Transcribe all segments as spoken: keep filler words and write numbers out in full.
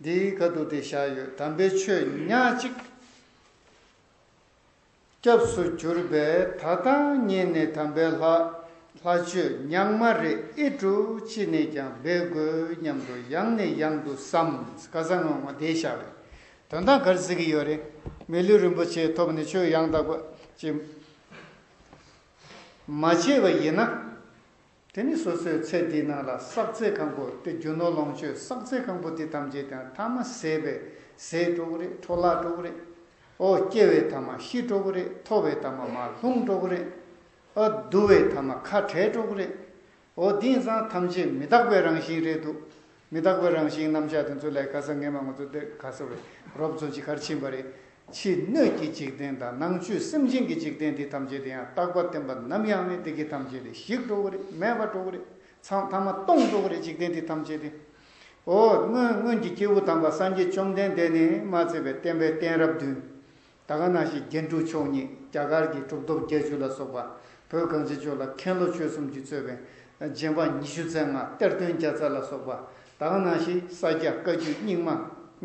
འདིའི་ཁ་ཐུག་དེ་བཞག་ཡོད། དམ་པའི་ཆོས་ཉག་གཅིག་སྐྱབས་སུ་གྱུར་པས། ད་ལྟ་ཉིད་ནས་དམ་པའི་ལྷ་ལྷ་ཆོས་ཉག་མ་རེ་ཨེ་སྒྲུབ་ཅི་ནས་ཀྱང་འབད་དགོས་སྙམ་དུ་ཡང་ནས་ཡང་དུ་བསམ། ཁ་སང་ངོ་མ་དེ་བཞག་པས། དོན་དག་ག་རེ་ཟེར་གྱི་ཡོད་རེད། མི་ལུས་རིན་པོ་ཆེ་ཐོབ་ནས་ཆོས་ཡང་དག་པ་ཅིག་མ་བྱས་པ་ཡིན་ན། དེ་ནི་སོ་སོའི་ཚེ་འདིའི་ནང་ལ་བསགས་ཚད་གང་པོ་དེ། རྒྱུ་ནོར་ལོངས་སྤྱོད་བསགས་ཚད་གང་པོ་དེ་ཐམས་ཅད་ཀྱང་ཐ་མ་ཟད་པས་ཟད་འགྲོ་གི་རེད། འཕྲོ་བརླག་འགྲོ་གི་རེད། ཨོ་སྐྱེ་བའི་ཐ་མ་ཤི་འགྲོ་གི་རེད། ཐོབ་པའི་ཐ་མ་མར་ལྷུང་འགྲོ་གི་རེད། ཨོ་བསྡུ་བའི་ཐ་མ་ཁ་བྲལ་འགྲོ་གི་རེད། ཨོ་དེང་སང་ཐམས་ཅད་མི་རྟག་པའི་རང་བཞིན་རེད་འདུག་མི་རྟག་པའི་རང་བཞིན་རྣམ་གཞག་དེ་ཚོ་ལས་ཁ་སང་ངས་མ་ང་ཚོ་དེ་ག་ས་རེད། རོབ་ཚོ་ཅིག་གར་ཕྱིན་པ་རེད། ཕྱི་སྣོད་ཀྱི་འཇིག་རྟེན་དང་ནང་བཅུད་སེམས་ཅན་གྱི་འཇིག་རྟེན་འདི་ཐམས་ཅད་དེ་ཡང་རྟག་པ་བརྟན་པ་ནམ་ཡང་མེད། དེ་གི་ཐམས་ཅད་དེ་ཞིག་འགྲོ་གི་རེད། མེད་པ་འགྲོ་གི་རེད། ཚང་ཐ་མ་སྟོང་འགྲོ་གི་རེད། འཇིག་རྟེན་འདི་ཐམས་ཅད་དེ། ཨོ་སྔོན་སྔོན་གྱི་སྐྱེས་བུ་དམ་པ་སངས་རྒྱས་བཅོམ་ལྡན་འདས་ནས་མ་ཚད་པའི་བསྟན་པའི་གཏད་རབས་བདུན། ད་ག་ནང་བཞིན་རྒྱན་དྲུག་མཆོག་གཉིས། རྒྱ་གར་གྱི་གྲུབ་ཐོབ་བརྒྱད་ཅུ་ལ་སོགས་པ། བོད་གངས་ཅན་ལྗོངས་ལ་མཁན་སློབ་ཆོས་གསུམ་གྱིས་གཙོས་པའི་རྗེ་འབངས་ཉི་ཤུ་རྩ་ལྔ། གཏེར་སྟོན་བརྒྱ་རྩ་ལ་སོགས་པ། ད་ག་ནང་བཞིན་ས་སྐྱ་བཀའ་བརྒྱུད་རྙིང་མ།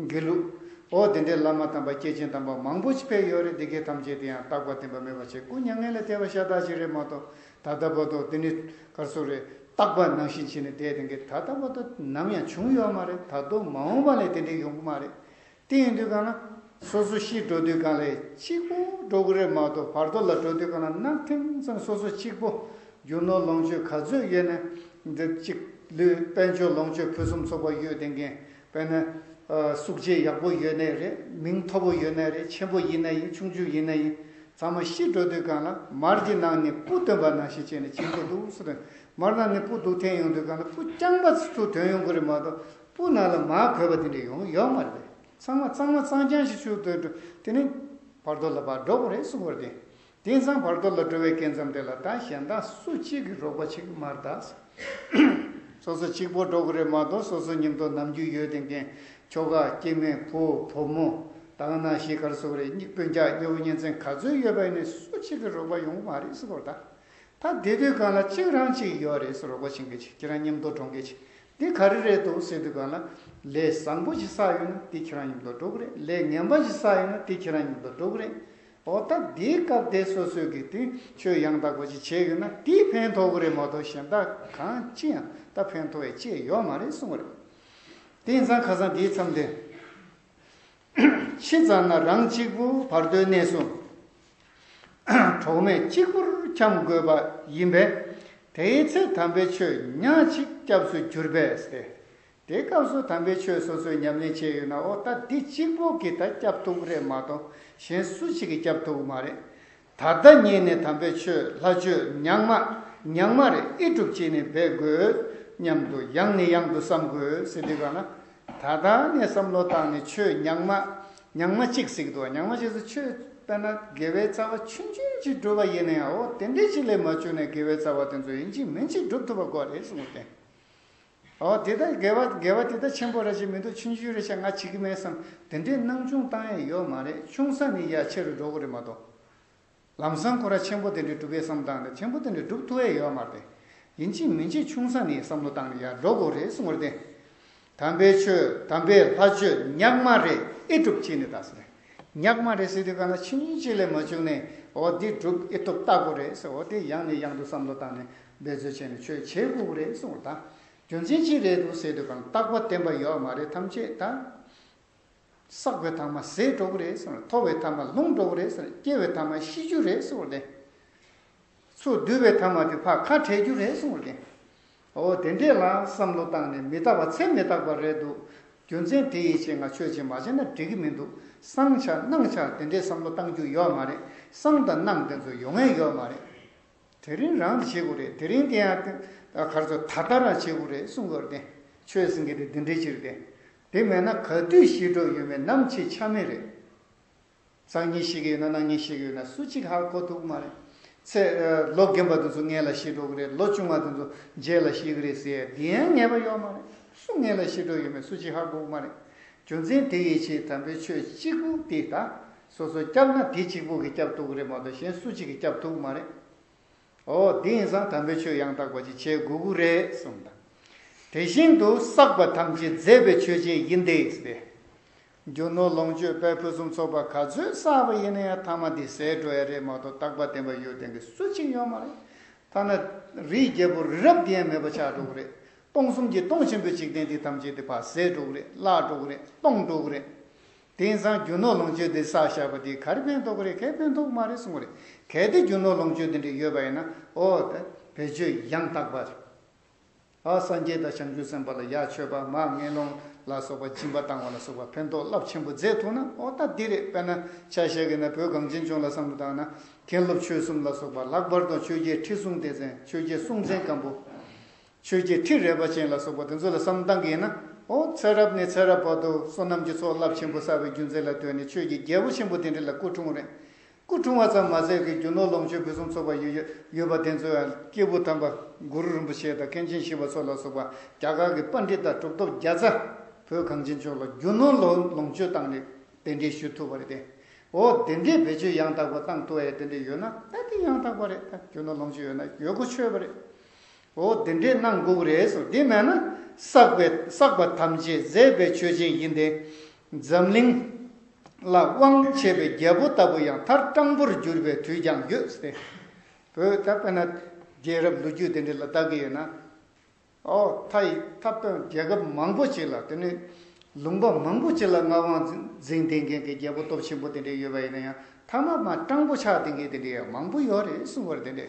དགེ་ལུགས། ཨོ་དེ་འདྲའི་བླ་མ་དམ་པ་སྐྱེས་ཆེན་དམ་པ་མང་པོ་ཞིག་ཕེབས་ཡོད་རེད། དེ་གའི་ཐམས་ཅད་དེ་ཡང་རྟག་པ་བརྟན་པ་མེད་པ་ཞིག་སྐུ་མྱ་ངན་ལས་འདས་པ་ཤ་སྟག་ཅིག་རེད་མ་གཏོགས། ད་ལྟ་བར་དུ་དེ་ནི་ག་རེ་ཟེར་རེད། རྟག་པ་ནང་བཞིན་བྱས་ནས་བསྡད་དེ་གའི་ད་ལྟ་བར་དུ་ནམ་ཡང་བྱུང་ཡོད་མ་རེད། ད་དུང་མ་འོངས་པ་ལ་དེ་འདྲའི་ཡོང་གི་མ་རེད། དེ་ཡིན་དུས་གང་ལ། སོ་སོ་ཤི་འགྲོ་དུས་གང་ལ་གཅིག་པོ་འགྲོ་གི་རེད་མ་གཏོགས། བར་དོ་ལ་འགྲོ་དུས་གང་ལ་ན་ཐེངས་ཙམ་སོ་སོ་གཅིག་པོ། རྒྱུ་ནོར་ལོངས་སྤྱོད་ག་ཚོད་ཡོད་ན། འདི་གཅིག་ལུས་དཔལ་འབྱོར་ལོངས་སྤྱོད་ཕུན་སུམ་ཚོགས་པ་ཡོད་དེ་གན། དཔེར་ན། ཨ་གཟུགས་བྱད་ཡག་པོ་ཡོད་ནའི་རེད། མིང་མཐོ་པོ་ཡོད་ནའི་རེད། ཆེན་པོ་ཡིན་ན་ཡིན། ཆུང་ཆུང་ཡིན་ན་ཡིན། ཚང་མ་ཤི་འགྲོ་དུས་གང་ལ་མར་གྱི་ནང་ནས་སྤུ་བཏོན་པ་ནང་བཞིན་བྱས་ནས་བྱིང་དགོས་འདུག་ཟེར་དུས། མར་ནང་ནས་སྤུ་བླུགས་འཐེན་ཡོང་དུས་གང་ལ་སྤུ་རྐྱང་པ་ཚུར་ཐོན་ཡོང་གི་རེད་མ་གཏོགས། སྤུ་ནང་ལ་མར་གོས་པ་དེ་འདྲ་ཡོང་ཡོད་མ་རེད། ཚང་མ་གཙང་མ་གཙང་རྐྱང་ཞིག་ཚུར་ཐོན་འགྲོ། དེ་ནི་བར་དོ་ལ་ཕར་འགྲོ་དགོས་རེད་གསུང་གི་རེད་དེ། དེང་སང་བར་དོ་ལ་འགྲོ་བའི་སྐབས་མཚམས་དེ་ལ་ད་གཞན་དག་སུ་གཅིག་གིས་རོགས་པ་བྱེད་ཀྱི་མ་རེད་ད། སོ་སོ་གཅིག་པོ་འགྲོ་གི་རེད་མ་གཏོགས། སོ་སོ་མཉམ་དུ་ནམ་རྒྱུན་ཡོད་དེ་མཁན་ཁྱོ་ག་སྐྱེ་དམན་བུ་བུ་མོ། ད་ག་ནང་བཞིན་ག་རེ་ཟེར་དགོས་རེད། སྤུན་ཀྱག་ཉེ་བོ་གཉེན་ཚན་ག་ཚོད་ཡོད་པ་ཡིན་ནའི་སུ་གཅིག་གིས་རོགས་པ་ཡོང་གི་མ་རེད་ཟེར་གི་རེད་ད། ད་དེ་དུས་གང་ལ་གཅིག་རང་གཅིག་ཡོད་རེད་ཟེར། རོགས་པ་བྱེད་མཁན་ཅིག་ཁྱེད་རང་མཉམ་དུ་འགྲོ་མཁན་ཅིག་འདི་ག་རེ་རེད་འདུག་ཟེར་དུས་གང་ལ། ལས་བཟང་པོ་ཞིག་བསགས་ཡོད་ན་དེ་ཁྱེད་རང་མཉམ་དུ་འགྲོ་གི་རེད། ལས་ངན་པ་ཞིག་བསགས་ཡོད་ན་དེ་ཁྱེད་རང་མཉམ་དུ་འགྲོ་གི་རེད། འོ་ད་དེའི་སྐབས་དེ་སོ་སོས་ཀྱི་དེ་ཆོས་ཡང་དག་པ་ཞིག་བྱས་ཡོད་ན་དེས་ཕན་ཐོགས་ཀྱི་རེད་མ་གཏོགས་གཞན་དག་གང་ཅི་ཡང་ད་ཕན་ཐོགས་ཡ་ཅི་ཡང་ཡོད་མ་རེད་གསུངས་པ་རེད། དེ་ཡིན་ཙང་ཁ་སང་དེའི་མཚམས་དེ། ཕྱི་ཙམ་ན་རང་གཅིག་པུ་བར་དོའི་གནས་སུ། གྲོགས་མེད་གཅིག་པུར་འཁྱམས་དགོས་པ་ཡིན་པས། དེའི་ཚེ་དམ་པའི་ཆོས་ཉག་གཅིག་སྐྱབས་སུ་གྱུར་པས་ཟེར། དེ་སྐབས་སུ་དམ་པའི་ཆོས་སོ་སོས་ཉམས་ལེན་བྱས་ཡོད་ན། འོ་ད་འདི་གཅིག་པོ་གིས་ད་སྐྱབས་ཐུབ་ཀྱི་རེད་མ་གཏོགས་གཞན་སུ་གཅིག་གིས་སྐྱབས་ཐུབ་ཀྱི་མ་རེད། ད་ལྟ་ཉིད་ནས་དམ་པའི་ཆོས་ལྷ་ཆོས་ཉག་མ་ཉག་མ་རེ་ཨེ་སྒྲུབ་ཅི་ནས་འབད་དགོས་སྙམ་དུ་ཡང་ནས་ཡང་དུ་བསམ་དགོས་ཟེར་དུས་གང་ན། ད་ལྟ་ནས་བསམ་བློ་བཏང་ནས་ཆོས་ཉག་མ་ཉག་མ་གཅིག་ཟེར་གྱི་འདུག་ཉག་མ་གཅིག་ཟེར་ཆོས་དཔེར་ན་དགེ་བའི་རྩ་བ་ཆུང་ཆུང་ཅིག་བསྒྲུབས་པ་ཡིན་ན་ཡང་། འོ་དེ་འདྲའི་ཅིག་ལས་མ་བྱུང་ནས་དགེ་བའི་རྩ་བ་དེ་ཚོ་ཡིན་གཅིག་མིན་གཅིག་སྒྲུབ་ཐུབ་པ་དགོས་རེད་གསུངས་ཏེ། འོ་དེ་ལྟར་དགེ་བ་དགེ་བ་དེ་ལྟར་ཆེན་པོ་རེ་ཞིག་མི་འདུག་ཆུང་ཆུང་རེ་ཞིག་ང་བྱེད་ཀྱི་མེད་བསམ། དེ་འདྲའི་སྣང་ཆུང་བཏང་ཡས་ཡོད་མ་རེད། ཆུང་ས་ནས་ཡར་ཆེ་རུ་འགྲོ་གི་རེད་མ་གཏོགས། ལམ་སང་ཁོ་རང་ཆེན་པོ་དེ་འདྲ་སྒྲུབ་པའི་བསམ་སྟངས་དེ་ཆེན་པོ་དེ་འདྲ་སྒྲུབ་ཐུབ་ཡས་ཡོད་མ་རེད། ཡིན་གཅིག་མིན་གཅིག་ཆུང་ས་ནས་བསམ་བློ་བཏང་ནས་ཡར་འགྲོ་དགོས་རེད་གསུངས་པ་རེད་དེ། དམ་པའི་ཆོས་དམ་པའི་ལྷ་ཆོས་ཉག་མ་རེ་ཨེ་སྒྲུབ་ཅི་ནས་ད་ཟེར། ཉག་མ་རེ་ཟེར་དུས་གང་ལ་ཆུང་ཆུང་ཅིག་ལས་མ་བྱུང་ནས། འོ་འདི་སྒྲུབ་ཨེ་ཐུབ་བལྟ་དགོས་རེད་ཟེར། འོ་དེ་ཡང་ནས་ཡང་དུ་བསམ་བློ་བཏང་ནས་འབད་རྩོལ་བྱས་ནས་ཆོས་བྱེད་དགོས་རེད་གསུངས་པ་རེད་ད། རྒྱུ་མཚན་ཅི་རེད་འདུག་ཟེར་དུས་གང་ལ་རྟག་པ་བརྟན་པ་ཡོད་མ་རེད། ཐམས་ཅད་ད། བསགས་པའི་ཐ་མ་ཟད་འགྲོ་གི་རེད་གསུངས། ཐོབ་པའི་ཐ་མ་ལྷུང་འགྲོ་གི་རེད་གསུངས། སྐྱེ་བའི་ཐ་མ་ཤི་རྒྱུ་རེད་གསུངས་ཏེ། ཚུར་བསྡུ་བའི་ཐ་མ་དེ་ཕར་ཁ་བྲལ་རྒྱུ་རེད་གསུངས་ཏེ། འོ་དེ་འདྲས་ལ་བསམ་བློ་བཏང་ནས་མི་རྟག་པ་ཚེ་མི་རྟག་པ་རེད་འདུག་རྒྱུ་མཚན་དེ་ཡི་ཕྱིར་ང་ཆོས་ཅིག་མ་བྱས་ན་འགྲིག་གི་མི་འདུག་སང་ཆ་གནངས་ཆ་དེ་འདྲས་བསམ་བློ་བཏང་རྒྱུ་ཡོད་མ་རེད། སང་དང་གནངས་དེ་ཚོ་ཡོང་ཡས་ཡོད་མ་རེད། དེ་རིང་རང་དུ་བྱེད་དགོས་རེད། དེ་རིང་དེ་ཡང་དེ་གར་ཚོ་ད་ལྟ་རང་བྱེད་དགོས་རེད་གསུང་དགོས་རེད་དེ། ཆོས་ཟེར་མཁན་དེ་འདི་འདྲའི་ཕྱིར་དེ། དེ་མེད་ན་ག་དུས་ཤི་འགྲོ་ཡོད་མེད་ནམ་འཆི་ཆ་མེད་རེད། སང་ཉིན་ཤི་གི་ཡོད་ན་གནངས་ཉིན་ཤི་གི་ཡོད་ན་སུ་གཅིག་ཧ་གོ་ཐུབ་ཀྱི་མ་རེད། ཚེ་ལོ་རྒན་པ་དེ་ཚོ་སྔོན་ལ་ཤི་འགྲོ་གི་རེད། ལོ་ཆུང་བ་དེ་ཚོ་རྗེས་ལ་ཤི་གི་རེད་ཟེར་ཡ་དེ་ཡང་ངེས་པ་ཡོད་མ་རེད། སུ་སྔོན་ལ་ཤི་འགྲོ་ཡོད་མེད་སུ་གཅིག་ཧ་གོ་གི་མ་རེད། རྒྱུ་མཚན་དེ་ཡི་ཕྱིར་དམ་པའི་ཆོས་གཅིག་པུ་དེ་ད་སོ་སོ་སྐྱབས་ན་དེ་གཅིག་པུ་གིས་སྐྱབས་ཐུབ་ཀྱི་རེད་མ་གཏོགས་གཞན་སུ་གཅིག་གིས་སྐྱབས་ཐུབ་ཀྱི་མ་རེད། འོ་དེ་ཡིན་ཙང་དམ་པའི་ཆོས་ཡང་དག་པ་ཅིག་བྱེད་དགོས་ཀྱི་རེད་གསུངས་དང་། དེ་བཞིན་དུ་བསགས་པ་ཐམས་ཅད་མཛད་པའི་ཆོས་ཅན་ཡིན་ཏེ་ཟེར། རྒྱུ་ནོར་ལོངས་སྤྱོད་དཔལ་ཕུན་སུམ་ཚོགས་པ་ག་ཚོད་བསགས་པ་ཡིན་ན་ཡང་ཐ་མ་དེ་ཟད་འགྲོ་ཡ་རེད་མ་གཏོགས་རྟག་པ་བརྟན་པ་ཡོད་དེ་གི་སུ་གཅིག་ཡོད་མ་རེད། ཐ་ན་རིའི་རྒྱལ་པོ་རི་རབ་དེ་ཡང་མེད་པ་ཆགས་འགྲོ་གི་རེད། སྟོང་གསུམ་གྱི་སྟོང་ཆེན་པོའི་འཇིག་རྟེན་འདི་ཐམས་ཅད་དེ་ཕར་ཟད་འགྲོ་གི་རེད། བརླག་འགྲོ་གི་རེད། སྟོང་འགྲོ་གི་རེད། དེང་སང་རྒྱུ་ནོར་ལོངས་སྤྱོད་འདི་བསགས་བཞག་པ་འདི་ག་རེ་ཕན་ཐོགས་ཀྱི་རེད། གས་ཕན་ཐོགས་མ་རེད་གསུང་གི་རེད། གལ་ཏེ་རྒྱུ་ནོར་ལོངས་སྤྱོད་འདི་འདྲ་ཡོད་པ་ཡིན་ན་ཨོ་ད་བེད་སྤྱོད་ཡང་དག་པ་རེད། ཨ་སངས་རྒྱས་དང་བྱང་ཆུབ་སེམས་དཔའ་ལ་ཡ་མཆོད་པ་མར་ངན་སློང་ལ་སོགས་པ་སྦྱིན་པ་བཏང་བ་ལ་སོགས་པ་ཕན་ཐོགས་རླབས་ཆེན་པོ་མཛད་ཐུབ་ན་ཨོ་ད་འདི་རེད། དཔེར་ན་ཆ་བཞག་གི་ན་བོད་གངས་ཅན་ལྗོངས་ལ་བསམ་བློ་བཏང་ན་མཁན་སློབ་ཆོས་གསུམ་ལ་སོགས་པ་ལྷག་པར་དུ་ཆོས་རྒྱལ་ཁྲི་སྲོང་ལྡེ་བཙན་ཆོས་རྒྱལ་སྲོང་བཙན་སྒམ་པོ། ཆོས་ཀྱི་ཁྲི་རལ་པ་ཅན་ལ་སོགས་པ་དེ་ཚོ་ལ་བསམ་བཏང་གི་ཡིན་ན། ཨོ་ཚེ་རབས་ནས་ཚེ་རབས་བར་དུ་བསོད་ནམས་ཀྱི་ཚོགས་རླབས་ཆེན་པོ་བསགས་པའི་རྒྱུ་མཚན་ལ་ལྟོས་ནས་ཆོས་ཀྱི་རྒྱལ་པོ་ཆེན་པོ་དེ་འདྲ་ལ་སྐུ་འཁྲུངས་རེད། སྐུ་འཁྲུངས་པ་ཙམ་མ་ཟད་ཀྱི་རྒྱུ་ནོར་ལོངས་སྤྱོད་ཕུན་སུམ་ཚོགས་པ་ཡོད་ཡོད་པ་དེ་ཚོ་ཡང་སྐྱེས་བུ་དམ་པ་གུ་རུ་རིན་པོ་ཆེ་དང་མཁན་ཆེན་ཞི་བ་འཚོ་ལ་སོགས་པ་རྒྱ་གར་གྱི་པཎྜི་ཏ་གྲུབ་ཐོབ་བརྒྱ་རྩ་བོད་གངས་ཅན་ལྗོངས་ལ་རྒྱུ་ནོར་ལོངས་སྤྱོད་བཏང་ནས་གདན་འདྲེན་ཞུ་ཐུབ་པ་རེད་དེ། ཨོ་དེ་འདྲའི་བེད་སྤྱོད་ཡང་དག་པ་བཏང་ཐུབ་ཡ་དེ་འདྲ་ཡོད་ན་ད་དེ་ཡང་དག་པ་རེད། ད་རྒྱུ་ནོར་ལོངས་སྤྱོད་ཡོད་ན་ཡོད་གོ་ཆོད་པ་རེད། འོ་དེ་འདྲས་གནང་དགོས་རེད་གསུངས། དེ་མེད་ན་བསགས་པའི་བསགས་པ་ཐམས་ཅད་ཟད་པའི་ཆོས་ཅན་ཡིན་ཏེ། འཛམ་གླིང་ལ་དབང་བྱེད་པའི་རྒྱལ་པོ་ལྟ་བུ་ཡང་མཐར་སྤྲང་པོར་གྱུར་པའི་དུས་ཀྱང་ཡོད་ཟེར་ཏེ། བོད་ད་དཔེར་ན་རྒྱལ་རབས་ལོ་རྒྱུས་དེ་འདྲ་ལ་བལྟ་གི་ཡོད་ན། ཨོ་ད་ཡི་ད་དཔེར་རྒྱལ་ཁབ་མང་པོ་ཅིག་ལ་དེ་ནི་ལུང་པ་མང་པོ་ཅིག་ལ་མངའ་དབང་འཛིན་བསྡད་མཁན་གྱི་རྒྱལ་པོ་སྟོབས་ཆེན་པོ་དེ་འདྲ་ཡོད་པ་ཡིན་ན་ཡང་མཐའ་མ་མ་སྤྲང་པོ་ཆགས་བསྡད་མཁན་དེ་འདྲ་ཡང་མང་པོ་ཡོད་རེད་གསུངས་པ་རེད། དེ་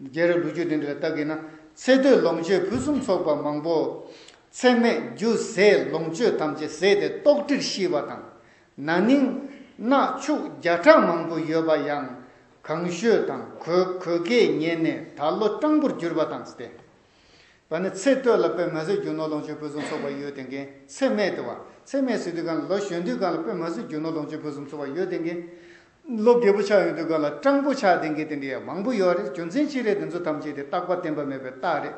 འདྲ། རྒྱལ་རབས་ལོ་རྒྱུས་དེ་འདྲ་ལ་བལྟ་གི་ན། ཚེ་སྟོད་ལོངས་སྤྱོད་ཕུན་སུམ་ཚོགས་པ་མང་པོ། ཚེ་སྨད་རྒྱུ་ཟད་ལོངས་སྤྱོད་ཐམས་ཅད་ཟད་དེ་ལྟོགས་གྲིར་ཤི་བ་དང་། ན་ནིང་གནག་ཕྱུགས་བརྒྱ་ཕྲག་མང་པོ་ཡོད་པ་ཡང་། གང་ཤོས་དང་གོས་གོས་སྐལ་ཉེན་ནས་ད་ལོ་སྤྲང་པོར་གྱུར་པ་དང་ཟེར་ཏེ། བ་ནི་ཚེ་སྟོད་ལ་དཔེ་མ་ཟད་རྒྱུ་ནོར་ལོངས་སྤྱོད་ཕུན་སུམ་ཚོགས་པ་ཡོད་དེ་འགན་ཚེ་སྨད་དུ་བ་ཚེ་སྨད་ཟེར་དུས་གང་ལ་ལོ་གཞོན་དུས་གང་ལ་དཔེ་མ་ཟད་རྒྱུ་ནོར་ལོངས་སྤྱོད་ཕུན་སུམ་ཚོགས་པ་ཡོད་དེ་འགན། ལོ་རྒས་པོ་ཆགས་ཡོང་དུས་གང་ལ་སྤྲང་པོ་ཆགས་ལྡན་གྱི་དེ་འདྲ་ཡང་མང་པོ་ཡོད་རེད། རྒྱུ་མཚན་ཅི་རེད། དེ་ཚོ་ཐམས་ཅད་དེ་རྟག་པ་བརྟན་པ་མེད་པའི་རྟགས་རེད།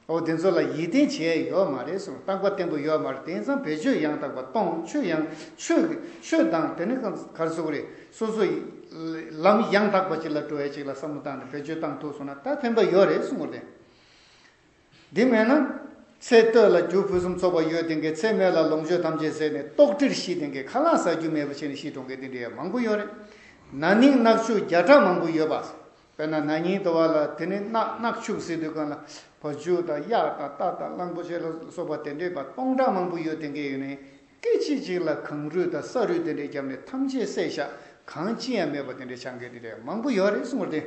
འོ་དེ་ཚོ་ལ་ཡིད་བརྟན་བྱས་ཡོད་མ་རེད་གསུངས། རྟག་པ་བརྟན་པོ་ཡོད་མ་རེད། དེང་སང་བེད་སྤྱོད་ཡང་དག་པ་གཏོང་ཆོས་ཡང་ཆོས་ཆོས་དང་དེ་ནི་གང་གར་སོགས་རེད། སོ་སོ་ལམ་ཡང་དག་པ་ཅིག་ལ་འགྲོ་ཡ་ཅིག་ལ་བསམ་བློ་བཏང་ནས་བེད་སྤྱོད་བཏང་ཐུབ་སོང་ན་ད་ཕན་པ་ཡོད་རེད་གསུངས་པ་རེད། འདི་མེད་ན། ཚེ་སྟོད་ལ་རྒྱུ་ཕུན་སུམ་ཚོགས་པ་ཡོད་དེ་འགའི་ཚེ་སྨད་ལ་ལོངས་སྤྱོད་ཐམས་ཅད་ཟད་ནས་ལྟོགས་གྲིར་ཤི་དེ་འགའི་ཁ་ལག་ཟ་རྒྱུ་མེད་པ་བྱས་ནས་ཤི་གྲོངས་མཁན་དེ་འདྲའི་ཡང་མང་པོ་ཡོད་རེད། ན་ནིང་གནག་ཕྱུགས་བརྒྱ་ཕྲག་མང་པོ་ཡོད་པ། དཔེར་ན་ན་ནིང་དུ་བ་ལ་དེ་ནི་གནག་གནག་ཕྱུགས་ཟེར་དུས་གང་ལ་བ་ཕྱུགས་དང་གཡག་དང་རྟ་དང་གླང་པོ་ཆེ་ལ་སོགས་པ་དེ་འདྲའི་བ་སྟོང་ཕྲག་མང་པོ་ཡོད་དེ་འགའི་ཡོད་ནས་སྐད་ཅིག་ཅིག་ལ་གངས་རུད་དང་ས་རུད་དེ་འདྲའི་བརྒྱབ་ནས་ཐམས་ཅད་བསྲེགས་བཞག་གང་ཅི་ཡང་མེད་པ་དེ་འདྲའི་ཆགས་མཁན་དེ་འདྲའི་མང་པོ་ཡོད་རེད་གསུངས་པ་རེད།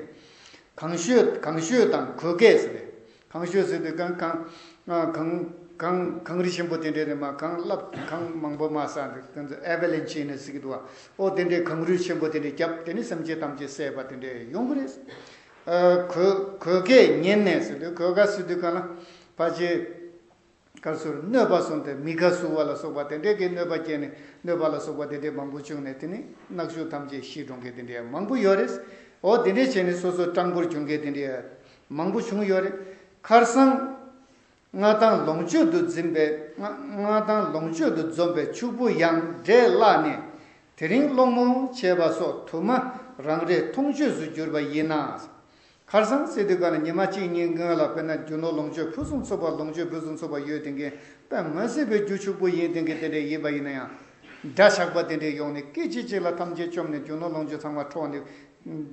གང་ཤོས་གང་ཤོས་དང་གོས་སྐལ་ཟེར་ནས། གང་ཤོས་ཟེར་དུས་གང་གང་གང་གང་གངས་རི་ཆེན་པོ་དེ་འདྲས་རེད་མ། གངས་རླབས་གངས་མང་པོ་མ་ཟག་འདུག་དེ་ཚོ་ཨེ་ཝ་ལན་ཅི་ནས་ཟེར་གི་འདུག་བ། ཨོ་དེ་འདྲས་གངས་རུད་ཆེན་པོ་དེ་འདྲས་བརྒྱབ་དེ་ནི་སེམས་ཅན་ཐམས་ཅད་བསད་པ་དེ་འདྲས་ཡོང་གི་རེད། ཨ་གོས་གོས་སྐལ་ཉེན་ནས་ཟེར་དུས་གོས་སྐལ་ཟེར་དུས་གང་ལ་ཕལ་ཆེར། ག་ཚོར་གནོད་པ་སོང་སྟེ་མི་དགའ་བསུ་བ་ལ་སོགས་པ་དེ་འདྲས་ཀྱི་གནོད་པ་སྐྱེལ་ནས་གནོད་པ་ལ་སོགས་པ་དེ་འདྲས་མང་པོ་བྱུང་ནས་དེ་ནི་གནག་ཕྱུགས་ཐམས་ཅད་ཤི་གྲོངས་མཁན་དེ་འདྲས་མང་པོ་ཡོད་རེད། འོ་དེ་འདྲས་བྱས་ནས་སོ་སོ་སྤྲང་པོར་གྱུར་མཁན་དེ་འདྲས་མང་པོ་བྱུང་ཡོད་རེད། ཁར་སང་མངའ་ཐང་ལོངས་སྤྱོད་དུ་འཛིན་པའི་མངའ་མངའ་ཐང་ལོངས་སྤྱོད་དུ་འཛོམས་པའི་ཕྱུག་པོ་ཡང་འདྲེས་བརླག་ནས་དེ་རིང་སློང་མོ་བྱས་པ་སོགས་དུ་མ་རང་རེ་མཐོང་ཆོས་སུ་གྱུར་པ་ཡིན་ན། ཁར་སང་ཟེར་དུས་ག་ལ་ཉི་མ་གཅིག་གཉིས་སྔོན་ལ་དཔེར་ན་རྒྱུ་ནོར་ལོངས་སྤྱོད་ཕུན་སུམ་ཚོགས་པ་ལོངས་སྤྱོད་ཕུན་སུམ་ཚོགས་པ་ཡོད་དེ་འགའི་དཔེ་མ་སྲིད་པའི་རྒྱུ་ཕྱུག་པོ་ཡིན་དེ་འགའི་དེ་འདྲས་ཡིན་པ་ཡིན་ན་ཡང་། དགྲ་ཇག་པ་དེ་འདྲས་ཡོང་ནས་སྐད་ཅིག་གཅིག་ལ་ཐམས་ཅད་བཅོམ་ནས་རྒྱུ་ནོར་ལོངས་སྤྱོད་ཚང་མ་འཕྲོག་ནས་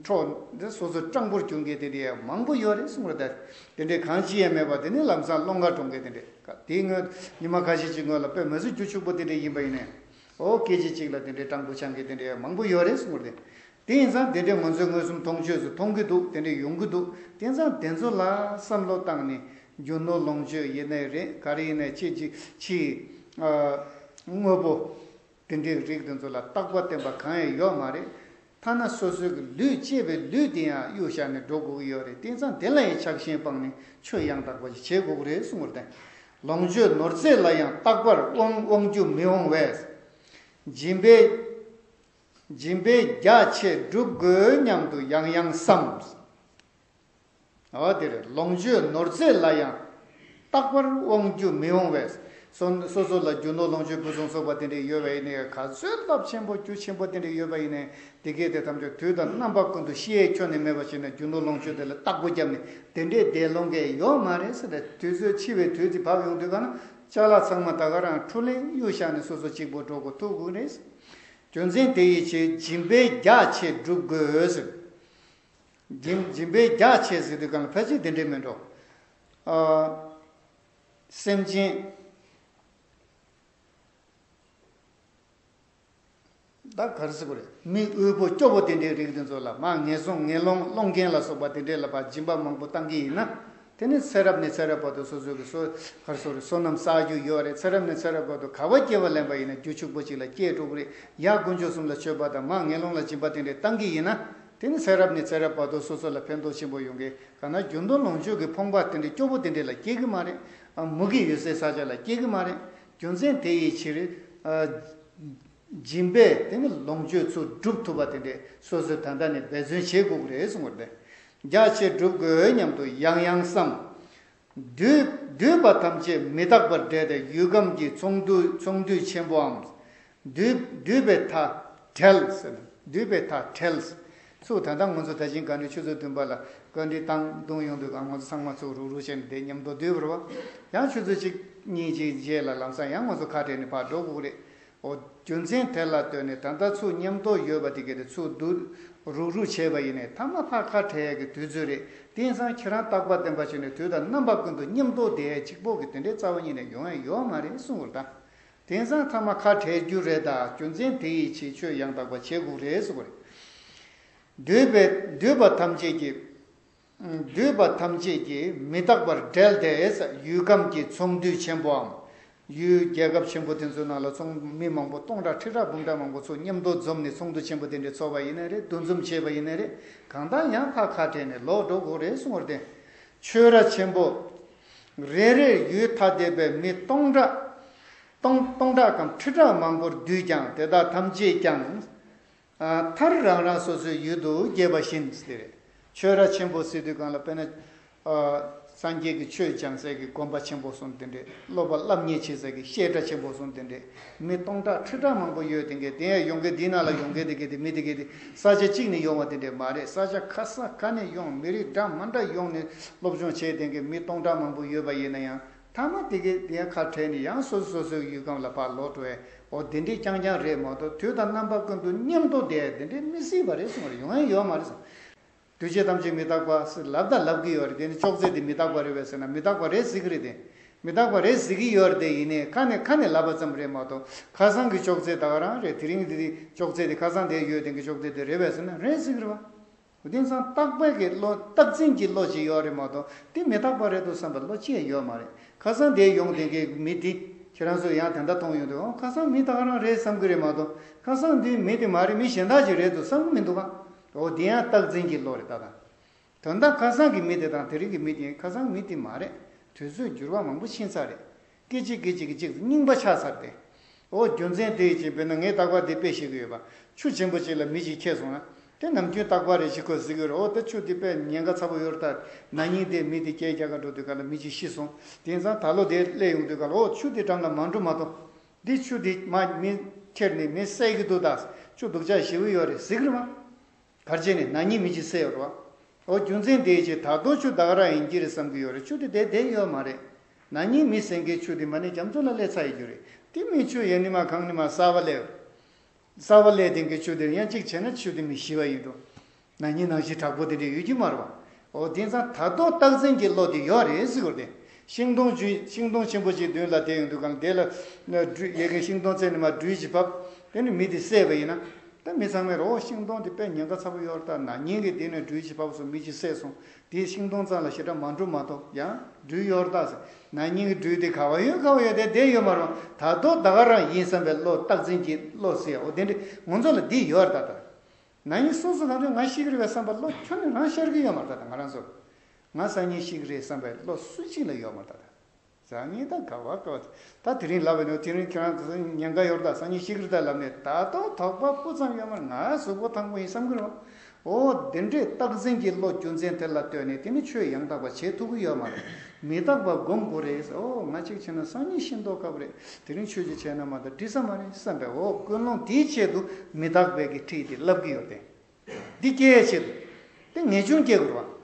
འཕྲོག་འདི་སོ་སོ་སྤྲང་པོར་གྱུར་མཁན་དེ་འདྲས་མང་པོ་ཡོད་རེད་གསུངས་རེད་ད། དེ་འདྲས་གང་ཅི་ཡང་མེད་པ་དེ་ནི་ལམ་སང་སློང་ག་གྲོངས་མཁན་དེ་འདྲས་དེའི་སྔོན་ཉི་མ་ཁ་ཤས་ཅིག་སྔོན་ལ་དཔེ་མ་སྲིད་རྒྱུ་ཕྱུག་པོ་དེ་འདྲས་ཡིན་པ་ཡིན་ན་ཡང་། ཨོ་སྐད་ཅིག་གཅིག་ལ་དེ་འདྲས་སྤྲང་པོ་ཆགས་མཁན་དེ་འདྲས་མང་པོ་ཡོད་རེད་གསུངས་རེད། དེ་ཡིན་ཙང་དེ་འདྲའི་ང་ཚོས་མངོན་སུམ་མཐོང་ཆོས་སུ་མཐོང་གི་འདུག་དེ་འདྲའི་ཡོང་གི་འདུག་དེ་ཙང་དེ་ཚོ་ལ་བསམ་བློ་བཏང་ནས་རྒྱུ་ནོར་ལོངས་སྤྱོད་ཡིན་ནའི་རེད། ག་རེ་ཡིན་ནའི་ཅི་ཅི་ཅི་དངོས་པོ་དེ་འདྲའི་རིགས་དེ་ཚོ་ལ་རྟག་པ་བརྟན་པ་གང་ཡང་ཡོད་མ་རེད། ཐ་ན་སོ་སོའི་ལུས་གཅེས་པའི་ལུས་དེ་ཡང་གཡུག་བཞག་ནས་འགྲོ་དགོས་ཀྱི་ཡོད་རེད། དེ་ཙང་དེ་ལ་ཡང་ཆགས་ཞེན་སྤངས་ནས་ཆོས་ཡང་དག་པ་ཞིག་བྱེད་དགོས་ཀྱི་རེད་གསུངས་པ་རེད། ལོངས་སྤྱོད་ནོར་རྫས་ལ་ཡང་རྟག་པར་དབང་དབང་རྒྱུ་མི་འོང་བས། སྦྱིན་པའི་སྦྱིན་པའི་རྒྱ་ཆེ་སྒྲུབ་དགོས་སྙམ་དུ་ཡང་ཡང་བསམ། འོ་དེ་རེད། ལོངས་སྤྱོད་ནོར་རྫས་ལ་ཡང་རྟག་པར་དབང་རྒྱུ་མི་འོང་བས། སོ་སོ་སོ་ལ་རྒྱུ་ནོར་ལོངས་སྤྱོད་ཕུན་སུམ་ཚོགས་པ་དེ་འདྲ་ཡོད་པ་ཡིན་ནའི་ག་ཚོད་རླབས་ཆེན་པོ་རྒྱུ་ཆེན་པོ་དེ་འདྲ་ཡོད་པ་ཡིན་ནའི་དེ་གས་དེ་ཐམས་ཅད་དུས་དང་རྣམ་པ་ཀུན་ཏུ་ཤི་ཡས་ཁྱོན་ནས་མེད་པ་བྱས་ནས་རྒྱུ་ནོར་ལོངས་སྤྱོད་དེ་ལ་བརྟག་པོ་བརྒྱབ་ནས་དེ་འདྲའི་བདེ་ལོངས་ཀྱི་ཡོད་མ་རེད་ཟེར་ཏེ་དུས་ཚོད་འཆི་བའི་དུས་ཚོད་བབས་ཡོང་དུས་ག་ན། ཅ་ལག་ཚང་མ་ད་ག་རང་འཕྲོ་ལེན་གཡུག་བཞག་ནས་སོ་སོ་གཅིག་པོ་འགྲོ་དགོས་ཐུག་དགོས་རེད། རྒྱུ་མཚན་དེ་ཡི་ཕྱིར་སྦྱིན་པས་རྒྱ་ཆེ་སྒྲུབ་དགོས་ཟེར། སྦྱིན་སྦྱིན་པས་རྒྱ་ཆེ་ཟེར་དུས་གང་ལ་ཕལ་ཆེར་དེ་འདྲས་མིན་འགྲོ། ཨ། སེམས་ཅན། ད་ག་རེ་ཟེར་དགོས་རེད། མི་དབུལ་པོ་སྐྱོ་པོ་དེ་འདྲའི་རིགས་དེ་ཚོ་ལ་མར་ངན་སོང་ངན་སློང་སློང་མཁན་ལ་སོགས་པ་དེ་འདྲས་ལ་ཕར་སྦྱིན་པ་མང་པོ་བཏང་གི་ཡིན་ན། དེ་ནི་ཚེ་རབས་ནས་ཚེ་རབས་བར་དུ་སོ་སོ་གི་སོ་ག་རེ་ཟེར་དགོས་རེད། བསོད་ནམས་བསགས་རྒྱུ་ཡོད་རེད། ཚེ་རབས་ནས་ཚེ་རབས་བར་དུ་ག་པར་སྐྱེ་བ་ལེན་པ་ཡིན་ན་རྒྱུ་ཕྱུག་པོ་ཅིག་ལ་སྐྱེས་འགྲོ་གི་རེད། ཡར་དཀོན་མཆོག་གསུམ་ལ་མཆོད་པ་དང་མར་ངན་སློང་ལ་སྦྱིན་པ་དེ་འདྲས་བཏང་གི་ཡིན་ན། དེ་ནི་ཚེ་རབས་ནས་ཚེ་རབས་བར་དུ་སོ་སོ་ལ་ཕན་ཐོགས་ཆེན་པོ་ཡོང་གི། གང་ན་རྒྱུ་ནོར་ལོངས་སྤྱོད་ཀྱི་ཕོངས་པ་དེ་འདྲས་སྐྱོ་པོ་དེ་འདྲས་ལ་སྐྱེ་གི་མ་རེད། ཨ། མུ་གེ་ཡོད་སའི་ས་ཆ་ལ་སྐྱེ་གི་མ་རེད། རྒྱུ་མཚན་དེ་ཡི་ཕྱིར། ཨ། སྦྱིན་པས་དེ་ནི་ལོངས་སྤྱོད་ཚུར་སྒྲུབ་ཐུབ་པ་དེ་འདྲས་སོ་སོས་ད་ལྟ་ནས་འབད་བརྩོན་བྱེད་དགོས་ཀྱི་རེད་གསུངས་པ་རེད། རྒྱ་ཆེ་སྒྲུབ་དགོས་སྙམ་དུ་ཡང་ཡང་བསམ། འདུས་འདུས་པ་ཐམས་ཅད་མི་རྟག་པར་བསྒྲལ་ཏེ་ཡུལ་ཁམས་ཀྱི་ཚོགས་འདུ་ཚོགས་འདུས་ཆེན་པོའམ། འདུས་འདུས་པའི་མཐའ་བྲལ་ཟེར་ན། འདུས་པའི་མཐའ་བྲལ། ཚུར་ད་ལྟ་ང་ཚོ་ད་ཕྱིན་བཀའ་འདྲི་ཆུ་ཚོད་བདུན་པ་ལ་བཀའ་འདྲི་བཏང་བཏང་ཡོང་དུས་གང་ང་ཚོ་ཚང་མ་ཚུར་རུག་རུག་བྱས་ནས་བསྡད་མཉམ་དུ་སྡོད་པ་རེད་བ། ཡང་ཆུ་ཚོད་གཅིག་གཉིས་ཅིག་རྗེས་ལ་ལམ་སང་ཡང་ང་ཚོ་ཁ་བྲལ་ནས་ཕར་འགྲོ་དགོས་ཀྱི་རེད། འོ། རྒྱུ་མཚན་དེ་ལ་ལྟོས་ནས་ད་ལྟ་ཚུར་མཉམ་དུ་ཡོད་པ་དེ་གས་དེ་ཚུར་བསྡུ་རུག་རུག་བྱས་པ་ཡིན་ནའི་མཐའ་མ་ཕར་ཁ་བྲལ་ཡག་གི་དུས་ཚོད་རེད། དེང་སང་ཁྱེད་རང་རྟག་པ་བརྟན་པ་བྱས་ནས་དུས་དང་རྣམ་པ་ཀུན་ཏུ་མཉམ་དུ་བསྡད་ཡག་གཅིག་པོ་གི་དེ་འདྲའི་རྩ་བ་ཉིད་ནས་ཡོང་ཡག་ཡོད་མ་རེད་གསུངས་པ་རེད་ད། དེང་སང་མཐའ་མ་ཁ་བྲལ་རྒྱུ་རེད་ད། རྒྱུ་མཚན་དེ་ཡི་ཕྱིར་ཆོས་ཡང་དག་པ་བྱེད་དགོས་རེད་གསུངས་པ་རེད། འདུས་པའི་འདུས་པ་ཐམས་ཅད་ཀྱི། འདུས་པ་ཐམས་ཅད་ཀྱིས་མི་རྟག་པར་བསྒྲལ་ཏེ། ཡུལ་ཁམས་ཀྱི་ཚོགས་འདུས་ཆེན་པོའམ། ཡུལ་རྒྱལ་ཁབ་ཆེན་པོ་དེ་ཚོའི་ནང་ལ་ཚོགས་མི་མང་པོ་སྟོང་ཕྲག་ཁྲི་ཕྲག་འབུམ་ཕྲག་མང་པོ་ཚོ་མཉམ་དུ་འཛོམས་ནས་ཚོགས་འདུ་ཆེན་པོ་དེ་འདྲ་ཚོགས་པ་ཡིན་ནའི་རེད། འདུ་འཛོམས་བྱས་པ་ཡིན་ནའི་རེད། གང་ལྟར་ཡང་ཕར་ཁ་བྲལ་ནས་ལོག་འགྲོ་དགོས་རེད་གསུངས་པ་རེད་དེ། ཆོས་ར་ཆེན་པོ། རེ་རེར་ཡུལ་ཐ་དད་པའི་མི་སྟོང་ཕྲག་སྟོང་སྟོང་ཕྲག་གམ་ཁྲི་ཕྲག་མང་པོར་འདུས་ཀྱང་དེ་དག་ཐམས་ཅད་ཀྱང་། ཨ། མཐར་རང་རང་སོ་སོའི་ཡུལ་དུ་སྐྱེས་པ་བཞིན་ཟེར། ཆོས་ར་ཆེན་པོ་ཟེར་དུས་གང་ལ་དཔེར་ན། ཨ། སངས་རྒྱས་ཀྱི་ཆོས་སྦྱང་སའི་གི་དགོན་པ་ཆེན་པོ་གསུམ་དེ་འདྲས། སློབ་པ་བསླབ་གཉེར་བྱེད་སའི་གི་བཤད་གྲྭ་ཆེན་པོ་གསུམ་དེ་འདྲས། མི་སྟོང་ཕྲག་ཁྲི་ཕྲག་མང་པོ་ཡོད་དེ་གས་དེ་ཡང་ཡོང་གི་འདི་ན་ལ་ཡོང་གི་དེ་གས་དེ་མི་དེ་གས་དེ་ས་ཆ་གཅིག་ནས་ཡོང་བ་དེ་འདྲས་མ་རེད། ས་ཆ་ག་ས་ག་ནས་ཡོང་། མི་རིགས་འདྲ་མ་འདྲ་ཡོང་ནས་སློབ་སྦྱོང་བྱས་དེ་གས་མི་སྟོང་ཕྲག་མང་པོ་ཡོད་པ་ཡིན་ན་ཡང་། མཐའ་མ་དེ་གའི་དེ་ཡང་ཁ་བྲལ་ནས་ཡང་སོ་སོ་སོ་སོའི་ཡུལ་ཁམས་ལ་ཕར་ལོག་འགྲོ་བས། འོ་དེ་འདྲའི་རྐྱང་རྐྱང་རེད་མ་གཏོགས་དུས་དང་རྣམ་པ་ཀུན་ཏུ་མཉམ་དུ་བསྡད་དེ་འདྲའི་མི་སྲིད་པ་རེད་གསུངས་པ་རེད། ཡོང་ཡ་ཡོད་མ་རེད་གསུངས། འདུས་བྱས་ཐམས་ཅད་མི་རྟག་པ་ཟེར་ལབ་དང་ལབ་གི་ཡོད་རེད། དེ་ནི་ཅོག་ཙེ་དེ་མི་རྟག་པ་རེད་པས་ཟེར་ན་མི་རྟག་པ་རེད་ཟེར་གི་རེད་དེ། མི་རྟག་པ་རེད་ཟེར་གི་ཡོད་རེད་དེ། ཡིན་ནའི་ཁ་ནས་ཁ་ནས་ལབ་པ་ཙམ་རེད་མ་གཏོགས་ཁ་སང་གི་ཅོག་ཙེ་ད་ག་རང་རེད། དེ་རིང་འདི་དེ་ཅོག་ཙེ་དེ་ཁ་སང་དེ་ཡོད་དེ་གི་ཅོག་ཙེ་དེ་རེད་པས་ཟེར་ན་རེད་ཟེར་གི་རེད་པ། དེང་སང་རྟག་པའི་གི་བློ། རྟག་འཛིན་གྱི་བློ་ཅིག་ཡོད་རེད་མ་གཏོགས་དེ་མི་རྟག་པ་རེད་འདུག་བསམ་པའི་བློ་ཅི་ཡང་ཡོད་མ་རེད། ཁ་སང་དེ་ཡོང་དེ་གའི་མི་དེ་ཁྱེད་རང་ཚོས་ཡང་དེ་འདྲ་མཐོང་ཡོང་དུས། འོ་ཁ་སང་མི་ད་ག་རང་རེད་བསམ་གི་རེད་མ་གཏོགས་ཁ་སང་དེ་མི་དེ་མ་རེད། མི་གཞན་དག་ཅིག་རེད་འདུག་བསམ་གི་མི་འདུག་ག། འོ་དེ་ཡང་རྟག་འཛིན་གྱི་བློ་རེད་ད། ད་དོན་དག་ཁ་སང་གི་མི་དེ་དང་དེ་རིང་གི་མི་དེ་ཁ་སང་མི་དེ་མ་རེད། དུས་ཚོད་འགྱུར་བ་མང་པོ་ཕྱིན་ཚར་རེད། སྐད་ཅིག་སྐད་ཅིག་གི་གཅིག་ཏུ་རྙིང་པ་ཆགས་ཚར་ཏེ། འོ་རྒྱུ་མཚན་དེ་ཡི་ཕྱིར་དཔེར་ན་ངས་རྟག་པར་འདི་དཔེ་བཤད་ཀྱི་ཡོད་པ། ཆུ་ཆེན་པོ་ཅིག་ལ་མི་གཅིག་ཁྱེར་སོང་ན། དེ་ནམ་རྒྱུན་རྟག་པར་རེ་ཞིག་ཁོས་གཟིགས་ཀྱི་ཡོད་རེད། འོ་དེ་ཆུ་འདི་དཔེ་ཉེན་ཁ་ཚ་པོ་ཡོད་རེད་ད། ན་ནིང་དེ་མི་དེ་སྐད་རྒྱག་ག་འགྲོ་དུས་ག་ལ་མི་གཅིག་ཤི་སོང་། དེང་སང་ད་ལོ་དེ་སླེབས་ཡོང་དུས་ག་ལ་འོ་ཆུ་དེ་འགྲམ་ལ་མ་འགྲོ་མ་གཏོགས། འདི་ཆུ་དེ་མ་མི་ཁྱེར་ནས་མི་བསད་ཀྱི་འདུག་ད། ཆུ་སྡུག་ཅག་ཞེ་པོ་ཡོད་རེད་གཟིགས་ཀྱི་རེད་མ། གར་བྱས་ནས་ན་ནིང་མི་གཅིག་བསད་ཡོད་རེད་བ། འོ་རྒྱུ་མཚན་དེའི་ཕྱིར་ད་དུང་ཆུ་ད་ག་རང་ཡིན་གྱི་རེད་བསམ་གྱི་ཡོད་རེད། ཆུ་དེ་བསྡད་བསྡད་ཡོད་མ་རེད། ན་ནིང་མི་བསད་མཁན་ཆུ་དེ་མ་ཎི་རྒྱ་མཚོ་ལ་སླེབས་ཚར་ཡོད་རྒྱུ་རེད། དེ་མིན་ཆུ་ཡང་ཉི་མ་གང་ཉི་མ་གསར་པ་སླེབས། གསར་པ་སླེབས་དེ་གི་ཆུ་དེ་ཡང་གཅིག་བྱས་ན་ཆུ་དེ་མི་ཞི་བ་ཡིན་འགྲོ། ན་ནིང་ནང་བཞིན་དྲག་པོ་དེ་འདྲ་ཡོད་ཀྱི་མ་རེད་བ། འོ་དེང་སང་ད་དུང་རྟག་འཛིན་གྱི་བློ་དེ་ཡོད་རེད་ཟེར་གྱི་ཡོད་རེད། ཤིང་སྡོང་ཆུ་ཤིང་སྡོང་ཆེན་པོ་ཅིག་མདུན་ལ་བསྡད་ཡོང་དུས་གང་དེ་ལ་སྦྲུལ་ཡ་གི་ཤིང་སྡོང་རྩེ་ནས་མར་སྦྲུལ་ཅིག་བབས། དེ་ནི་མི་དེ་བསད་པ་ཡིན་ན། ད་མི་ཚང་མས་རོ་ཤིང་སྡོང་དེ་དཔེ་ཉེན་ཁ་ཚ་པོ་ཡོད་རེད་ད། ན་ནིང་གི་དེ་ནས་སྦྲུལ་ཅིག་བབས་སོང་། མི་ཅིག་བསད་སོང་། དེའི་ཤིང་སྡོང་རྩ་ལ་ཞེ་དྲག་མ་འགྲོ་མ་གཏོགས་ཡང་སྦྲུལ་ཡོད་རེད་ད་ཟེར། ན་ནིང་གི་སྦྲུལ་དེ་ག་བ་ཡོད་ག་བ་ཡོད་དེ་བསྡད་ཡོད་མ་རེད། ད་དུང་ད་ག་རང་ཡིན་བསམ་པའི་བློ་རྟག་འཛིན་གྱི་བློ་ཟེར་ཡ་འོ་དེ་འདྲ་ང་ཚོ་ལ་འདི་ཡོད་རེད་ད། ད་ན་ནིང་སོ་སོ་གང་དུས་ང་ཤི་གི་རེད་བསམ་པའི་བློ་ཁྱོན་ནས་རང་ཤར་གི་ཡོད་མ་རེད་ད། ད་ང་རང་ཚོ་ང་སང་ཉིན་ཤི་གི་རེད་བསམ་པའི་བློ་སུ་གཅིག་ལ་ཡོད་མ་རེད་ད། ད། སང་ཉིན་ད་ག་བ་ག་བ། ད་དེ་རིང་ལབ་པ་ཡིན་ནོ། དེ་རིང་ཁྱེད་རང་ཚོ་ཉེན་ཁ་ཡོད་རེད་ད། སང་ཉིན་ཤི་གི་རེད་ད་ལབ་ནས་ད་དུང་དོགས་པ་སྤུ་ཙམ་ཡོད་མ་རེད། ང་གཟུགས་པོ་ཐང་པོ་ཡིན་བསམ་གི་རེད། འོ་དེ་འདྲའི་རྟག་འཛིན་གྱི་བློ་རྒྱུ་མཚན་དེ་ལ་ལྟོས་ནས་དེ་ནི་ཆོས་ཡང་དག་པ་བྱེད་ཐུབ་ཀྱི་ཡོད་མ་རེད། མི་རྟག་པ་སྒོམ་དགོས་རེད། འོ་ང་གཅིག་བྱས་ན་སང་ཉིན་ཤི་མདོག་ཁ་པོ་རེད། དེ་རིང་ཆོས་ཅིག་བྱས་ན་མ་གཏོགས་འགྲིག་ས་མ་རེད་བསམ་པའི་འོ་ཀུན་སློང་དེའི་ཆེད་དུ་མི་རྟག་པའི་གི་ཁྲིད་དེ་བསླབ་ཀྱི་ཡོད་དེ། འདི་སྐྱེ་ཡའི་ཆེད་དུ་དེ་ངེས་འབྱུང་སྐྱེ་དགོས་རེད་བ།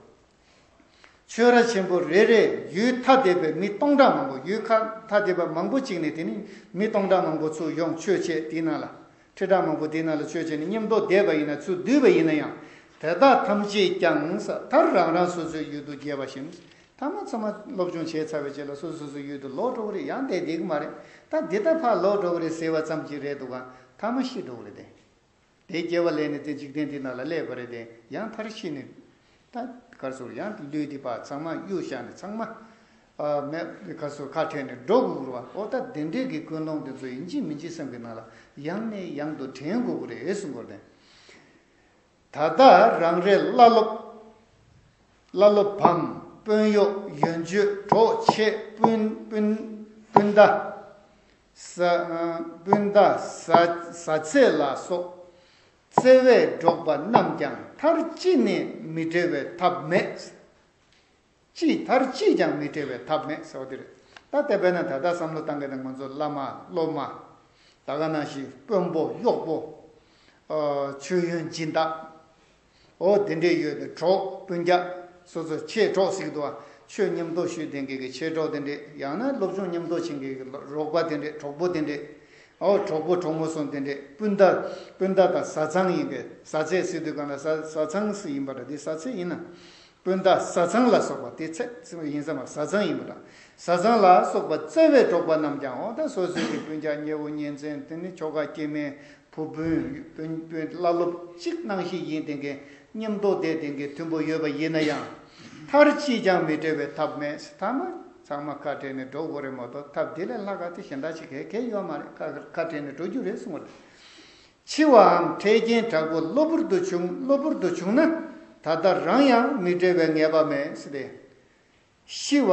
ཆོས་ར་ཆེན་པོ་རེ་རེ་ཡུལ་ཐ་དད་པའི་མི་སྟོང་ཕྲག་མང་པོ། ཡུལ་ཁ་ཐ་དད་པ་མང་པོ་ཅིག་ནས་དེ་ནི་མི་སྟོང་ཕྲག་མང་པོ་ཚུར་ཡོང་ཆོས་བྱེད། དེའི་ནང་ལ་ཁྲི་ཕྲག་མང་པོ་དེའི་ནང་ལ་ཆོས་བྱེད་ནས་མཉམ་དུ་བསྡད་པ་ཡིན་ན། ཚུར་བསྡུས་པ་ཡིན་ན་ཡང་། དེ་དག་ཐམས་ཅད་ཀྱང་ས་མཐར་རང་རང་སོ་སོའི་ཡུལ་དུ་བརྗེ་བ་བཞིན། ཐ་མ་ཚང་མ་སློབ་སྦྱོང་བྱས་ཚར་བའི་རྗེས་ལ་སོ་སོ་སོ་སོའི་ཡུལ་དུ་ལོག་འགྲོ་གི་རེད། ཡང་བསྡད་བསྡད་གི་མ་རེད། ད་འདི་ལྟར་ཕར་ལོག་འགྲོ་གི་རེད་ཟེར་བ་ཙམ་གྱིས་རེད་འདུག་ག་ཐ་མ་ཤི་འགྲོ་གི་རེད་དེ། དེ་སྐྱེ་བ་ལེན་ནས་དེ་འཇིག་རྟེན་འདི་ནང་ལ་སླེབས་པ་རེད་དེ། ཡང་མཐར་ཤི་ནས་ད་གར་སོང་། ཡང་ལུས་འདི་པ་ཚང་མ་གཡུག་བཞག་ནས་ཚང་མ་ཨ་མེད་གར་སོང་ཁ་བྲལ་ནས་འགྲོ་དགོས་རེད་བ། ཨོ་ད་དེ་འདྲས་ཀྱི་ཀུན་སློང་དེ་ཚོ་ཡིན་གཅིག་མིན་གཅིག་སེམས་ཀྱི་ནང་ལ་ཡང་ནས་ཡང་དུ་དྲན་དགོས་ཀྱི་རེད་གསུང་གི་རེད་དེ། ད་ལྟ་རང་རེ་བླ་སློབ། བླ་སློབ་བམ། དཔོན་གཡོག་ཡོན་མཆོད། གྲོགས་མཆེད། སྤུན་སྤུན་སྤུན་ཟླ། ཟ་སྤུན་ཟླ། ཟ་ཟ་ཚེ་ལ་སོགས་བརྩེ་བས་འགྲོགས་པ་རྣམས་ཀྱང་མཐར་ཅི་ནས་མི་འབྲལ་བའི་ཐབས་མེད། ཅི་མཐར་ཅིས་ཀྱང་མི་འབྲལ་བའི་ཐབས་མེད་ཟེར་བ་དེ་རེད། ད་དེ་བས་ན་ད་ལྟ་བསམ་བློ་བཏང་གི་ན་ང་ཚོ་བླ་མ་སློབ་མ། ད་ག་ནང་བཞིན་དཔོན་པོ་གཡོག་པོ། ཨ་མཆོད་ཡོན་སྦྱིན་བདག་ཨོ་དེ་འདྲས་ཡོད་དེ། གྲོགས་སྤུན་ཀྱག་སོ་སོ་མཆེད་གྲོགས་ཟེར་གི་འདུག་ཨ། ཆོས་མཉམ་དུ་ཞུགས་བསྡད་མཁན་གྱི་མཆེད་གྲོགས་དེ་འདྲས། ཡང་ན་སློབ་སྦྱོང་མཉམ་དུ་བྱེད་མཁན་གྱི་རོགས་པ་དེ་འདྲས། གྲོགས་པོ་དེ་འདྲས། ཨོ་གྲོགས་པོ་གྲོགས་མོ་སོགས་དེ་འདྲས། སྤུན་ཟླ། སྤུན་ཟླ་དང་བཟའ་ཚང་ཡིན་པས། བཟའ་ཚང་ཟེར་དུས་གང་ལ་བཟའ་བཟའ་ཚང་ཟེར་ཡིན་པ་འདྲ། འདི་བཟའ་ཚང་ཡིན་ན། སྤུན་ཟླ་བཟའ་ཚང་ལ་སོགས་པ། དེ་ཚད་ཡིན་ས་མ། བཟའ་ཚང་ཡིན་པ་འདྲ། བཟའ་ཚང་ལ་སོགས་པ་བརྩེ་བས་འགྲོགས་པ་རྣམས་ཀྱང་། ཨོ་ད་སོ་སོའི་གི་སྤུན་ཀྱག་ཉེ་བོ་ཉེ་ཚན། དེ་ནི་ཁྱོ་ག་སྐྱེ་དམན། བུ་སྤུན་སྤུན་སྤུན་བླ་སློབ་གཅིག་ནང་བཞིན་ཡིན་བསྡད་མཁན། མཉམ་དུ་བསྡད་བསྡད་མཁན་མཐུན་པོ་ཡོད་པ་ཡིན་ན་ཡང་། མཐར་ཅིས་ཀྱང་མི་འབྲལ་བའི་ཐབས་མེད། ཐ་མ་ཚང་མ་ཁ་བྲལ་ནས་འགྲོ་དགོས་རེད་མ་གཏོགས། ཐབས་དེ་ལས་ལྷག་ག་དེ་གཞན་དག་ཅིག་གས་གས་ཡོད་མ་རེད། ཁ་ཁ་བྲལ་ནས་འགྲོ་རྒྱུ་རེད་གསུངས་པ་རེད། འཆི་བའམ་འཕྲལ་རྐྱེན་དྲག་པོ་གློ་བུར་དུ་བྱུང་། གློ་བུར་དུ་བྱུང་ན་ད་ལྟ་རང་ཡང་མི་འབྲལ་བའི་ངེས་པ་མེད་ཟེར་ཏེ། ཤི་བ།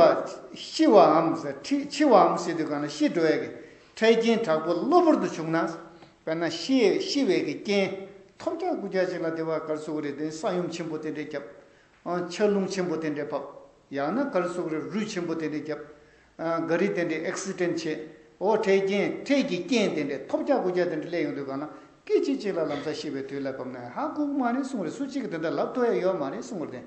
ཤི་བའམ་ཟེར། འཆི་འཆི་བའམ་ཟེར་དུས་གང་ལ་ཤི་འགྲོ་ཡས་ཀྱི་འཕྲལ་རྐྱེན་དྲག་པོ་གློ་བུར་དུ་བྱུང་ན། དཔེར་ན་ཤི་ཤི་བའི་གི་རྐྱེན་ཐོབ་རྒྱག་དགུ་རྒྱག་ཅིག་ལ་དེ་བ་གར་སོང་རེད་དེ། ས་ཡོམ་ཆེན་པོ་དེ་འདྲས་བརྒྱབ། ཨང་ཆར་རླུང་ཆེན་པོ་དེ་འདྲས་བབས། ཡང་ན་གར་སོང་རེད་རུད་ཆེན་པོ་དེ་འདྲས་བརྒྱབ། ཨང་ག་རི་དེ་འདྲས་ཨེག་སི་ཌེན་ཊི་བྱས། ཨོ་འཕྲལ་རྐྱེན་འཕྲལ་གྱི་རྐྱེན་དེ་འདྲས་ཐོབ་རྒྱག་དགུ་རྒྱག་དེ་འདྲས་སླེབས་ཡོང་དུས་གང་ལ་སྐད་ཅིག་གཅིག་ལ་ལམ་སང་ཤི་བའི་དུས་ལ་བབས་ན་ཧ་གོ་གི་མ་རེད་གསུངས་རེད། སུ་གཅིག་གིས་དེ་འདྲ་ལབ་ཐུབ་ཡ་ཡོད་མ་རེད་གསུངས་རེད་དེ།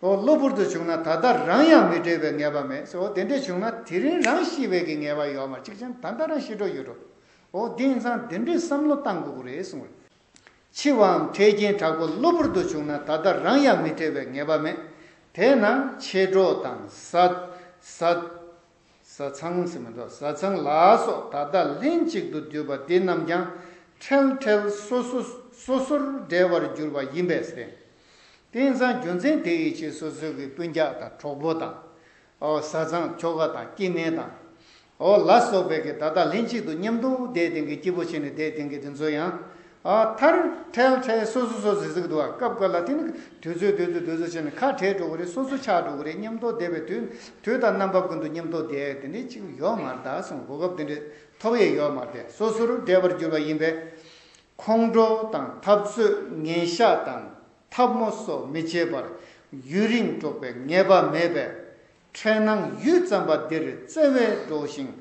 ཨོ་གློ་བུར་དུ་བྱུང་ན་ད་ལྟ་རང་ཡང་མི་འབྲལ་བའི་ངེས་པ་མེད་ཟེར། ཨོ་དེ་འདྲས་བྱུང་ན་དེ་རིང་རང་ཤི་བའི་གི་ངེས་པ་ཡོད་མ་རེད། གཅིག་བྱས་ན་ད་ལྟ་རང་ཤི་འགྲོ་ཡོད་འགྲོ། ཨོ་དེ་ཡིན་ཙང་དེ་འདྲས་བསམ་བློ་བཏང་དགོས་ཀྱི་རེད་གསུངས་རེད། འཆི་བའམ་འཕྲལ་རྐྱེན་དྲག་པོ་གློ་བུར་དུ་བྱུང་ན་ད་ལྟ་རང་ཡང་མི་འབྲལ་བའི་ངེས་པ་མེད། དེས་ན་མཆེད་གྲོགས་དང་བཟའ་བཟའ་བཟའ་ཚང་ཟེར་མི་འདུག་བཟའ་ཚང་ལ་སོགས་ད་ལྟ་ལྷན་ཅིག་ཏུ་འདུས་པ་འདི་རྣམས་ཀྱང་འཕྲལ་འཕྲལ་སོ་སོ་སོ་སོར་འབྲལ་བར་འགྱུར་བ་ཡིན་པས་ཟེར། དེ་ཡིན་ཙང་རྒྱུ་མཚན་དེ་ཡི་ཕྱིར་སོ་སོའི་གི་སྤུན་ཀྱག་དང་གྲོགས་པོ་དང་། ཨོ་བཟའ་ཚང་ཁྱོ་ག་དང་སྐྱེ་དམན་དང་། ཨོ་ལ་སོགས་པའི་གི་ད་ལྟ་ལྷན་ཅིག་ཏུ་མཉམ་དུ་བསྡད་བསྡད་མཁན་སྐྱིད་པོ་བྱས་ནས་བསྡད་བསྡད་མཁན་དེ་ཚོ་ཡང་། ཨ་མཐར་འཕྲལ་འཕྲལ་སོ་སོ་སོ་ཟེར་ཟེར་གི་འདུག་བ། སྐབས་འགའ་ལ་དེ་ནི་དུས་ཚོད་དུས་ཚོད་དུས་ཚོད་བྱས་ནས་ཁ་བྲལ་འགྲོ་གི་རེད། སོ་སོ་ཆགས་འགྲོ་གི་རེད། མཉམ་དུ་བསྡད་པའི་དུས་དུས་དང་རྣམ་པ་ཀུན་ཏུ་མཉམ་དུ་བསྡད་དེ་འདྲས་ཅིག་ཡོད་མ་རེད་ད་གསུངས། གོ་སྐབས་དེ་འདྲས་ཐོབ་ཡས་ཡོད་མ་རེད། སོ་སོར་འབྲལ་བར་འགྱུར་བ་ཡིན་པས། ཁོང་ཁྲོ་དང་འཐབ་རྩོད་ངན་ཤགས་དང་འཐབ་མོ་སོགས་མི་བྱེད་པར་ཡུན་རིང་འགྲོགས་པའི་ངེས་པ་མེད་པས། འཕྲལ་སྣང་ཡུད་ཙམ་པ་འདིར་བརྩེ་བས་སྒྲོགས་ཤིང་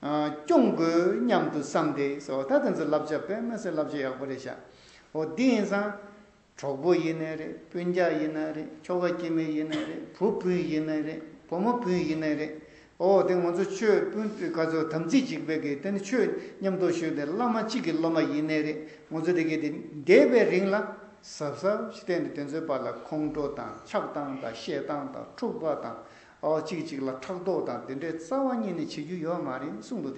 སྐྱོང་དགོས་སྙམ་དུ་བསམ་སྟེ་ཟེར་བ། ད་དེ་ཚོ་བསླབ་བྱ་དཔེ་མི་སྲིད་བསླབ་བྱ་ཡག་པོ་རེད་ཤག་འོ་འདི་ཡིན་ཙང་གྲོགས་པོ་ཡིན་ནའི་རེད། སྤུན་ཀྱག་ཡིན་ནའི་རེད། ཁྱོ་ག་སྐྱེ་དམན་ཡིན་ནའི་རེད། བུ་སྤུན་ཡིན་ནའི་རེད། བུ་མོ་སྤུན་ཡིན་ནའི་རེད། ཨོ་དེ་ང་ཚོ་ཆོས་སྤུན་ག་ཚོད་དམ་ཚིག་གཅིག་པའི་གི་དེ་ནི་ཆོས་མཉམ་དུ་ཞུགས་ཏེ་བླ་མ་གཅིག་གི་སློབ་མ་ཡིན་ནའི་རེད། ང་ཚོ་དེ་གི་དེ་འདས་པའི་རིང་ལ་གཟབ་གཟབ་ཞིག་བསྟེན་ནས་དེ་ཚོའི་བར་ལ་ཁོང་ཁྲོ་དང་ཆགས་སྡང་དང་ཞེ་སྡང་དང་འཁྲུག་པ་དང་། ཨོ་གཅིག་གཅིག་ལ་ཕྲག་དོག་དང་དེ་འདྲའི་རྩ་བ་ཉིད་ནས་བྱེད་རྒྱུ་ཡོད་མ་རེད་གསུངས་འདུག་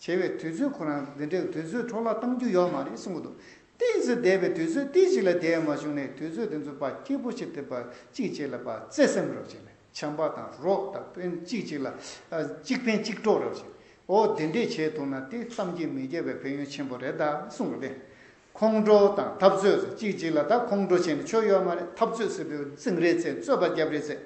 སྟེ། བྱས་པའི་དུས་ཚོད་ཁོ་རང་འདི་འདྲའི་དུས་ཚོད་འཕྲོ་བརླག་གཏང་རྒྱུ་ཡོད་མ་རེད་གསུང་གི་འདུག་ཏོག་ཙམ་འདས་པའི་དུས་ཚོད་ཏིག་ཅིག་ལ་བསྡད་མ་བྱུང་ནས་དུས་ཚོད་དེ་ཚོ་ཕར་སྐྱིད་པོ་བྱེད་ཐུབ་པ། གཅིག་གཅིག་ལ་ཕར་བརྩེ་སེམས་རོགས་བྱེད་ནས་བྱམས་པ་དང་རོགས་དང་སྤུན་གཅིག་གཅིག་ལ་གཅིག་ཕན་གཅིག་གྲོགས་རོགས་བྱེད། འོ་དེ་འདྲས་བྱེད་ཐུབ་ན་དེ་བསམ་གྱིས་མི་ཁྱབ་པའི་ཕན་ཡོན་ཆེན་པོ་རེད་ད་གསུང་གི་རེད། ཁོང་ཁྲོ་དང་འཐབ་རྩོད་ཟེར། གཅིག་གཅིག་ལ་ད་ཁོང་ཁྲོ་བྱས་ནས་ཆོ་ཡོད་མ་རེད། འཐབ་རྩོད་ཟེར་དུས་རྫིང་རེད་ཟེར། རྩོད་པ་རྒྱབ་རེད་ཟེར།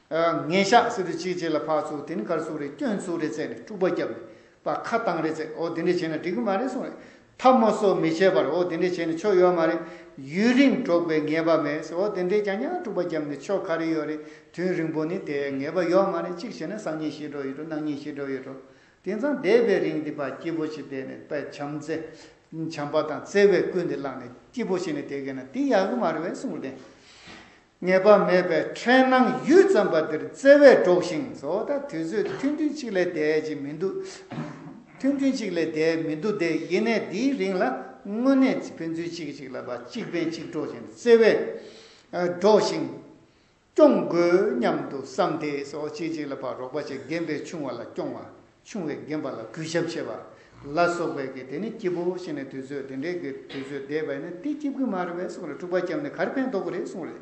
ངན་ཤགས་ཟེར་དུས་གཅིག་གཅིག་ལ་ཕར་ཚུར་དེ་ནི་གར་ཚུགས་རེད། སྐྱོན་ཚུགས་རེད་ཟེར་ནས་དཀྲུག་པ་བརྒྱབ་ནས་པ་ཁ་བཏང་རེད་ཟེར། འོ་དེ་འདྲས་བྱས་ན་འགྲིག་གི་མ་རེད་གསུངས་རེད། འཐབ་མོ་སོགས་མི་བྱེད་པར། འོ་དེ་འདྲས་བྱས་ནས་ཆོ་ཡོད་མ་རེད། ཡུན་རིང་འགྲོགས་པའི་ངེས་པ་མེད་ཟེར། འོ་དེ་འདྲས་ཀྱང་ཡང་དཀྲུག་པ་བརྒྱབ་ནས་ཆོ་ག་རེ་ཡོད་རེད། དུས་རིང་པོ་ནི་དེ་ངེས་པ་ཡོད་མ་རེད། གཅིག་བྱས་ན་སང་ཉིན་ཤི་འགྲོ་ཡོད་འགྲོ། གནངས་ཉིན་ཤི་འགྲོ་ཡོད་འགྲོ། དེང་སང་འདས་པའི་རིང་འདི་པ་སྐྱིད་པོ་ཞིག་བསྡད་ནས་པའི་བྱམས་བརྩེ་བྱམས་པ་དང་བརྩེ་བའི་ཀུན་འདི་བླངས་ནས་སྐྱིད་པོ་ཞིག་ནས་བསྡད་མཁན་ན་དེ་ཡག་གི་མ་རེད་པས་གསུངས་ཏེ། ངེས་པ་མེད་པའི་འཕྲལ་སྣང་ཡུད་ཙམ་པ་དེར་བརྩེ་བས་སྒྲོགས་ཤིང་སོ། ད་དུས་ཚོད་ཐུང་ཐུང་གཅིག་ལས་བསྡད་ཀྱི་མི་འདུག་ཐུང་ཐུང་གཅིག་ལས་བསྡད་མི་འདུག་དེ་ཡིན་ནའི་དེའི་རིང་ལ་དངོས་གནས་ཕན་ཚུན་གཅིག་གིས་གཅིག་ལ་ཕར་གཅིག་ཕན་གཅིག་གྲོགས་བྱས་ནས་བརྩེ་བས་སྒྲོགས་ཤིང་། སྐྱོང་དགོས་སྙམ་དུ་བསམ་སྟེ་སོ། གཅིག་གཅིག་ལ་ཕར་རོགས་པ་བྱེད། རྒན་པས་ཆུང་བ་ལ་སྐྱོང་བ། ཆུང་བས་རྒན་པ་ལ་གུས་ཞབས་བྱེད་པ་ལ་སོགས་པའི་གི་དེ་ནི་སྐྱིད་པོ་ཞིག་ནས་དུས་ཚོད་དེ་འདྲའི་གི་དུས་ཚོད་བསྡད་པ་ཡིན་ན་དེ་སྐྱིད་པོ་མ་རེད་པས་གསུངས་རེད། འཁྲུག་པ་བརྒྱབ་ནས་ག་རེ་ཕན་ཐོགས་ཀྱི་རེད་གསུངས་རེད།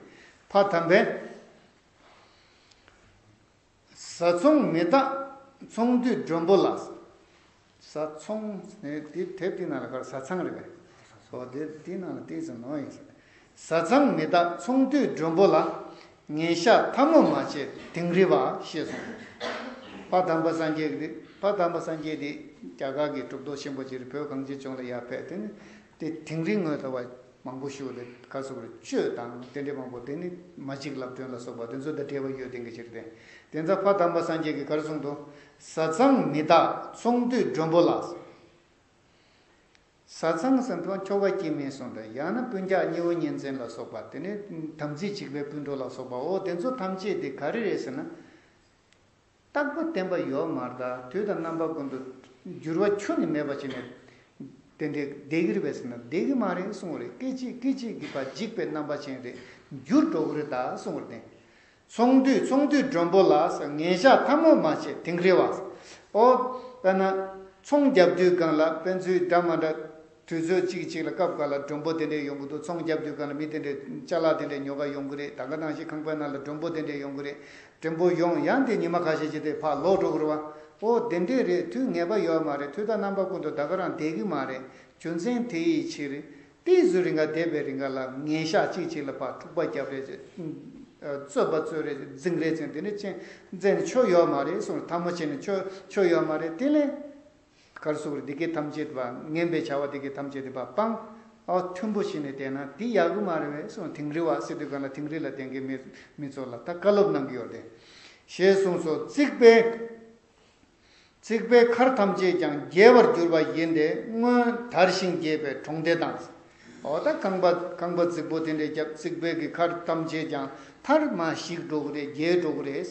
ཕ་དམ་པས། བཟའ་ཚང་མི་རྟག་ཚོང་དུས་མགྲོན་པོ་ལ། བཟའ་ཚང་ནས་དེ་དེབ་དེ་ནང་ལ་གར་བཟའ་ཚང་རེད་པས། ཨོ་དེ་དེ་ནང་ལ་དེ་ཙམ་ནོར་ཡིན་ཟེར། བཟའ་ཚང་མི་རྟག་ཚོང་དུས་མགྲོན་པོ་ལ། ངན་ཤགས་ཐལ་མོ་མ་བྱས་དིང་རི་བ་ཞེས་གསུངས། ཕ་དམ་པ་སངས་རྒྱས་ཀྱི་ཕ་དམ་པ་སངས་རྒྱས་དེ་རྒྱ་གར་གྱི་གྲུབ་ཐོབ་ཆེན་པོ་ཅིག་རེད། བོད་གངས་ཅན་ལྗོངས་ལ་ཡར་ཕེབས། དེ་ནི་དེ་དིང་རི་ངོས་ལྟ་བ་མང་པོ་ཞིག་ལ་ག་ཟེར་དགོས་རེད། གཅོད་དང་དེ་འདྲའི་མང་པོ་དེ་ནི་མ་གཅིག་ལབ་སྟོན་ལ་སོགས་པ་དེ་ཚོ་དང་འབྲེལ་བ་ཡོད་དེ་འགའ་ཅིག་རེད། དེ་ཚོ་ཕ་དམ་པ་སངས་རྒྱས་ཀྱིས་ག་རེ་གསུངས་འདུག་བཟའ་ཚང་མི་རྟག་ཚོང་དུས་མགྲོན་པོ་ལ། བཟའ་ཚང་ཟེར་དུས་ཁྱོ་ག་སྐྱེ་དམན་སོང་དང་ཡང་ན་སྤུན་ཀྱག་གཉེན་བུ་གཉེན་ཚན་ལ་སོགས་པ་དེ་ནས་དམ་ཚིག་གཅིག་པའི་སྤུན་གྲོགས་ལ་སོགས་པ་འོ་དེ་ཚོ་ཐམས་ཅད་དེ་ག་རེ་རེད་ཟེར་ན། རྟག་པ་བརྟན་པ་ཡོད་མ་རེད། ད་དུས་དང་རྣམ་པ་ཀུན་ཏུ་འགྱུར་བ་ཁྱོན་ནས་མེད་པ་བྱས་ནས་དེ་འདྲའི་བསྡད་ཀྱི་རེད་པས་ཟེར་ན་བསྡད་ཀྱི་མ་རེད་གསུངས་པ་རེད། སྐད་ཅིག་སྐད་ཅིག་གིས་ཕར་འཇིག་པའི་རྣམ་པ་ཅན་རེད། འགྱུར་འགྲོ་གི་རེད་ད་གསུངས་པ་རེད། ཚོང་དུས་ཚོང་དུས་མགྲོན་པོ་ལ་ཟེར། ངན་ཤགས་ཐལ་མོ་མ་བྱས་དིང་རི་བ་ཟེར། ཨོ། དཔེར་ན། ཚོང་རྒྱབ་དུས་སྒང་ལ་དཔེ་མཚོན་འདྲ་མ་འདྲ། དུས་ཚོད་གཅིག་གཅིག་ལ་སྐབས་འགའ་ལ་མགྲོན་པོ་དེ་འདྲས་ཡོང་གི་འདུག་ཚོང་རྒྱབ་དུས་སྒང་ལ་མི་དེ་འདྲས་ཅ་ལག་དེ་འདྲས་ཉོ་ག་ཡོང་གི་རེད། ད་ག་ནང་བཞིན་ཁང་པའི་ནང་ལ་མགྲོན་པོ་དེ་འདྲས་ཡོང་གི་རེད། མགྲོན་པོ་ཡོང་ཡང་དེ་ཉི་མ་ཁ་ཤས་ཅིག་དེ་ཕར་ལོག་འགྲོ་གི་རེད་བ། ཨོ་དེ་འདྲས་རེད། དུས་ངེས་པ་ཡོད་མ་རེད། དུས་དང་རྣམ་པ་ཀུན་ཏུ་ད་ག་རང་བསྡད་ཀྱི་མ་རེད། རྒྱུ་མཚན་དེ་ཡི་ཕྱིར། དེའི་ཚོད་རིང་ག་བསྡད་པའི་རིང་ག་ལ་ངན་ཤགས་གཅིག་གཅིག་ལ་ཕར་འཁྲུག་པ་བརྒྱབ་རེད། རྩོད་པ་རྩོད་རེད། འཛིང་རེད་ཟེར་དེ་འདྲས་ཅན་འཛིང་ཆོ་ཡོད་མ་རེད་གསུངས། ཐལ་མོ་བྱས་ནས་ཆོ་ཆོ་ཡོད་མ་རེད། དེ་ལས། ག་རེ་ཟེར་དགོས་རེད། འདི་སྐད་ཐམས་ཅད་པ་ངན་པའི་བྱ་བ་འདི་སྐད་ཐམས་ཅད་པ་སྤང་། ཨ་མཐུན་པོ་བྱས་ནས་བསྡད་ན་འདི་ཡག་གི་མ་རེད་པས་གསུངས། དིང་རི་བ་ཟེར་དུས་སྒང་ལ་དིང་རི་ལ་བསྡད་མཁན་མི་མི་ཚོ་ལ་ད་བཀའ་སློབ་གནང་གི་ཡོད་རེད། ཞེས་གསུངས་སོ། རྩིག་པའི་རྩིག་པའི་མཁར་ཐམས་ཅད་ཀྱང་རྒྱས་པར་གྱུར་པ་ཡིན་ཏེ་སྔོན་དར་ཞིང་རྒྱས་པའི་གྲོང་སྡེ་དང་། འོ་ད་ཁང་པ་ཁང་པ་རྫིག་པོ་དེ་འདྲས་བརྒྱབ། རྩིག་པའི་གི་མཁར་ཐམས་ཅད་ཀྱང་མཐར་མ་ཞིག་འགྲོ་གི་རེད། རྒྱས་འགྲོ་གི་རེད།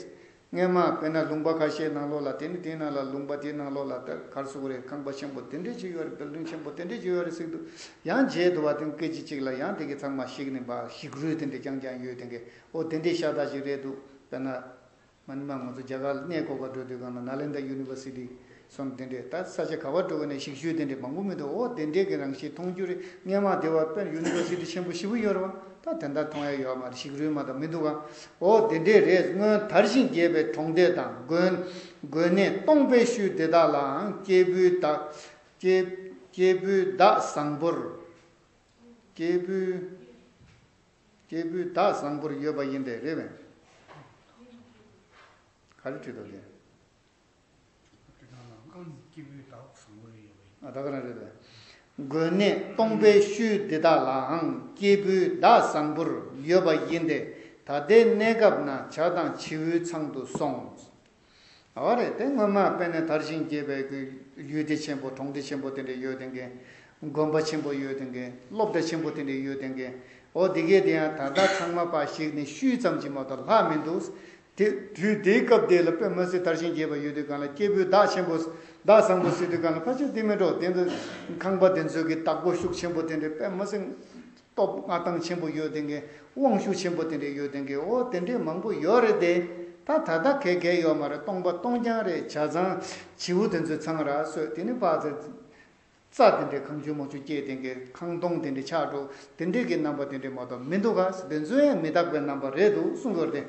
སྔས་མ་དཔེར་ན་ལུང་པ་ཁ་ཤས་ནང་ལོགས་ལ་དེ་ནི་དེའི་ནང་ལ་ལུང་པ་དེའི་ནང་ལོགས་ལ་ད་ག་རེ་ཟེར་དགོས་རེད། ཁང་པ་ཆེན་པོ་དེ་འདྲས་ཅིག་ཡོད་རེད། བིལ་ཌིང་ཆེན་པོ་དེ་འདྲས་ཅིག་ཡོད་རེད་ཟེར་གི་འདུག་ཡང་མཇལ་འདུག་བ། དེ་སྐད་ཅིག་གཅིག་ལ་ཡང་དེ་གི་ཚང་མ་ཞིག་ནས་འབའ་ཞིག་རུས་དེ་འདྲས་རྐྱང་རྐྱང་ཡོད་དེ་གི་ཨོ་དེ་འདྲས་ཤ་སྟག་ཅིག་རེད་འདུག་དཔེར་ན། མ་ནི་མ་ང་ཚོ་རྒྱ་གར་གནས་སྐོར་ག་འགྲོ་དུས་སྒང་ལ་ནཱ་ལེནྡྲ་ཡུ་ནི་ཝར་སི་ཊི་སོང་དེ་འདྲས་ད་ས་ཆ་ག་བར་འགྲོ་གི་ནས་ཞིག་ཞུས་དེ་འདྲས་མང་པོ་མི་འདུག་ཨོ་དེ་འདྲས་ཀྱི་རང་བཞིན་མཐོང་རྒྱུ་རེད། སྔས་མ་དེ་བ་དཔེར་ཡུ་ནི་ཝར་སི་ཊི་ཆེན་པོ་ཞེ་པོ་ཡོད་རེད་བ། ད་དེ་འདྲ་མཐོང་ཡ་ཡོད་མ་རེད། ཞིག་རུས་མ་གཏོགས་མི་འདུག་ག་ཨོ་དེ་འདྲས་རེད། སྔོན་དར་ཞིང་རྒྱས་པའི་གྲོང་སྡེ་དང་དགོན་དགོན་གནས་སྟོང་པའི་ཤུལ་དེ་དག་ལའང་སྐྱེས་བུའི་བདག་སྐྱེས་སྐྱེས་བུའི་བདག་བཟང་པོར་སྐྱེས་བུའི་སྐྱེས་བུའི་བདག་བཟང་པོར་ཡོད་པ་ཡིན་ཏེ་རེད་པས། ག་རེ་བྲིས་འདུག་དེ། དེ་ནང་ལ་ཨང་སྐྱེས་བུའི་བདག་བཟང་པོར་ཡོད་པ་ཡིན། ཨ་ད་ག་རང་རེད་པས། དགོན་གནས་སྟོང་པའི་ཤུལ་འདི་དག་ལའང་སྐྱེས་བུའི་བདག་བཟང་པོར་ཡོད་པ་ཡིན་ཏེ། ད་ལྟའི་གནས་སྐབས་ན་བྱ་དང་བྱིའུའི་ཚང་དུ་སོང་། ཨོ་རེད། དེ་སྔོན་མ་དཔེར་ན་དར་ཞིང་རྒྱས་པའི་གི་ཡུལ་སྡེ་ཆེན་པོ་གྲོང་སྡེ་ཆེན་པོ་དེ་འདྲ་ཡོད་དེ་གི། དགོན་པ་ཆེན་པོ་ཡོད་དེ་གི། སློབ་གྲྭ་ཆེན་པོ་དེ་འདྲ་ཡོད་དེ་གི། ཨོ་དེ་གས་དེ་ཡང་ད་ལྟ་ཚང་མ་ཕར་ཞིག་ནས་ཤུལ་ཙམ་གྱིས་མ་གཏོགས་ལྷག་མི་འདུག་དེ་དུས་དེའི་སྐབས་དེ་ལ་དཔེ་མ་སྲིད་དར་ཞིང་རྒྱས་པ་ཡོད་དུས་སྒང་ལ་སྐྱེས་བུའི་བདག་ཆེན་པོ་བདག་བཟང་པོ་ཟེར་དུས་སྒང་ལ་ཕལ་ཆེར་དེ་མིན་འགྲོ། དེ་ཚོ་ཁང་པ་དེ་ཚོའི་གི་བདག་པོ་ཤུགས་ཆེན་པོ་དེ་འདྲ་དཔེ་མ་སྲིད་སྟོབས་མངའ་ཐང་ཆེན་པོ་ཡོད་དེ་གི། དབང་ཤུགས་ཆེན་པོ་དེ་འདྲ་ཡོད་དེ་གི། ཨོ་དེ་འདྲས་མང་པོ་ཡོད་རེད་དེ། ད་ད་ལྟ་ག་གས་ཡོད་མ་རེད། སྟོང་པ་སྟོང་རྐྱང་རེད། བྱ་ཚང་བྱིའུ་དེ་ཚོའི་ཚང་རག་སོད། དེ་ནི་ཕར་ཚུར། རྩྭ་དེ་འདྲའི་གང་བྱུང་མང་བྱུང་སྐྱེས་དེ་འདྲའི་ཁང་སྟོང་དེ་འདྲའི་ཆགས་འགྲོ། དེ་འདྲའི་གི་རྣམ་པ་དེ་འདྲའི་མ་གཏོགས་མི་འདུག་ག་དེ་ཚོ་ཡང་མི་རྟག་པའི་རྣམ་པ་རེད་འདུག་གསུང་གི་ཡོད་རེད།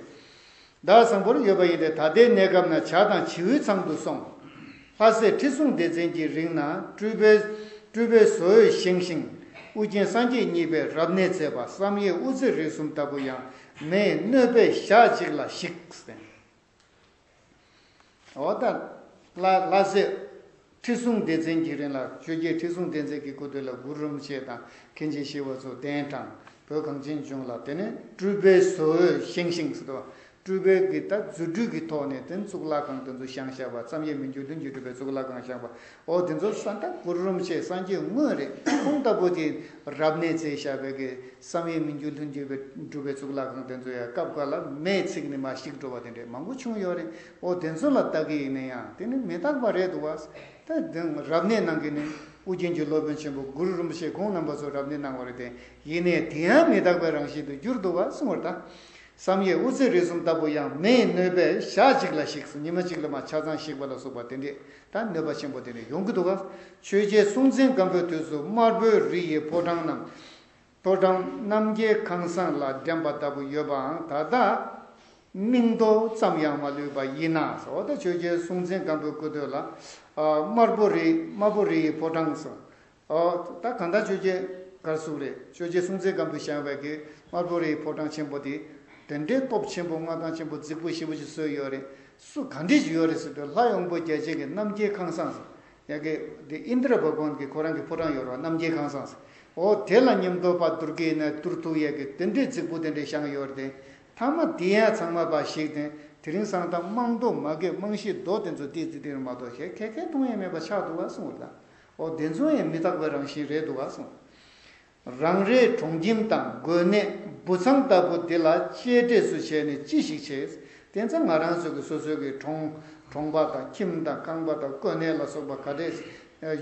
བདག་བཟང་པོར་ཡོད་པ་ཡིན་ཏེ། ད་ལྟའི་གནས་སྐབས་ན་བྱ་དང་བྱིའུའི་ཚང་དུ་སོང་། ལྷ་སྲས་ཁྲི་སྲོང་ལྡེ་བཙན་གྱི་རིང་ན་སྤྲུལ་པའི་སྤྲུལ་པའི་བཟོ་འོས་བཞེངས་ཤིང་། ཨུ་རྒྱན་སངས་རྒྱས་གཉིས་པས་རབ་གནས་མཛད་པ་བསམ་ཡས་དབུ་རྩེ་རིགས་གསུམ་ལྟ་བུ་ཡང་མེའི་སྣོད་པས་ཞག་གཅིག་ལ་ཞིག་འོ་ད། ལྷ་ལྷ་སྲས་ཁྲི་སྲོང་ལྡེ་བཙན་གྱི་རིང་ལ་ཆོས་རྒྱལ་ཁྲི་སྲོང་ལྡེ་བཙན་གྱི་སྐུ་དུས་ལ་གུ་རུ་རིན་པོ་ཆེ་དང་མཁན་ཆེན་ཞི་བ་འཚོ་གདན་དྲངས། བོད་གངས་ཅན་ལྗོངས་ལ་དེ་ནས་སྤྲུལ་པའི་བཟོ་འོས་བཞེངས་ཤིང་ཟེར་དུས། སྤྲུལ་པའི་གི་ད་རྫུ་འཕྲུལ་གྱི་ཐོག་ནས་དེ་གཙུག་ལག་ཁང་དེ་ཚོ་བཞེངས་བཞག་པ། བསམ་ཡས་མི་འགྱུར་ལྷུན་གྱིས་གྲུབ་པའི་གཙུག་ལག་ཁང་བཞེངས་པ། འོ་དེ་ཚོ་ས་ད་གུ་རུ་རིན་པོ་ཆེ་སངས་རྒྱས་དངོས་རེད། ཁོང་ལྟ་བུ་དེ་རབ་གནས་མཛད་བཞག་པའི་གི་བསམ་ཡས་མི་འགྱུར་ལྷུན་གྱིས་གྲུབ་པའི་གཙུག་ལག་ཁང་དེ་ཚོ་ཡང་སྐབས་འགའ་ལ་མེས་ཚིག་ནས་མར་བཤིག་འགྲོ་བ་དེ་འདྲས་མང་པོ་བྱུང་ཡོད་རེད། འོ་དེ་ཚོ་ལ་ལྟ་གི་ཡིན་ན་ཡང་དེ་ནི་མི་རྟག་པ་རེད་འདུག་བ། ད་དེ་རབ་གནས་གནང་གི་ནི་ཨུ་རྒྱན་གྱི་སློབ་དཔོན་ཆེན་པོ་གུ་རུ་རིན་པོ་ཆེ་ཁོང་རྣམ་པ་ཚོ་རབ་གནས་གནང་བ་རེད་དེ། ཡིན་ནའི་དེ་ཡང་མི་རྟག་པའི་རང་བཞིན་དུ་གྱུར་འདུག་བ་གསུངས་པར་གདའ། བསམ་ཡས་དབུ་རྩེ་རིགས་གསུམ་ལྟ་བུ་ཡང་མེའི་གནོད་པས་ཞག་གཅིག་ལ་ཞིག་ཉི་མ་གཅིག་ལ་མར་ཆ་ཚང་ཞིག་པ་ལ་སོགས་པ་དེ་འདྲས་ད་གནོད་པ་ཆེན་པོ་དེ་འདྲས་ཡོང་གི་འདུག་ག། ཆོས་རྒྱལ་སྲོང་བཙན་སྒམ་པོའི་དུས་སུ་དམར་པོའི་རི་ཡི་ཕོ་བྲང་རྣམས། ཕོ་བྲང་རྣམ་རྒྱལ་ཁང་བཟང་ལ་འགྲན་པ་ལྟ་བུ་ཡོད་པའང་ད་ལྟ་མིང་མདོ་ཙམ་ཡང་མ་ལུས་པ་ཡིན་ན། འོ་ད་ཆོས་རྒྱལ་སྲོང་བཙན་སྒམ་པོའི་སྐུ་དུས་ལ་དམར་པོ་རི་དམར་པོ་རི་ཡི་ཕོ་བྲང་སོ། ཨོ། ད་གང་ལྟར་ཆོས་རྒྱལ་གར་སུ་རེད། ཆོས་རྒྱལ་སྲོང་བཙན་སྒམ་པོས་བཞེངས་པའི་གི་དམར་པོ་རིའི་ཕོ་བྲང་ཆེན་པོ་དེ། དེ་འདྲའི་སྟོབས་ཆེན་པོ་མངའ་ཐང་ཆེན་པོ་རྫིག་པོ་ཞེ་པོ་ཅིག་བཟོས་ཡོད་རེད། སུ་ག་འདྲས་ཅིག་ཡོད་རེད་ཟེར་དུས་ལྷ་ཡོངས་པོ་རྒྱལ་བྱེད་ཀྱི་རྣམ་རྒྱལ་ཁང་བཟང་ཟེར། ཡ་གི་དེ་ཨིནྡྲ་བྷ་ག་ཝན་གྱི་ཁོ་རང་གི་ཕོ་བྲང་ཡོད་རེད་བ། རྣམ་རྒྱལ་ཁང་བཟང་ཟེར། ཨོ་དེ་ལ་མཉམ་དུ་ཕར་བསྡུར་གི་ཡིན་ན་བསྡུར་ཐུབ་ཡ་གི་དེ་འདྲའི་རྫིག་པོ་དེ་འདྲས་བཞེངས་ཡོད་རེད་དེ། མཐའ་མ་དེ་ཡང་ཚང་མ་ཕར་བཤིག་སྟེ་དེ་རིང་སང་ད་རྨང་རྡོ་མ་གི་རྨང་གཞི་རྡོ་དེ་ཚོ་ཏིག་ཙི་ཏིག་རེ་མ་གཏོགས་གཞན་ག་གས་མཐོང་ཡ་མེད་པ་ཆགས་འདུག་བ་གསུངས་པ་དང་། ཨོ་དེ་ཚོ་ཡང་མི་རྟག་པའི་རང་བཞིན་རེད་འདུག་ག་གསུངས། རང་རེའི་གྲོང་ཁྱིམ་དང་དགོན་གནས་བུ་ཚང་ལྟ་བུ་འདི་ལ་གཅེས་སྤྲས་སུ་བྱས་ནས་ཅི་ཞིག་བྱེད། དེ་ཚོ་ང་རང་ཚོ་གི་སོ་སོའི་གི་གྲོང་གྲོང་པ་དང་ཁྱིམ་དང་ཁང་པ་དང་དཀོན་གནས་ལ་སོགས་པ་ག་རེ་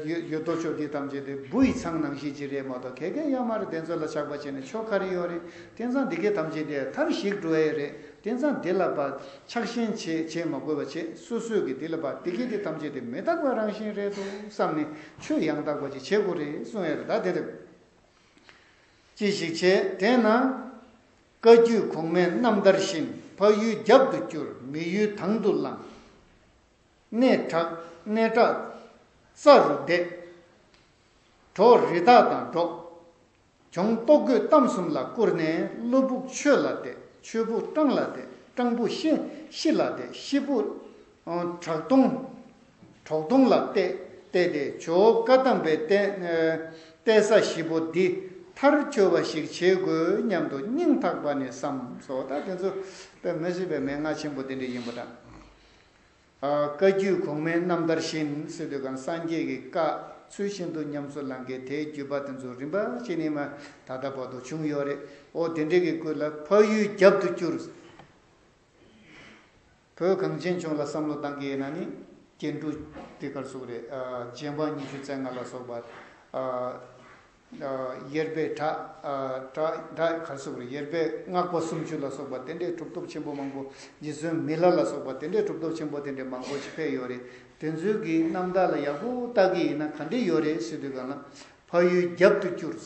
ཡོད་ཡོད་དོ་ཅོག་འདི་ཐམས་ཅད་དེ་བུ་ཡི་ཚང་ནང་བཞིན་ཅིག་རེད་མ་གཏོགས་ག་གས་ཡོད་མ་རེད། དེ་ཚོ་ལ་ཆགས་པ་བྱས་ནས་ཆོ་ག་རེ་ཡོད་རེད། དེ་ཚང་འདི་གས་ཐམས་ཅད་དེ་མཐར་ཞིག་འགྲོ་ཡས་རེད། དེ་ཚང་འདི་ལ་ཕར་ཆགས་ཞེན་བྱེད་བྱེད་མ་དགོས་པ་བྱེད། སོ་སོའི་གི་འདི་ལ་ཕར་འདི་གས་དེ་ཐམས་ཅད་དེ་མི་རྟག་པའི་རང་བཞིན་རེད་འདུག་བསམ་ནས་ཆོས་ཡང་དག་པ་ཅིག་བྱེད་དགོས་རེད་གསུངས་ཡོད་རེད། ད་དེ་རེད། ཅི་ཞིག་བྱེད། དེས་ན་བཀའ་བརྒྱུད་གོང་མའི་རྣམ་ཐར་བཞིན་ཕ་ཡུལ་རྒྱབ་ཏུ་བསྐྱུར། མི་ཡུལ་དང་དུ་བླངས། གནས་བྲག་གནས་བྲག་རྩ་རུ་འདེད། གྲོགས་རི་དྭགས་དང་འགྲོགས། གྱོང་ལྟོ་གོས་གཏམ་གསུམ་ལ་བསྐུར་ནས། བློ་ཕུགས་ཆོས་ལ་གཏད། ཆོས་ཕུགས་སྤྲང་ལ་གཏད། སྤྲང་ཕུགས་ཤི་ཤི་ལ་གཏད། ཤི་ཕུགས་ཨ་བྲག་དོང་གྲོག་དོང་ལ་གཏད། གཏད་དེ་ཇོ་བོ་བཀའ་གདམས་པའི་གཏད་ཨ་གཏད་ས་བཞི་པོ་འདི་མཐར་འཁྱོལ་བ་ཞིག་བྱེད་དགོས་སྙམ་དུ་སྙིང་ཐག་པ་ནས་བསམ་སོ། ད་དེ་ཚོ་དཔེ་མི་སྲིད་པའི་མན་ངག་ཆེན་པོ་དེ་འདྲ་ཡིན་པ་དང་། ཨ། བཀའ་བརྒྱུད་གོང་མའི་རྣམ་ཐར་བཞིན་ཟེར་དུས་གང་སངས་རྒྱས་ཀྱི་བཀའ་ཚུལ་བཞིན་དུ་ཉམས་སུ་བླང་མཁན་དེའི་བརྒྱུད་པ་དེ་ཚོ་རིམ་པ་བྱས་ནས་མར་ད་ལྟ་བར་དུ་བྱུང་ཡོད་རེད། འོ་དེ་འདྲའི་གི་སྐོར་ལ་ཕ་ཡུལ་རྒྱབ་ཏུ་བསྐྱུར། བོད་གངས་ཅན་ལྗོངས་ལ་བསམ་བློ་བཏང་གི་ཡིན་ན་ནི་རྒྱན་དྲུག་དེ་ག་རེ་ཟེར་དགོས་རེད། ཨ། རྗེ་འབངས་ཉི་ཤུ་རྩ་ལྔ་ལ་སོགས་པ། ཨ། ཨ། ཡེར་པའི་བྲག་ཨ། བྲག་བྲག་ག་རེ་ཟེར་དགོས་རེད། ཡེར་པའི་སྔགས་པ་སུམ་ཅུ་ལ་སོགས་པ་དེ་འདྲའི་གྲུབ་ཐོབ་ཆེན་པོ་མང་པོ། རྗེ་བཙུན་མི་ལ་ལ་སོགས་པ་དེ་འདྲའི་གྲུབ་ཐོབ་ཆེན་པོ་དེ་འདྲའི་མང་པོ་ཞིག་ཕེབས་ཡོད་རེད། དེ་ཚོའི་གི་རྣམ་ཐར་ལ་ཡག་པོ་བལྟ་གི་ཡིན་ན་ག་འདྲ་ཡོད་རེད་ཟེར་དུས་གང་ལ། ཕ་ཡུལ་རྒྱབ་ཏུ་བསྐྱུར།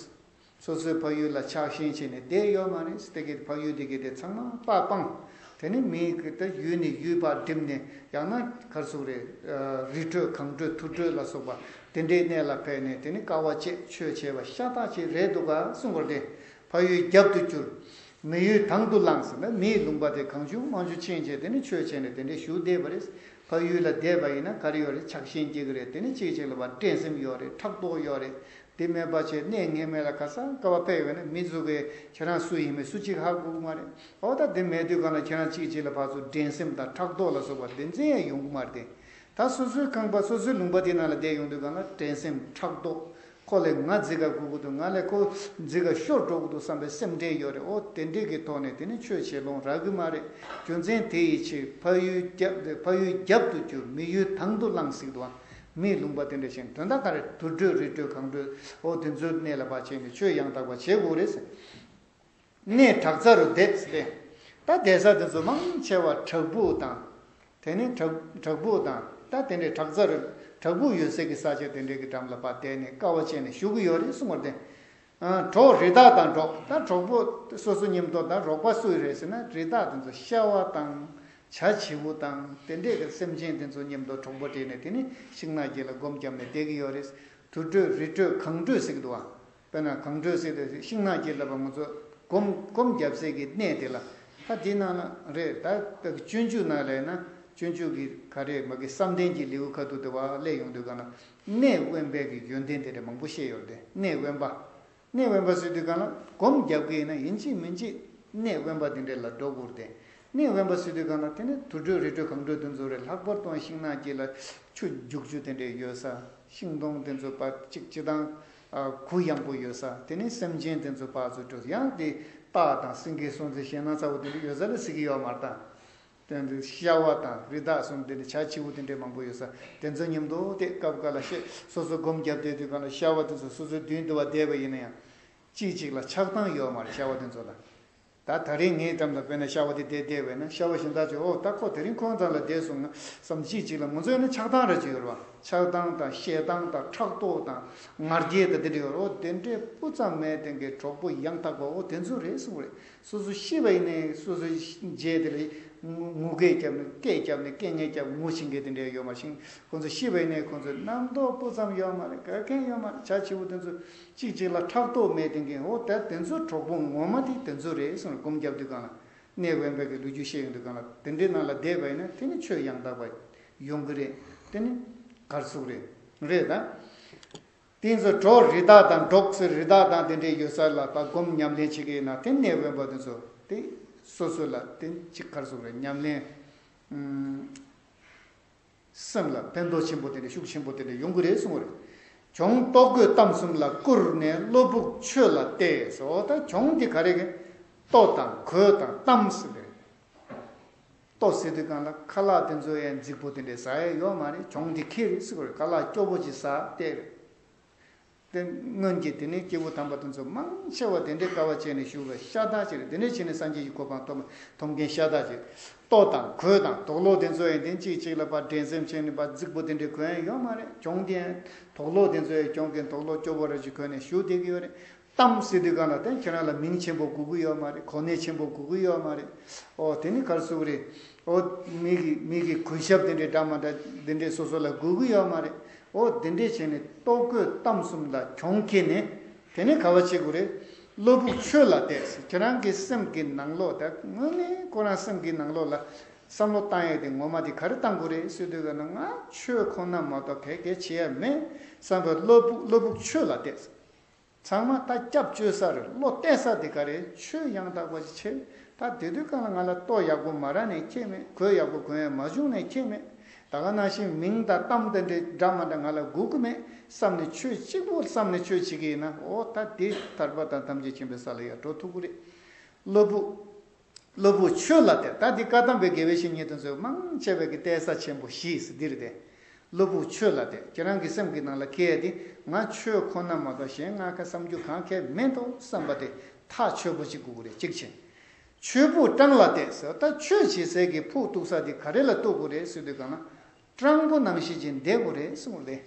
སོ་སོའི་ཕ་ཡུལ་ལ་ཆགས་ཞེན་བྱས་ནས་བསྡད་ཡོད་མ་རེད། དེ་གི་ཕ་ཡུལ་དེ་གི་དེ་ཚང་མ་སྤར་སྤངས། དེ་ནི་མི་གི་ད་ཡུལ་ནས་ཡུལ་བར་འགྲིམས་ནས་ཡང་ན་ག་རེ་ཟེར་དགོས་རེད། རི་ཁྲོད་གངས་ཁྲོད་དུར་ཁྲོད་ལ་སོགས་པ་དེ་འདྲའི་གནས་ལ་ཕེབས་ནས་དེ་ནི་དཀའ་བ་སྤྱད་ཆོས་བྱས་པ་ཤ་སྟག་ཅིག་རེད་འདུག་ག་གསུང་གི་རེད། ཕ་ཡུལ་རྒྱབ་ཏུ་བསྐྱུར། མི་ཡུལ་དང་དུ་བླངས་ཟེར་ན་མིའི་ལུང་པ་དེ་གང་བྱུང་མང་བྱུང་ཕྱིན་བྱས་དེ་ནི་ཆོས་བྱས་ནས་དེ་འདྲའི་བཞུགས་བསྡད་པ་རེད། ཕ་ཡུལ་ལ་བསྡད་པ་ཡིན་ན་ག་རེ་ཡོད་རེད། ཆགས་ཞེན་སྐྱེ་གི་རེད། དེ་ནི་གཅིག་གཅིག་ལ་བར་འགྲན་སེམས་ཡོད་རེད། ཕྲག་དོག་ཡོད་རེད། དེ་མེད་པ་བྱས་གནས་ངེས་མེད་ལ་ག་ས་ག་བ་ཕེབས་ཡོད་ན་མི་ཚོ་གིས་ཁྱེད་རང་སུ་ཡིན་མིན་སུ་གཅིག་ཧ་གོ་གི་མ་རེད། འོ་ད་དེ་མེད་དུས་གང་ལ་ཁྱེད་རང་གཅིག་གཅིག་ལ་ཕར་ཚུར་འགྲན་སེམས་དང་ཕྲག་དོག་ལ་སོགས་པ་དེ་ཚོ་ཡང་ཡོང་གི་མ་རེད་དེ། ད་སོ་སོའི་ཁང་པ་སོ་སོའི་ལུང་པ་དེ་ནང་ལ་བསྡད་ཡོང་དུས་གང་ལ་འགྲན་སེམས་ཕྲག་དོག་ཁོ་ལས་ང་རྫིག་ག་དགོས་ཀྱི་འདུག་ང་ལས་ཁོ་རྫིག་ག་ཤོར་འགྲོ་གི་འདུག་བསམ་པའི་སེམས་ཁྲལ་ཡོད་རེད། འོ་དེ་འདྲས་ཀྱི་ཐོག་ནས་དེ་ནི་ཆོས་བྱེད་ལོང་རག་གི་མ་རེད། རྒྱུ་མཚན་དེ་ཡི་ཕྱིར་ཕ་ཡུལ་རྒྱབ་ཕ་ཡུལ་རྒྱབ་ཏུ་བསྐྱུར། མི་ཡུལ་དང་དུ་བླངས་ཟེར་གི་འདུག་མིའི་ལུང་པ་དེ་འདྲ་ཞིག་དོན་དག་ག་རེ། དུར་ཁྲོད་རི་ཁྲོད་གངས་ཁྲོད་འོ་དེ་ཚོའི་གནས་ལ་ཕར་ཕྱིན་ནས་ཆོས་ཡང་དག་པ་བྱེད་དགོས་རེད་ཟེར། གནས་བྲག་རྩ་རུ་བསྡད་ཟེར་ཏེ། ད་བསྡད་ས་དེ་ཚོ་མང་ཆེ་བ་བྲག་ཕུག་དང་། དེ་ནས་བྲག་བྲག་ཕུག་དང་ད་དེ་འདྲའི་བྲག་རྩ་རུ་བྲག་ཕུག་ཡོད་སའི་གི་ས་ཆ་དེ་འདྲའི་གི་འགྲམ་ལ་ཕར་བསྡད་ནས་དཀའ་བ་སྤྱད་ནས་བཞུགས་ཀྱི་ཡོད་རེད་གསུངས་པ་རེད། ཨ། གྲོགས་རི་དྭགས་དང་འགྲོགས། ད་གྲོགས་པོ་སོ་སོ་མཉམ་དུ་ད་རོགས་པ་སུ་ཡིན་རེད་ཟེར་ན་རི་དྭགས་དེ་ཚོ་ཤ་བ་དང་བྱ་བྱིའུ་དང་དེ་འདྲས་ཀྱི་སེམས་ཅན་དེ་ཚོ་མཉམ་དུ་གྲོགས་པོ་བྱས་ནས་དེ་ནི་ཤིང་ནགས་དཀྱིལ་ལ་སྒོམ་བརྒྱབ་ནས་བསྡད་ཀྱི་ཡོད་རེད། དུར་ཁྲོད་རི་ཁྲོད་གངས་ཁྲོད་ཟེར་གྱི་འདུག་བ། དཔེར་ན་གངས་ཁྲོད་ཟེར་དུས་ཤིང་ནགས་དཀྱིལ་ལ་བ་ང་ཚོ་སྒོམ་སྒོམ་བརྒྱབ་སའི་གི་གནས་དེ་ལ། ད་དེ་ནང་ལ་རེད། ད་སྤྱོད་འཇུག་ནང་ལ་ཡིན་ན་སྤྱོད་འཇུག་གི་ག་རེ་མ་གི་བསམ་གཏན་གྱི་ལེའུ་ཁ་ཐུག་དེ་བ་སླེབས་ཡོང་དུས་གང་ལ་གནས་དབེན་པའི་གི་ཡོན་ཏན་དེ་འདྲ་མང་པོ་བཤད་ཡོད་རེད་དེ། གནས་དབེན་པ། གནས་དབེན་པ་ཟེར་དུས་གང་ལ་སྒོམ་རྒྱབ་ཀྱི་ཡིན་ན་ཡིན་གཅིག་མིན་གཅིག་གནས་དབེན་པ་དེ་འདྲ་ལ་འགྲོ་དགོས་རེད་དེ། གནས་དབེན་པ་ཟེར་དུས་གང་ལ་དེ་ནི་དུར་ཁྲོད་རི་ཁྲོད་གངས་ཁྲོད་དེ་ཚོ་རེད། ལྷག་པར་དུ་ཤིང་ནགས་དཀྱིལ་ལ་ཆུ་རྒྱུག་ཆུ་དེ་འདྲས་ཡོད་ས། ཤིང་སྡོང་དེ་ཚོ་པ་གཅིག་སྤྱི་དང་གུ་ཡངས་པོ་ཡོད་ས། དེ་ནི་སེམས་ཅན་དེ་ཚོ་པ་ཚོ་འགྲོ་ཡང་དེ་སྟག་དང་སེང་གེ་སྲོང་བཙན་ཞེད་སྣང་ཚ་བོ་དེ་འདྲས་ཡོད་ས་ལ་ཟེར་གི་ཡོད་མ་རེད་ད། དེ་འདྲའི་ཤ་བ་དང་རི་དྭགས་གསུམ་དེ་འདྲའི་བྱ་བྱིའུ་དེ་འདྲའི་མང་པོ་ཡོད་ས། དེ་ཚོ་མཉམ་དུ་དེ་སྐབས་འགའ་ལ་ཤེ་སོ་སོ་སྒོམ་བརྒྱབ་བསྡད་དུས་གང་ལ་ཤ་བ་དེ་ཚོ་སོ་སོའི་མདུན་དུ་བ་བསྡད་པ་ཡིན་ན་ཡང་། གཅིག་གཅིག་ལ་ཆགས་སྡང་ཡོད་མ་རེད་ཤ་བ་དེ་ཚོ་ལ། ད་ད་རེས་ངའི་འགྲམ་ལ་དཔེར་ན་ཤ་བ་དེ་བསྡད་བསྡད་པ་ཡིན་ན་ཤ་བ་གཞན་དག་ཅིག་ཨོ་ད་ཁོ་དེ་རིང་ཁོང་ཚང་ལ་བསྡད་སོང་ང་བསམ། གཅིག་གཅིག་ལ་ང་ཚོ་ཡིན་ན་ཆགས་སྡང་ར་ཅིག་ཡོད་རེད་བ། ཆགས་སྡང་དང་ཞེད་སྡང་དང་ཕྲག་དོག་དང་ང་རྒྱལ་དང་དེ་འདྲ་ཡོད་རེད། ཨོ་དེ་འདྲའི་སྤུ་ཙམ་མེད་དེ་འདྲའི་གྲོགས་པོ་ཡང་དག་པ་ཨོ་དེ་ཚོ་རེད་གསུངས་རེད། སོ་སོ་ཤི་བ་ཡིན་ནའི་སོ་སོའི་རྗེས་དེ་ལ་ངུ་སྐད་བརྒྱབ་ནས་སྐད་བརྒྱབ་ནས་སྐད་ངན་བརྒྱབ་ངུ་བཞིན་གྱི་དེ་འདྲ་ཡོད་མ་ཤིང་། ཁོང་ཚོ་ཤི་བ་ཡིན་ནའི་ཁོང་ཚོ་རྣམ་རྟོག་སྤུ་ཙམ་ཡོད་མ་རེད། ག་གེ་ཡོད་མ་རེད། བྱ་བྱིའུ་དེ་ཚོ་གཅིག་གཅིག་ལ་ཕྲག་དོག་མེད་དེ་འགན་འོ་ད་དེ་ཚོ་གྲོགས་པོ་ངོ་མ་དེ་དེ་ཚོ་རེད་གསུངས་རེད། སྒོམ་རྒྱབ་དུས་གང་ལ་གནས་དབེན་པའི་གི་ལོ་རྒྱུས་བཤད་ཡོང་དུས་གང་ལ་དེ་འདྲའི་ནང་ལ་བསྡད་པ་ཡིན་ན་དེ་ནི་ཆོས་ཡང་དག་པ་ཡོང་གི་རེད། དེ་ནི་གར་སོགས་རེད། རེད་ད། དེ་ཚོ་གྲོགས་རི་དྭགས་དང་འབྲོག་ཟེར་རི་དྭགས་དང་དེ་འདྲའི་ཡོད་ས་ལ་ད་སྒོམ་ཉམས་ལེན་བྱེད་ཀྱི་ཡིན་ན་དེ་གནས་དབེན་པ་དེ་ཚོ་དེ་སོ་སོ་ལ་དེ་གཅིག་གར་སོང་རེད། ཉམས་ལེན་ཨུམ་སེམས་ལ་ཕན་ཐོགས་ཆེན་པོ་དེ་འདྲ་ཤུགས་ཆེན་པོ་དེ་འདྲ་ཡོང་གི་རེད་གསུངས་པ་རེད། གྱོང་ལྟོ་གོས་གཏམ་གསུམ་ལ་བསྐུར་ནས་བློ་ཕུགས་ཆོས་ལ་གཏད་ཟེར། ད་གྱོང་དེ་ག་རེ་གི་ལྟོ་དང་གོས་དང་གཏམ་ཟེར་དེ་རེད། ལྟོ་ཟེར་དུས་གང་ལ་ཁ་ལག་དེ་ཚོ་ཡང་རྫིག་པོ་དེ་འདྲས་ཟ་ཡ་ཡོད་མ་རེད། གྱོང་དེ་ཁེ་རེད་ཟེར་དགོས་རེད། ཁ་ལག་སྐྱོ་པོ་ཅིག་ཟ་བསྡད་རེད། དེ་སྔོན་གྱི་དེ་ནས་སྐྱེས་བུ་དམ་པ་དེ་ཚོ་མང་ཆེ་བ་དེ་འདྲའི་དཀའ་བ་སྤྱད་ནས་བཞུགས་པའི་ཤ་སྟག་ཅིག་རེད། དེ་འདྲས་བྱས་ནས་སངས་རྒྱས་ཀྱི་གོ་འཕང་ཐོབ་ཐོབ་མཁན་ཤ་སྟག་ཅིག་ལྟོ་དང་གོས་དང་དུག་ལོག་དེ་ཚོ་ཡང་དེ་གཅིག་གཅིག་ལ་ཕར་འགྲན་སེམས་བྱས་ནས་ཕར་རྫིག་པོ་དེ་འདྲས་གོན་ཡ་ཡོད་མ་རེད། གྱོང་དེ་ཡང་དུག་ལོག་དེ་ཚོ་ཡང་གྱོང་གིན་དུག་ལོག་སྐྱོ་པོ་ར་ཅིག་གོན་ནས་བཞུགས་བསྡད་ཀྱི་ཡོད་རེད། གཏམ་ཟེར་དུས་གང་ལ་དེ་ཁྱེད་རང་ལ་མིང་ཆེན་པོ་དགོས་ཀྱི་ཡོད་མ་རེད། གོ་གནས་ཆེན་པོ་དགོས་ཀྱི་ཡོད་མ་རེད། ཨོ་དེ་ནི་གར་སོང་རེད། ཨོ་མི་གི་མི་གི་གུས་ཞབས་དེ་འདྲའི་འདྲ་མ་འདྲ་དེ་འདྲའི་སོ་སོ་ལ་དགོས་ཀྱི་ཡོད་མ་རེད། ཨོ་དེ་འདྲའི་བྱས་ནས་ལྟོ་གོས་གཏམ་གསུམ་ལ་གྱོང་ཁེལ་ནས་དེ་ནི་ག་བ་བྱེད་དགོས་རེད། བློ་ཕུགས་ཆོས་ལ་གཏད། ཁྱེད་རང་གི་སེམས་ཀྱི་ནང་ལོགས་དེ་དངོས་གནས་ཁོ་རང་སེམས་ཀྱི་ནང་ལོགས་ལ་བསམ་བློ་བཏང་ཡས་དེ་ངོ་མ་དེ་ག་རེ་བཏང་དགོས་རེད་ཟེར་དུས་ག་ན་ང་ཆོས་ཁོ་ན་མ་གཏོགས་གལ་གལ་བྱེད་ཡ་མེད་བསམ་པའི་བློ་ཕུགས་བློ་ཕུགས་ཆོས་ལ་གཏད། ཚང་མ་ད་སྐྱབས་བཅོལ་ས་རེད། བློ་གཏད་ས་དེ་ག་རེད། ཆོས་ཡང་དག་པ་ཞིག་བྱེད། ད་དེ་དུས་གང་ལ་ང་ལ་ལྟོ་ཡག་པོ་མ་རག་ནས་ཁྱད་མེད། གོས་ཡག་པོ་གོན་ཡ་མ་བྱུང་ནས་ཁྱད་མེད། ད་ག་ནང་བཞིན་མིང་དང་གཏམ་དེ་འདྲའི་འདྲ་མ་འདྲ་ང་ལ་དགོས་ཀྱི་མེད་བསམ་ནས་ཆོས་གཅིག་པོ་བསམ་ནས་ཆོས་བྱེད་ཀྱི་ཡིན་ན་ཨོ་ད་དེ་ཐར་པ་དང་ཐམས་ཅད་མཁྱེན་པའི་ས་ལ་ཡར་འགྲོ་ཐུབ་ཀྱི་རེད། བློ་ཕུགས། བློ་ཕུགས་ཆོས་ལ་གཏད། ད་འདི་བཀའ་གདམས་པའི་དགེ་བའི་བཤེས་གཉེན་དེ་ཚོས་མང་ཆེ་བའི་གི་གཏད་ས་ཆེན་པོ་བཞི་ཟེར་འདི་རེད་དེ། བློ་ཕུགས་ཆོས་ལ་གཏད། ཁྱེད་རང་གི་སེམས་ཀྱི་ནང་ལ་སྐྱེ་ཡ་དེ་ང་ཆོས་ཁོ་ན་མ་གཏོགས་གཞན་ང་ཁ་བསམ་རྒྱུ་གང་གལ་མེད་དོ་བསམ་པ་དེ་ཐག་ཆོད་པོ་ཅིག་དགོས་ཀྱི་རེད། གཅིག་བྱས། ཆོས་ཕུགས་སྤྲང་ལ་གཏད་ཟེར། ད་ཆོས་བྱེད་སའི་གི་ཕུགས་གཏུགས་ས་དེ་ག་རེ་ལ་གཏུགས་དགོས་རེད་ཟེར་དུས་གང་ན། སྤྲང་པོ་ནང་བཞིན་ཅིག་བསྡད་དགོས་རེད་གསུངས་རེད།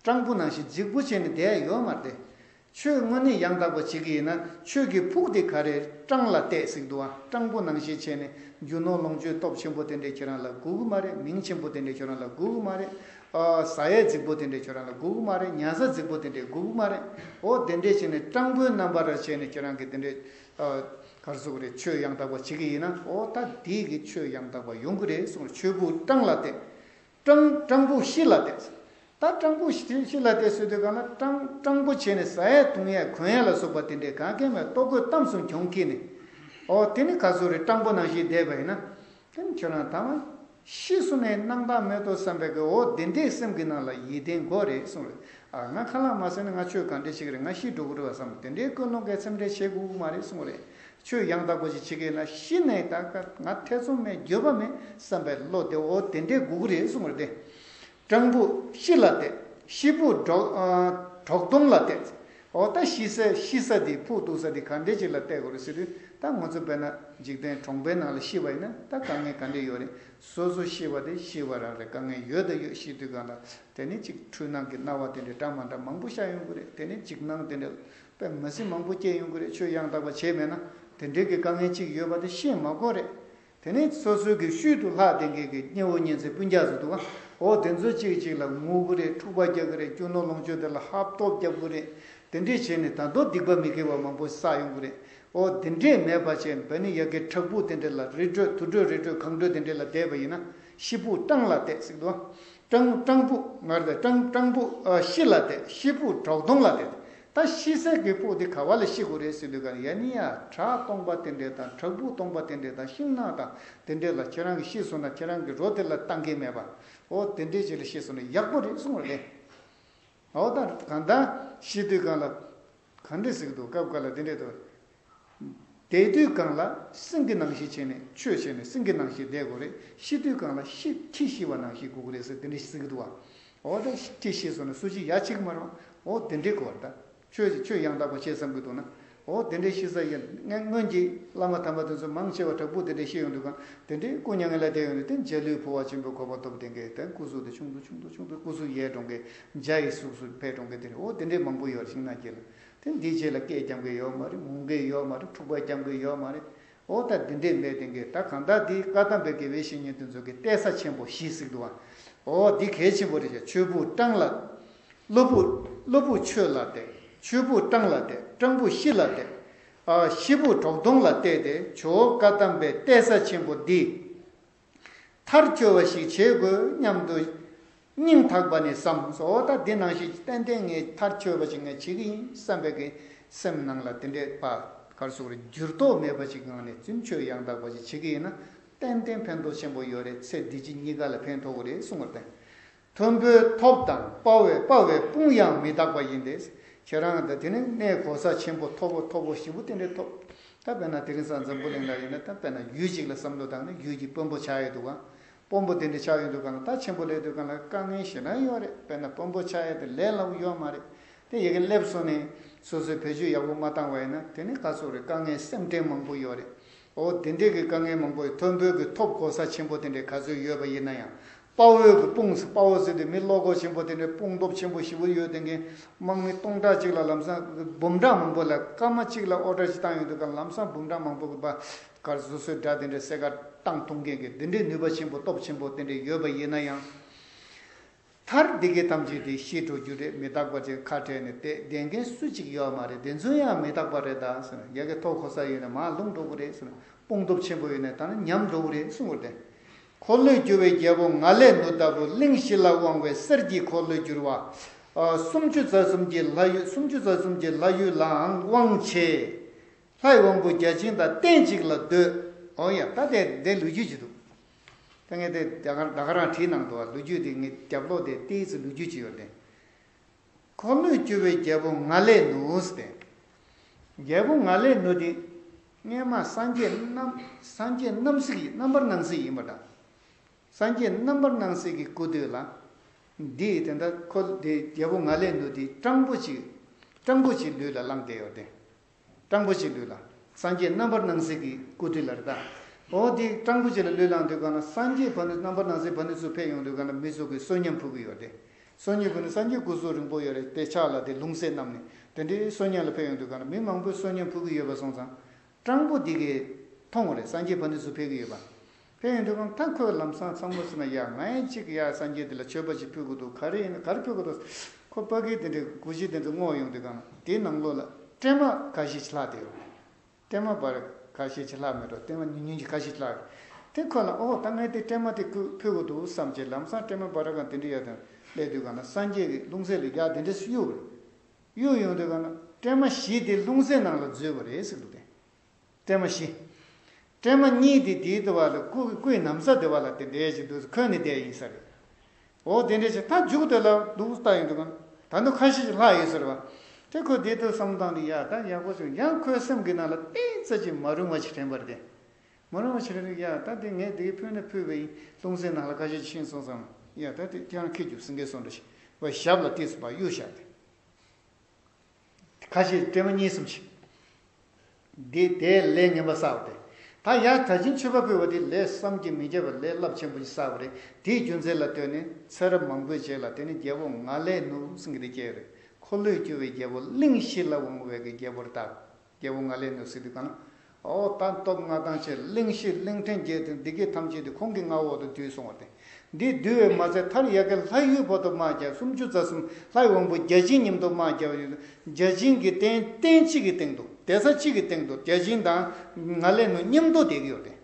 སྤྲང་པོ་ནང་བཞིན་རྫིག་པོ་བྱས་ནས་བསྡད་ཡོད་མ་རེད། ཆོས་དངོས་གནས་ཡང་དག་པ་བྱེད་ཀྱི་ཡིན་ན་ཆོས་ཀྱི་ཕུགས་དེ་ག་རེ། སྤྲང་ལ་གཏད་ཟེར་འདུག་ཨ། སྤྲང་པོ་ནང་བཞིན་བྱས་ནས་རྒྱུ་ནོར་ལོངས་སྤྱོད་སྟོབས་ཆེན་པོ་དེ་འདྲས་ཁྱེད་རང་ལ་དགོས་ཀྱི་མ་རེད། མིང་ཆེན་པོ་དེ་འདྲས་ཁྱེད་རང་ལ་དགོས་ཀྱི་མ་རེད། ཨ། ཟ་ཡས་རྫིག་པོ་དེ་འདྲས་ཁྱེད་རང་ལ་དགོས་ཀྱི་མ་རེད། ཉལ་ས་རྫིག་པོ་དེ་འདྲས་དགོས་ཀྱི་མ་རེད། འོ་དེ་འདྲས་བྱས་ནས་སྤྲང་པོའི་རྣམ་པ་ར་བྱས་ནས་ཁྱེད་རང་གིས་དེ་འདྲས། ཨ། ག་རེ་ཟེར་དགོས་རེད། ཆོས་ཡང་དག་པ་བྱེད་ཀྱི་ཡིན་ན་འོ་ད་དེའི་གི་ཆོས་ཡང་དག་པ་ཡོང་གི་རེད་གསུངས། ཆོས་ཕུགས་སྤྲང་ལ་གཏད། སྤྲང་སྤྲང་པོ་ཤི་ལ་གཏད། ད་སྤྲང་པོ་ཤི་ཤི་ལ་གཏད་ཟེར་དུས་གང་ལ་སྤྲང་སྤྲང་པོ་བྱས་ནས་ཟ་ཡས་འཐུང་ཡས་གོན་ཡས་ལ་སོགས་པ་དེ་འདྲའི་གང་གལ་མེད་ལྟོ་གོས་གཏམ་གསུམ་གྱོང་ཁེལ་ནས། ཨོ་དེ་ནི་ག་ཚོད་རེད། སྤྲང་པོ་ནང་བཞིན་བསྡད་པ་ཡིན་ན། དེ་ནི་ཁྱོད་རང་ད་མ་ཤི་སོང་ནས་སྣང་དག་མེད་དོ་བསམ་པའི་གི་འོ་དེ་འདྲའི་སེམས་ཀྱི་ནང་ལ་ཡིད་བརྟན་དགོས་རེད་གསུངས་རེད། ཨ་ང་ཁ་ལག་མ་ཟ་ན་ང་ཆོས་ག་འདྲས་བྱེད་ཀྱི་རེད། ང་ཤི་འགྲོ་གི་རེད་བ་བསམ་དེ་འདྲའི་ཀུན་སློང་གི་སེམས་ཁྲལ་བྱེད་དགོས་ཀྱི་མ་རེད་གསུངས་རེད། ཆོས་ཡང་དག་པོ་ཞིག་བྱེད་ཀྱི་ཡིན་ན་ཤི་ནས་ད་ང་ཐེ་ཚོམ་མེད་འགྱོད་པ་མེད་བསམ་པའི་བློ་དེ་འོ་དེ་འདྲས་དགོས་ཀྱི་རེད་གསུངས་རེད་དེ། སྤྲང་པོ་ཤི་ལ་གཏད། ཤི་བོ་གྲོག་ཨ་གྲོག་དོང་ལ་གཏད། འོ་ད་ཤི་ས་ཤི་ས་དེ་ཕུགས་གཏུགས་ས་དེ་ག་འདྲས་ཅིག་ལ་གཏད་དགོས་རེད་ཟེར་དུས་ད་ང་ཚོ་དཔེར་ན་འཇིག་རྟེན་གྲོང་པའི་ནང་ལ་ཤི་བ་ཡིན་ན་ད་དཀའ་ངལ་ག་འདྲས་ཡོད་རེད། སོ་སོ་ཤི་བ་དེ་ཤི་བ་རང་རེད། དཀའ་ངལ་ཡོད་ད་ཡོད། ཤི་དུས་གང་ལ་དེ་ནི་ཅིག་འཁྲུལ་སྣང་གི་སྣང་བ་དེ་འདྲས་འདྲ་མ་འདྲ་མང་པོ་ཤར་ཡོང་གི་རེད། དེ་ནི་འཇིགས་སྣང་དེ་འདྲས་དཔེ་མི་སྲིད་མང་པོ་སྐྱེ་ཡོང་གི་རེད། ཆོས་ཡང་དག་པ་བྱས་མེད་ན་དེ་འདྲས་ཀྱི་དཀའ་ངལ་ཅིག་ཡོད་པ་དེ་ཤེས་མ་དགོས་རེད། དེ་ནས་སོ་སོའི་གི་ཤུལ་དུ་ལྷག་ལྡན་གྱི་གི་གཉེན་བོ་གཉེན་ཚན་སྤུན་ཀྱག་ཚོ་འདུག་ག་འོ་དེ་ཚོ་གཅིག་གཅིག་ལ་ངུ་གི་རེད། འཁྲུག་པ་རྒྱག་གི་རེད། རྒྱུ་ནོར་ལོངས་སྤྱོད་དེ་ལ་ཧབ་ཐོབ་རྒྱབ་གི་རེད། དེ་འདྲས་བྱས་ནས་ད་དུང་སྡིག་པ་མི་དགེ་བ་མང་པོ་བསགས་ཡོང་གི་རེད། འོ་དེ་འདྲས་མེད་པ་བྱས་འབད་ནི་ཡ་གི་བྲག་ཕུག་དེ་འདྲས་ལ་རི་ཁྲོད་དུར་ཁྲོད་རི་ཁྲོད་གངས་ཁྲོད་དེ་འདྲས་ལ་བསྡད་པ་ཡིན་ན་ཤི་བོ་སྤྲང་ལ་གཏད་ཟེར་འདུག་སྤྲང་སྤྲང་པོ་ང་རེད། སྤྲང་སྤྲང་པོ་ཨ་ཤི་ལ་གཏད། ཤི་བོ་གྲོག་དོང་ལ་གཏད། ད་ཤི་ས་གི་ཕུག་དེ་ག་བ་ལ་ཤི་དགོས་རེད་ཟེར་དུས་ག་ལ་ཡ་ནི་ཡ་བྲག་སྟོང་པ་དེ་འདྲས་དང་བྲག་ཕུག་སྟོང་པ་དེ་འདྲས་དང་ཤིང་ནགས་དང་དེ་འདྲས་ལ་ཁྱེད་རང་གིས་ཤི་སོང་ན་ཁྱེད་རང་གི་རོ་དེ་ལ་བཏང་གི་མེད་པ། འོ་དེ་འདྲས་ཅིག་ལ་ཤི་སོང་ན་ཡག་པོ་རེད་གསུངས་པ་རེད། འོ་ད་གང་ལྟར་ཤི་དུས་གང་ལ་གང་འདྲས་ཟེར་གི་འདུག་སྐབས་འགའ་ལ་དེ་འདྲས་འདུག་བསྡད་དུས་གང་ལ་སེང་གེ་ནང་བཞིན་བྱས་ནས་ཆོས་བྱས་ནས་སེང་གེ་ནང་བཞིན་བསྡད་དགོས་རེད། ཤི་དུས་གང་ལ་ཤི་ཁྱི་ཤི་བ་ནང་བཞིན་དགོས་ཀྱི་རེད་ཟེར་དེ་འདྲས་ཟེར་གི་འདུག་བ། འོ་ད་ཁྱི་ཤི་སོང་ན་སུ་ཅིག་ཡ་གཅིག་མ་རེད་བ། འོ་དེ་འདྲས་གོ་བ་ད། ཆོས་ཆོས་ཡང་དག་པ་བྱེད་བསམ་གྱི་འདུག་ན། འོ་དེ་འདྲའི་ཤི་ས་ཡིན་ངས་སྔོན་གྱི་བླ་མ་དམ་པ་དེ་ཚོ་མང་ཆེ་བ་བྲག་ཕུག་དེ་འདྲའི་ཤི་ཡོང་དུས་གང་དེ་འདྲའི་སྐུ་མྱ་ངན་ལས་འདས་ཡོང་དུས་དེ་འཇའ་ལུས་འཕོ་བ་ཆེན་པོའི་གོ་འཕང་ཐོབ་དེ་འགའི་དེ་སྐུ་གཟུགས་དེ་ཆུང་དུ་ཆུང་དུ་ཆུང་དུ་སྐུ་གཟུགས་ཡལ་འགྲོ་འགའི་འཇའ་ཡི་གཟུགས་སུ་འཕེལ་འགྲོ་འགའི་དེ་འདྲ་འོ་དེ་འདྲའི་མང་པོ་ཡོད་རེད། ཤིང་ནགས་དཀྱིལ་ལ་དེ་འདིའི་རྗེས་ལ་སྐད་རྒྱབ་མཁན་ཡོད་མ་རེད། ངུ་མཁན་ཡོད་མ་རེད། འཁྲུག་པ་རྒྱབ་མཁན་ཡོད་མ་རེད། འོ་ད་འདི་འདྲས་མེད་དེ་འགའི་ད་གང་ལྟར་འདི་བཀའ་གདམས་པའི་དགེ་བའི་བཤེས་གཉེན་དེ་ཚོ་གི་གཏད་ས་ཆེན་པོ་བཞི་ཟེར་འདུག་བ། འོ་འདི་གལ་ཆེན་པོ་རེད་ཤག་ཆོས་ཕུག་སྤྲང་ལ། གློ་བུར་གློ་བུར་ཆོས་ལ་གཏད། ཆོས་ཕུག་སྤྲང་ལ་གཏད། སྤྲང་པོ་ཤི་ལ་གཏད། ཨ་ཤི་བོ་གྲོག་དོང་ལ་གཏད་དེ་ཇོ་བོ་བཀའ་གདམས་པའི་གཏད་ས་ཆེན་པོ་འདི། མཐར་འཁྱོལ་བ་ཞིག་བྱེད་དགོས་སྙམ་དུ་སྙིང་ཐག་པ་ནས་བསམ་སོ། ད་འདི་ནང་བཞིན་ཏན་ཏན་ངས་མཐར་འཁྱོལ་བ་ཞིག་ངས་བྱེད་ཀྱི་ཡིན་བསམ་པའི་གི་སེམས་ནང་ལ་དེ་འདྲས་པ་གར་སོགས་རེ་འགྱུར་ལྡོག་མེད་པ་ཞིག་ངང་ནས་ཚུན་ཆོད་ཡང་དག་པ་ཞིག་བྱེད་ཀྱི་ཡིན་ན་ཏན་ཏན་ཕན་ཐོགས་ཆེན་པོ་ཡོད་རེད། ཚེ་འདི་ཕྱི་གཉིས་ཀ་ལ་ཕན་ཐོགས་ཀྱི་རེད་གསུངས་པར་བརྟེན། མཐོན་པོའི་ཐོབ་དང་དཔའ་བའི་དཔའ་བའི་དཔུང་ཡང་མི་རྟག་པ་ཡིན་ཏེ། ཁྱེད་རང་ད་དེ་ནི་གནས་གོ་ས་ཆེན་པོ་མཐོ་པོ་མཐོ་པོ་ཞེ་པོ་དེ་འདྲའི་ཐོབ། ད་དཔེར་ན་དེ་རིང་སང་འཛམ་བུ་གླིང་ལ་ཡིན་ན་ད་དཔེར་ན་ཡུལ་གཅིག་ལ་བསམ་བློ་བཏང་ན་ཡུལ་གྱི་དཔོན་པོ་ཆགས་ཡོད་འདུག་གམ། དཔོན་པོ་དེ་འདྲ་ཆགས་ཡོད་འདུག་གམ་ལ་ད་ཆེན་པོ་སླེབས་དུས་གང་ལ་དཀའ་ངལ་ཞེ་དྲག་ཡོད་རེད། དཔེར་ན་དཔོན་པོ་ཆགས་ཡ་དེ་ལས་སླ་པོ་ཡོད་མ་རེད། དེ་ཡ་གི་སླེབས་སོང་ནས་སོ་སོའི་བེད་སྤྱོད་ཡག་པོ་མ་བཏང་བ་ཡིན་ན་དེ་ནི་ག་ཚོད་རེད། དཀའ་ངལ་སེམས་ཁྲལ་མང་པོ་ཡོད་རེད། འོ་དེ་འདྲས་ཀྱི་དཀའ་ངལ་མང་པོ་ཡོད། མཐོན་པོའི་གི་ཐོབ་གོ་ས་ཆེན་པོ་དེ་འདྲས་ག་ཚོད་ཡོད་པ་ཡིན་ན་ཡང་། དཔའ་བོའི་གི་དཔུང་དཔའ་བོ་ཟེར་དུས་མི་བློ་ཁོག་ཆེན་པོ་དེ་འདྲས་དཔུང་སྟོབས་ཆེན་པོ་ཞེ་པོ་ཡོད་དེ་འགན་དམག་མི་སྟོང་ཕྲག་གཅིག་ལ་ལམ་སང་འབུམ་ཕྲག་མང་པོ་ལ་སྐར་མ་གཅིག་ལ་ཨོ་ཌར་ཅིག་བཏང་ཡོང་དུས་ག་ལམ་སང་འབུམ་ཕྲག་མང་པོ་གི་པ་གར་སོ་སོའི་དགྲ་དེ་འདྲས་སེ་ག་བཏང་གཏོང་མཁན་གི་དེ་འདྲས་ནུས་པ་ཆེན་པོ་སྟོབས་ཆེན་པོ་དེ་འདྲས་ཡོད་པ་ཡིན་ན་ཡང་། མཐར་འདི་སྐད་ཐམས་ཅད་དེ་ཤི་འགྲོ་རྒྱུ་རེད། མི་རྟག་པ་ཅིག་ཁ་བྲལ་ནས་བསྡད་བསྡད་མཁན་སུ་གཅིག་ཡོད་མ་རེད། དེ་ཚོ་ཡང་མི་རྟག་པ་རེད་ད་ཟེར་ན་ཡ་གི་ཐོབ་གོ་ས་ཡོད་ན་མར་ལྷུང་འགྲོ་གི་རེད་ཟེར་ན་དཔུང་སྟོབས་ཆེན་པོ་ཡོད་ན་ད་ནི་ཉམས་འགྲོ་གི་རེད་གསུངས་པ་རེད། འཁོར་ལོས་སྒྱུར་བའི་རྒྱལ་པོ་ང་ལས་ནུ་ལྟ་བུ་གླིང་བཞི་ལ་དབང་བའི་གསེར་གྱི་འཁོར་ལོས་སྒྱུར་བ། ཨ་སུམ་ཅུ་རྩ་གསུམ་གྱི་ལྷ་ཡུལ་སུམ་ཅུ་རྩ་གསུམ་གྱི་ལྷ་ཡུལ་ལའང་དབང་བྱེད། ལྷའི་དབང་པོ་བརྒྱ་བྱིན་དང་གཏན་གཅིག་ལ་འདོད། འོ་ཡ་ད་དེ་དེ་ལོ་རྒྱུས་ཅིག་འདུག་ད་ངས་དེ་ད་ག་ད་ག་རང་བྲིས་གནང་འདུག་བ། ལོ་རྒྱུས་དེ་ངས་རྒྱབ་ལོག་དེ་ཏིས་ལོ་རྒྱུས་ཅིག་ཡོད་དེ། འཁོར་ལོས་སྒྱུར་བའི་རྒྱལ་པོ་ང་ལས་ནུ་ཟེར་ཏེ། རྒྱལ་པོ་ང་ལས་ནུ་དེ་སྔས་མ་སངས་རྒྱས་རྣམ་སངས་རྒྱས་རྣམ་གཟིགས་ཡིན། རྣམ་པར་སྣང་གཟིགས་ཡིན་པ་འདྲ། སངས་རྒྱས་རྣམ་པར་སྣང་གཟིགས་ཀྱི་སྐུ་དུས་ལ། འདི་དེ་འདྲ་ཁོ་དེ་རྒྱལ་པོ་ང་ལས་ནུ་དེ་སྤྲང་པོ་ཅིག་སྤྲང་པོ་ཅིག་ལུས་ལ་བླངས་བསྡད་ཡོད་དེ། སྤྲང་པོ་ཅིག་ལུས་ལ། སངས་རྒྱས་རྣམ་པར་སྣང་གཟིགས་ཀྱི་སྐུ་དུས་ལ་རེད་ད། འོ་དེ་སྤྲང་པོ་ཅིག་ལ་ལུས་བླངས་དུས་གང་ལ་སངས་རྒྱས་ཕ་ནུ་རྣམ་པར་སྣང་གཟིགས་ཕ་ནུ་ཚུར་ཕེབས་ཡོང་དུས་གང་ལ་མི་ཚོ་གིས་བསོད་སྙོམས་ཕུལ་གྱི་ཡོད་དེ། བསོད་སྙོམས་ཕུལ་ནས་སངས་རྒྱས་སྐུ་གཟུགས་རིང་པོ་ཡོད་རེད་དེ་ཕྱག་ལ་དེ་ལྷུང་བཟེད་བསྣམས་ནས་དེ་འདྲའི་བསོད་སྙོམས་ལ་ཕེབས་ཡོང་དུས་གང་ལ་མི་མང་པོས་བསོད་སྙོམས་ཕུལ་གྱི་ཡོད་པ་སོང་ཙང་། སྤྲང་པོ་འདི་གིས་མཐོང་བ་རེད། སངས་རྒྱས་ཕ་ནུ་ཚུར་ཕེབས་ཀྱི་ཡོད་པ། ཕེབས་ཡོང་དུས་གང་ད་ཁོས་ལམ་སང་ཚང་མ་ཟེར་ན་ཡ་ང་ཡང་གཅིག་ཡ་སངས་རྒྱས་འདི་ལ་མཆོད་པ་ཞིག་ཕུལ་དགོས་འདུག་ག་རེ་ཡིན་ན་ག་རེ་ཕུལ་དགོས་འདུག་ཁོ་ཕ་གིའི་དེ་འདྲའི་གུ་ཤི་དེ་འདྲ་བསྔོགས་ཡོང་དུས་གང་དེའི་ནང་ལོགས་ལ་སྲན་མ་ཁ་ཤས་ཤིག་ལྷག་བསྡད་ཡོད། སྲན་མ་བར་ཁ་ཤས་ཤིག་ལྷག་མེད་འགྲོ། སྲན་མ་ཉུང་ཉུང་ཅིག་ཁ་ཤས་ཤིག་ལྷག་དེ་ཁོ་ལ་ཨོ་ད་ངས་དེ་སྲན་མ་དེ་ཁོས་ཕུལ་དགོས་འདུག་བསམ་བྱས་ལམ་སང་སྲན་མ་བར་གང་དེ་འདྲ་ཡ་དང་སླེབས་དུས་གང་ན་སངས་རྒྱས་ཀྱི་ལྷུང་བཟེད་ལ་ཡ་དེ་འདྲ་གཡུགས་པ་རེད། གཡུགས་ཡོང་དུས་གང་ན་སྲན་མ་བཞི་དེ་ལྷུང་བཟེད་ནང་ལ་འཛུལ་བ་རེད་ཟེར་འདུག་སྟེ། སྲན་མ་བཞི། སྲན་མ་གཉིས་དེ་དེའི་དུ་བ་ལ་སྐུ་སྐུའི་ན་བཟའ་དེ་བ་ལ་དེ་འདྲས་ཅིག་འདུག་འཁོད་ནས་བསྡད་ཡིན་ས་རེད། འོ་དེ་འདྲས་ཅིག་ད་མཇུག་དེ་ལ་འདུག་ལྟ་ཡོང་དུས་གང་ད་ནི་ཁ་ཤས་ཤིག་ལྷག་ཡོད་ས་རེད་བ། དེ་ཁོས་དེ་ལྟར་བསམ་བཏང་དུས་ཡ་ད་ཡག་པོ་བྱུང་། ཡང་ཁོའི་སེམས་ཀྱི་ནང་ལ་ཏོག་ཙམ་ཅིག་མ་རུང་བ་ཞིག་དྲན་པ་རེད་དེ། མ་རུང་བ་ཞིག་དྲན་དུས་ཡ་ད་དེ་ངས་དེ་གའི་ཕུལ་ན་ཕུལ་བ་ཡིན། ལྷུང་བཟེད་ནང་ལ་ཁ་ཤས་ཤིག་ཕྱིན་སོང་ཙང་ཡ་ད་དེ་ཁྱེད་རང་ཁྱེར་རྒྱུགས་ཟིན་གྱི་སོང་འདྲ་ཞིག་བ་ཞབས་ལ་ཏོག་ཙམ་ཕར་གཡུག་བཞག་སྟེ། ཁ་ཤས་སྲན་མ་གཉིས་གསུམ་ཞིག་འདི་དེའི་ལས་ངན་པ་བསགས་པ་དེ། ད་ཡ་ད་ཕྱིན་མཆོད་པ་ཕུལ་བ་དེ་ལས་བསམ་གྱིས་མི་ཁྱབ་པ་ལས་རླབས་ཆེན་པོ་ཞིག་བསགས་པ་རེད། དེའི་རྒྱུ་མཚན་ལ་ལྟོས་ནས་ཚེ་རབས་མང་པོའི་རྗེས་ལ་དེ་ནི་རྒྱལ་པོ་ང་ལས་ནུ་ཟེར་མཁན་དེ་སྐྱེས་རེད། འཁོར་ལོས་སྒྱུར་བའི་རྒྱལ་པོ་གླིང་བཞི་ལ་དབང་བའི་གི་རྒྱལ་པོར་བཏགས། རྒྱལ་པོ་ང་ལས་ནུ་ཟེར་དུས་གང་ན། ཨོ་ད་སྟོབས་མངའ་ཐང་ཆེ། གླིང་བཞི་གླིང་ཕྲན་བརྒྱད་དེ་འདི་སྐད་ཐམས་ཅད་དེ་ཁོང་གི་མངའ་འོག་ཏུ་བསྡུས་སོང་བ་སྟེ། འདི་བསྡུས་པས་མ་ཚད་མཐར་ཡ་གི་ལྷ་ཡུལ་བར་དུ་དམག་རྒྱབ། སུམ་ཅུ་རྩ་གསུམ་ལྷའི་དབང་པོ་བརྒྱ་བྱིན་མཉམ་དུ་དམག་རྒྱབ། བརྒྱ་བྱིན་གྱི་རྟེན་རྟེན་གཅིག་གི་སྟེང་དུ་གདན་ས་གཅིག་གི་སྟེང་དུ་བརྒྱ་བྱིན་དང་ང་ལས་ནུ་མཉམ་དུ་བསྡད་ཀྱི་ཡོད་རེད།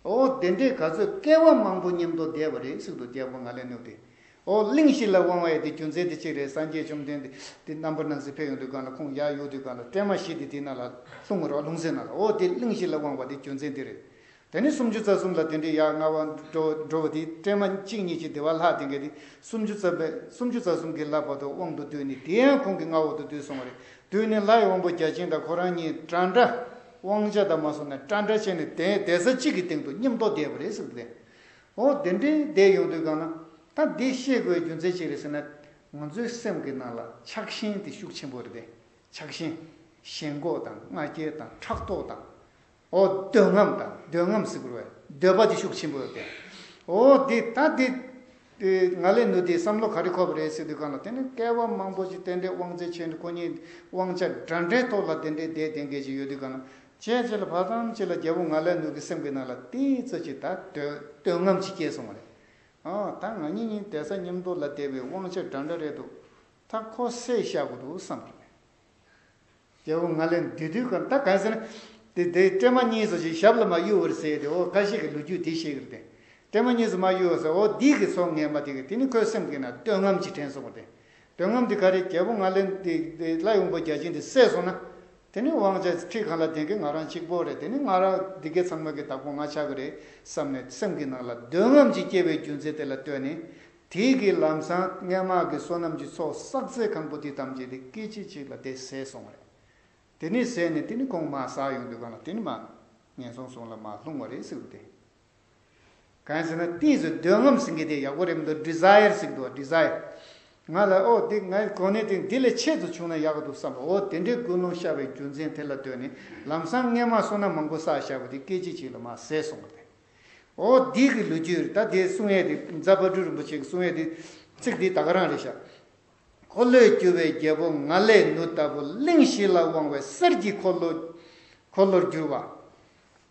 ཨོ་དེ་འདྲའི་ག་ཚོད་སྐལ་བ་མང་པོ་མཉམ་དུ་བསྡད་པ་རེད་ཟེར་དུས་རྒྱལ་པོ་ང་ལས་ནུ་དེ། འོ་གླིང་བཞི་ལ་དབང་བ་ཡི་དེ་རྒྱུ་མཚན་དེ་གཅིག་རེད། སངས་རྒྱས་བཅོམ་ལྡན་འདས་དེ་རྣམ་པར་སྣང་མཛད་ཕེབས་ཡོང་དུས་སྒང་ལ་ཁོང་ཡར་གཡུག་དུས་སྒང་ལ་སྲན་མ་བཞི་དེ་དེ་ནང་ལ་ལྷུང་བ་རེད་བ། ལྷུང་བཟེད་ནང་ལ། འོ་དེ་གླིང་བཞི་ལ་དབང་བ་དེ་རྒྱུ་མཚན་དེ་རེད། དེ་ནས་སུམ་ཅུ་རྩ་གསུམ་ལ་དེ་འདྲའི་ཡར་མངའ་བ་འགྲོ་འགྲོ་བ་དེ་སྲན་མ་གཅིག་གཉིས་ཀྱིས་དེ་བ་ལྷག་དེ་འགའ་དེ་སུམ་ཅུ་རྩ་བའི་སུམ་ཅུ་རྩ་གསུམ་གྱི་ལྷ་བར་དུ་དབང་དུ་བསྡུས་ནས་དེ་ཡང་ཁོང་གི་མངའ་འོག་ཏུ་བསྡུས་སོང་བ་རེད། བསྡུས་ནས་ལྷའི་དབང་པོ་བརྒྱ་བྱིན་དང་ཁོ་རང་གཉིས་འདྲ་འདྲ་དབང་ཆ་དང་མ་སོང་ན་འདྲ་འདྲ་བྱས་ནས་དེ་གདན་ས་གཅིག་གི་སྟེང་དུ་མཉམ་དུ་བསྡད་པ་རེད་ཟེར་ཏེ། འོ་དེ་འདྲའི་བསྡད་ཡོང་དུས་སྒང་ལ་ད་འདི་བཤད་དགོས་རྒྱུ་མཚན་ཅི་རེད་ཟེར་ན། ང་ཚོའི་སེམས་ཀྱི་ནང་ལ་ཆགས་ཞེན་དེ་ཤུགས་ཆེན་པོ་རེད་དེ། ཆགས་ཞེན། ཞེན་ཁོག་དང་ང་རྒྱལ་དང་ཕྲག་དོག་དང་། འོ་འདོད་རྔམ་དང་འདོད་རྔམ་ཟེར་དགོས་རེད། འདོད་པ་དེ་ཤུགས་ཆེན་པོ་ཡོད་དེ། འོ་དེ་ད་དེ། དེ་ང་ལས་ནུ་དེའི་བསམ་བློ་ག་རེ་འཁོར་བ་རེད་ཟེར་དུས་སྒང་ལ་དེ་ནི་སྐྱེ་བ་མང་པོ་ཞིག་རྟེན་འབྲེལ་དབང་ཚད་ཆེ་ནས་ཁོ་གཉིས་དབང་ཆ་འདྲ་འདྲའི་ཐོག་ལ་དེ་འདྲའི་བསྡད་བསྡད་མཁན་ཞིག་ཡོད་དུས་སྒང་ལ་བྱས་རྗེས་ལ་བར་ཙམ་ཅིག་ལ་རྒྱལ་པོ་ང་ལས་ནུ་གི་སེམས་ཀྱི་ནང་ལ་ཏིག་ཙམ་ཅིག་ད་འདོད་འདོད་རྔམ་ཅིག་སྐྱེས་སོང་བ་རེད། ཨ་ད་ང་གཉིས་གཉིས་བསྡད་ས་མཉམ་དུ་ལ་བསྡད་པའི་དབང་ཆ་འདྲ་འདྲ་རེད་འདུག་ད་ཁོ་བསད་བཞག་དགོས་འདུག་བསམ་གྱི་རེད། རྒྱལ་པོ་ང་ལས་འདི་དུས་ཀ་ད་གང་ཟེར་ན། དེ་དེ་སྲན་མ་གཉིས་སོ་ཞིག་ཞབས་ལ་མ་གཡུག་བར་ཟེར་ཏེ། འོ་ཁ་ཤས་ཀྱི་ལོ་རྒྱུས་དེ་བཤད་ཀྱི་རེད་དེ། སྲན་མ་གཉིས་སུ་མ་གཡུག་བར་ཟེར། འོ་འདི་གི་ཚོགས་ངན་པ་དེ་གི་དེ་ནི་ཁོའི་སེམས་ཀྱི་ནང་འདོད་རྔམ་ཅིག་དྲན་སོང་བ་དེ། འདོད་རྔམ་དེ་ག་རེ། རྒྱལ་པོ་ང་ལས་དེ་དེ་ལྷའི་དབང་པོ་བརྒྱ་བྱིན་དེ་བསད་སོང་ན། དེ་ནི་དབང་ཆ་ཁྲི་གང་ལ་ལྡན་གི་ང་རང་གཅིག་པོ་རེད། དེ་ནི་ང་རང་འདི་གའི་ཚང་མ་གི་བདག་པོ་ང་ཆགས་ཀྱི་རེད་བསམ་ནས་སེམས་ཀྱི་ནང་ལ་འདོད་རྔམ་ཅིག་སྐྱེ་བའི་རྒྱུ་མཚན་དེ་ལ་ལྟོས་ནས། དེ་གི་ལམ་སང་སྔས་མ་གི་བསོད་ནམས་ཀྱི་ཚོགས་བསགས་ཚད་གང་པོ་དེ་ཐམས་ཅད་དེ་སྐད་ཅིག་གཅིག་ལ་དེ་ཟད་སོང་བ་རེད། དེ་ནས་ཟད་ནས་དེ་ནི་ཁོང་མར་ཟག་ཡོང་དུས་སྒང་ལ་དེ་ནི་མར་ངན་སོང་གསུམ་ལ་མར་ལྷུང་བ་རེད་ཟེར་བ་དེ། གང་ཟེར་ན་ཏིས་སུ་འདོད་རྔམ་ཟེར་མཁན་དེ་ཡག་པོ་རེད་མི་འདུག་ཌི་ཛ་ཡར་ཟེར་གི་འདུག་ཌི་ཛ་ཡར། ང་ལ་ཨོ་དེ་ངའི་གོ་གནས་དེ་འདི་ལས་ཆེད་དུ་བྱུང་ན་ཡག་གི་འདུག་བསམ། ཨོ་དེ་འདྲའི་ཀུན་སློང་ཤར་བའི་རྒྱུ་མཚན་དེ་ལ་ལྟོས་ནས་ལམ་སང་སྔས་མ་བསོད་ནམས་མང་པོ་བསགས་བཞག་པ་དེ་སྐད་ཅིག་གཅིག་ལ་མར་ཟད་སོང་བ་རེད། འོ་འདི་གི་ལོ་རྒྱུས་རེད། ད་དེ་གསུང་ཡས་དེ་རྫ་དཔལ་སྤྲུལ་རིན་པོ་ཆེ་གི་གསུང་ཡས་དེ་ཚིག་འདི་ད་ག་རང་རེད་ཤག་འཁོར་ལོས་སྒྱུར་བའི་རྒྱལ་པོ་ང་ལས་ནུ་ལྟ་བུ་གླིང་བཞི་ལ་དབང་བའི་གསེར་གྱི་འཁོར་ལོ། འཁོར་ལོར་གྱུར་པ།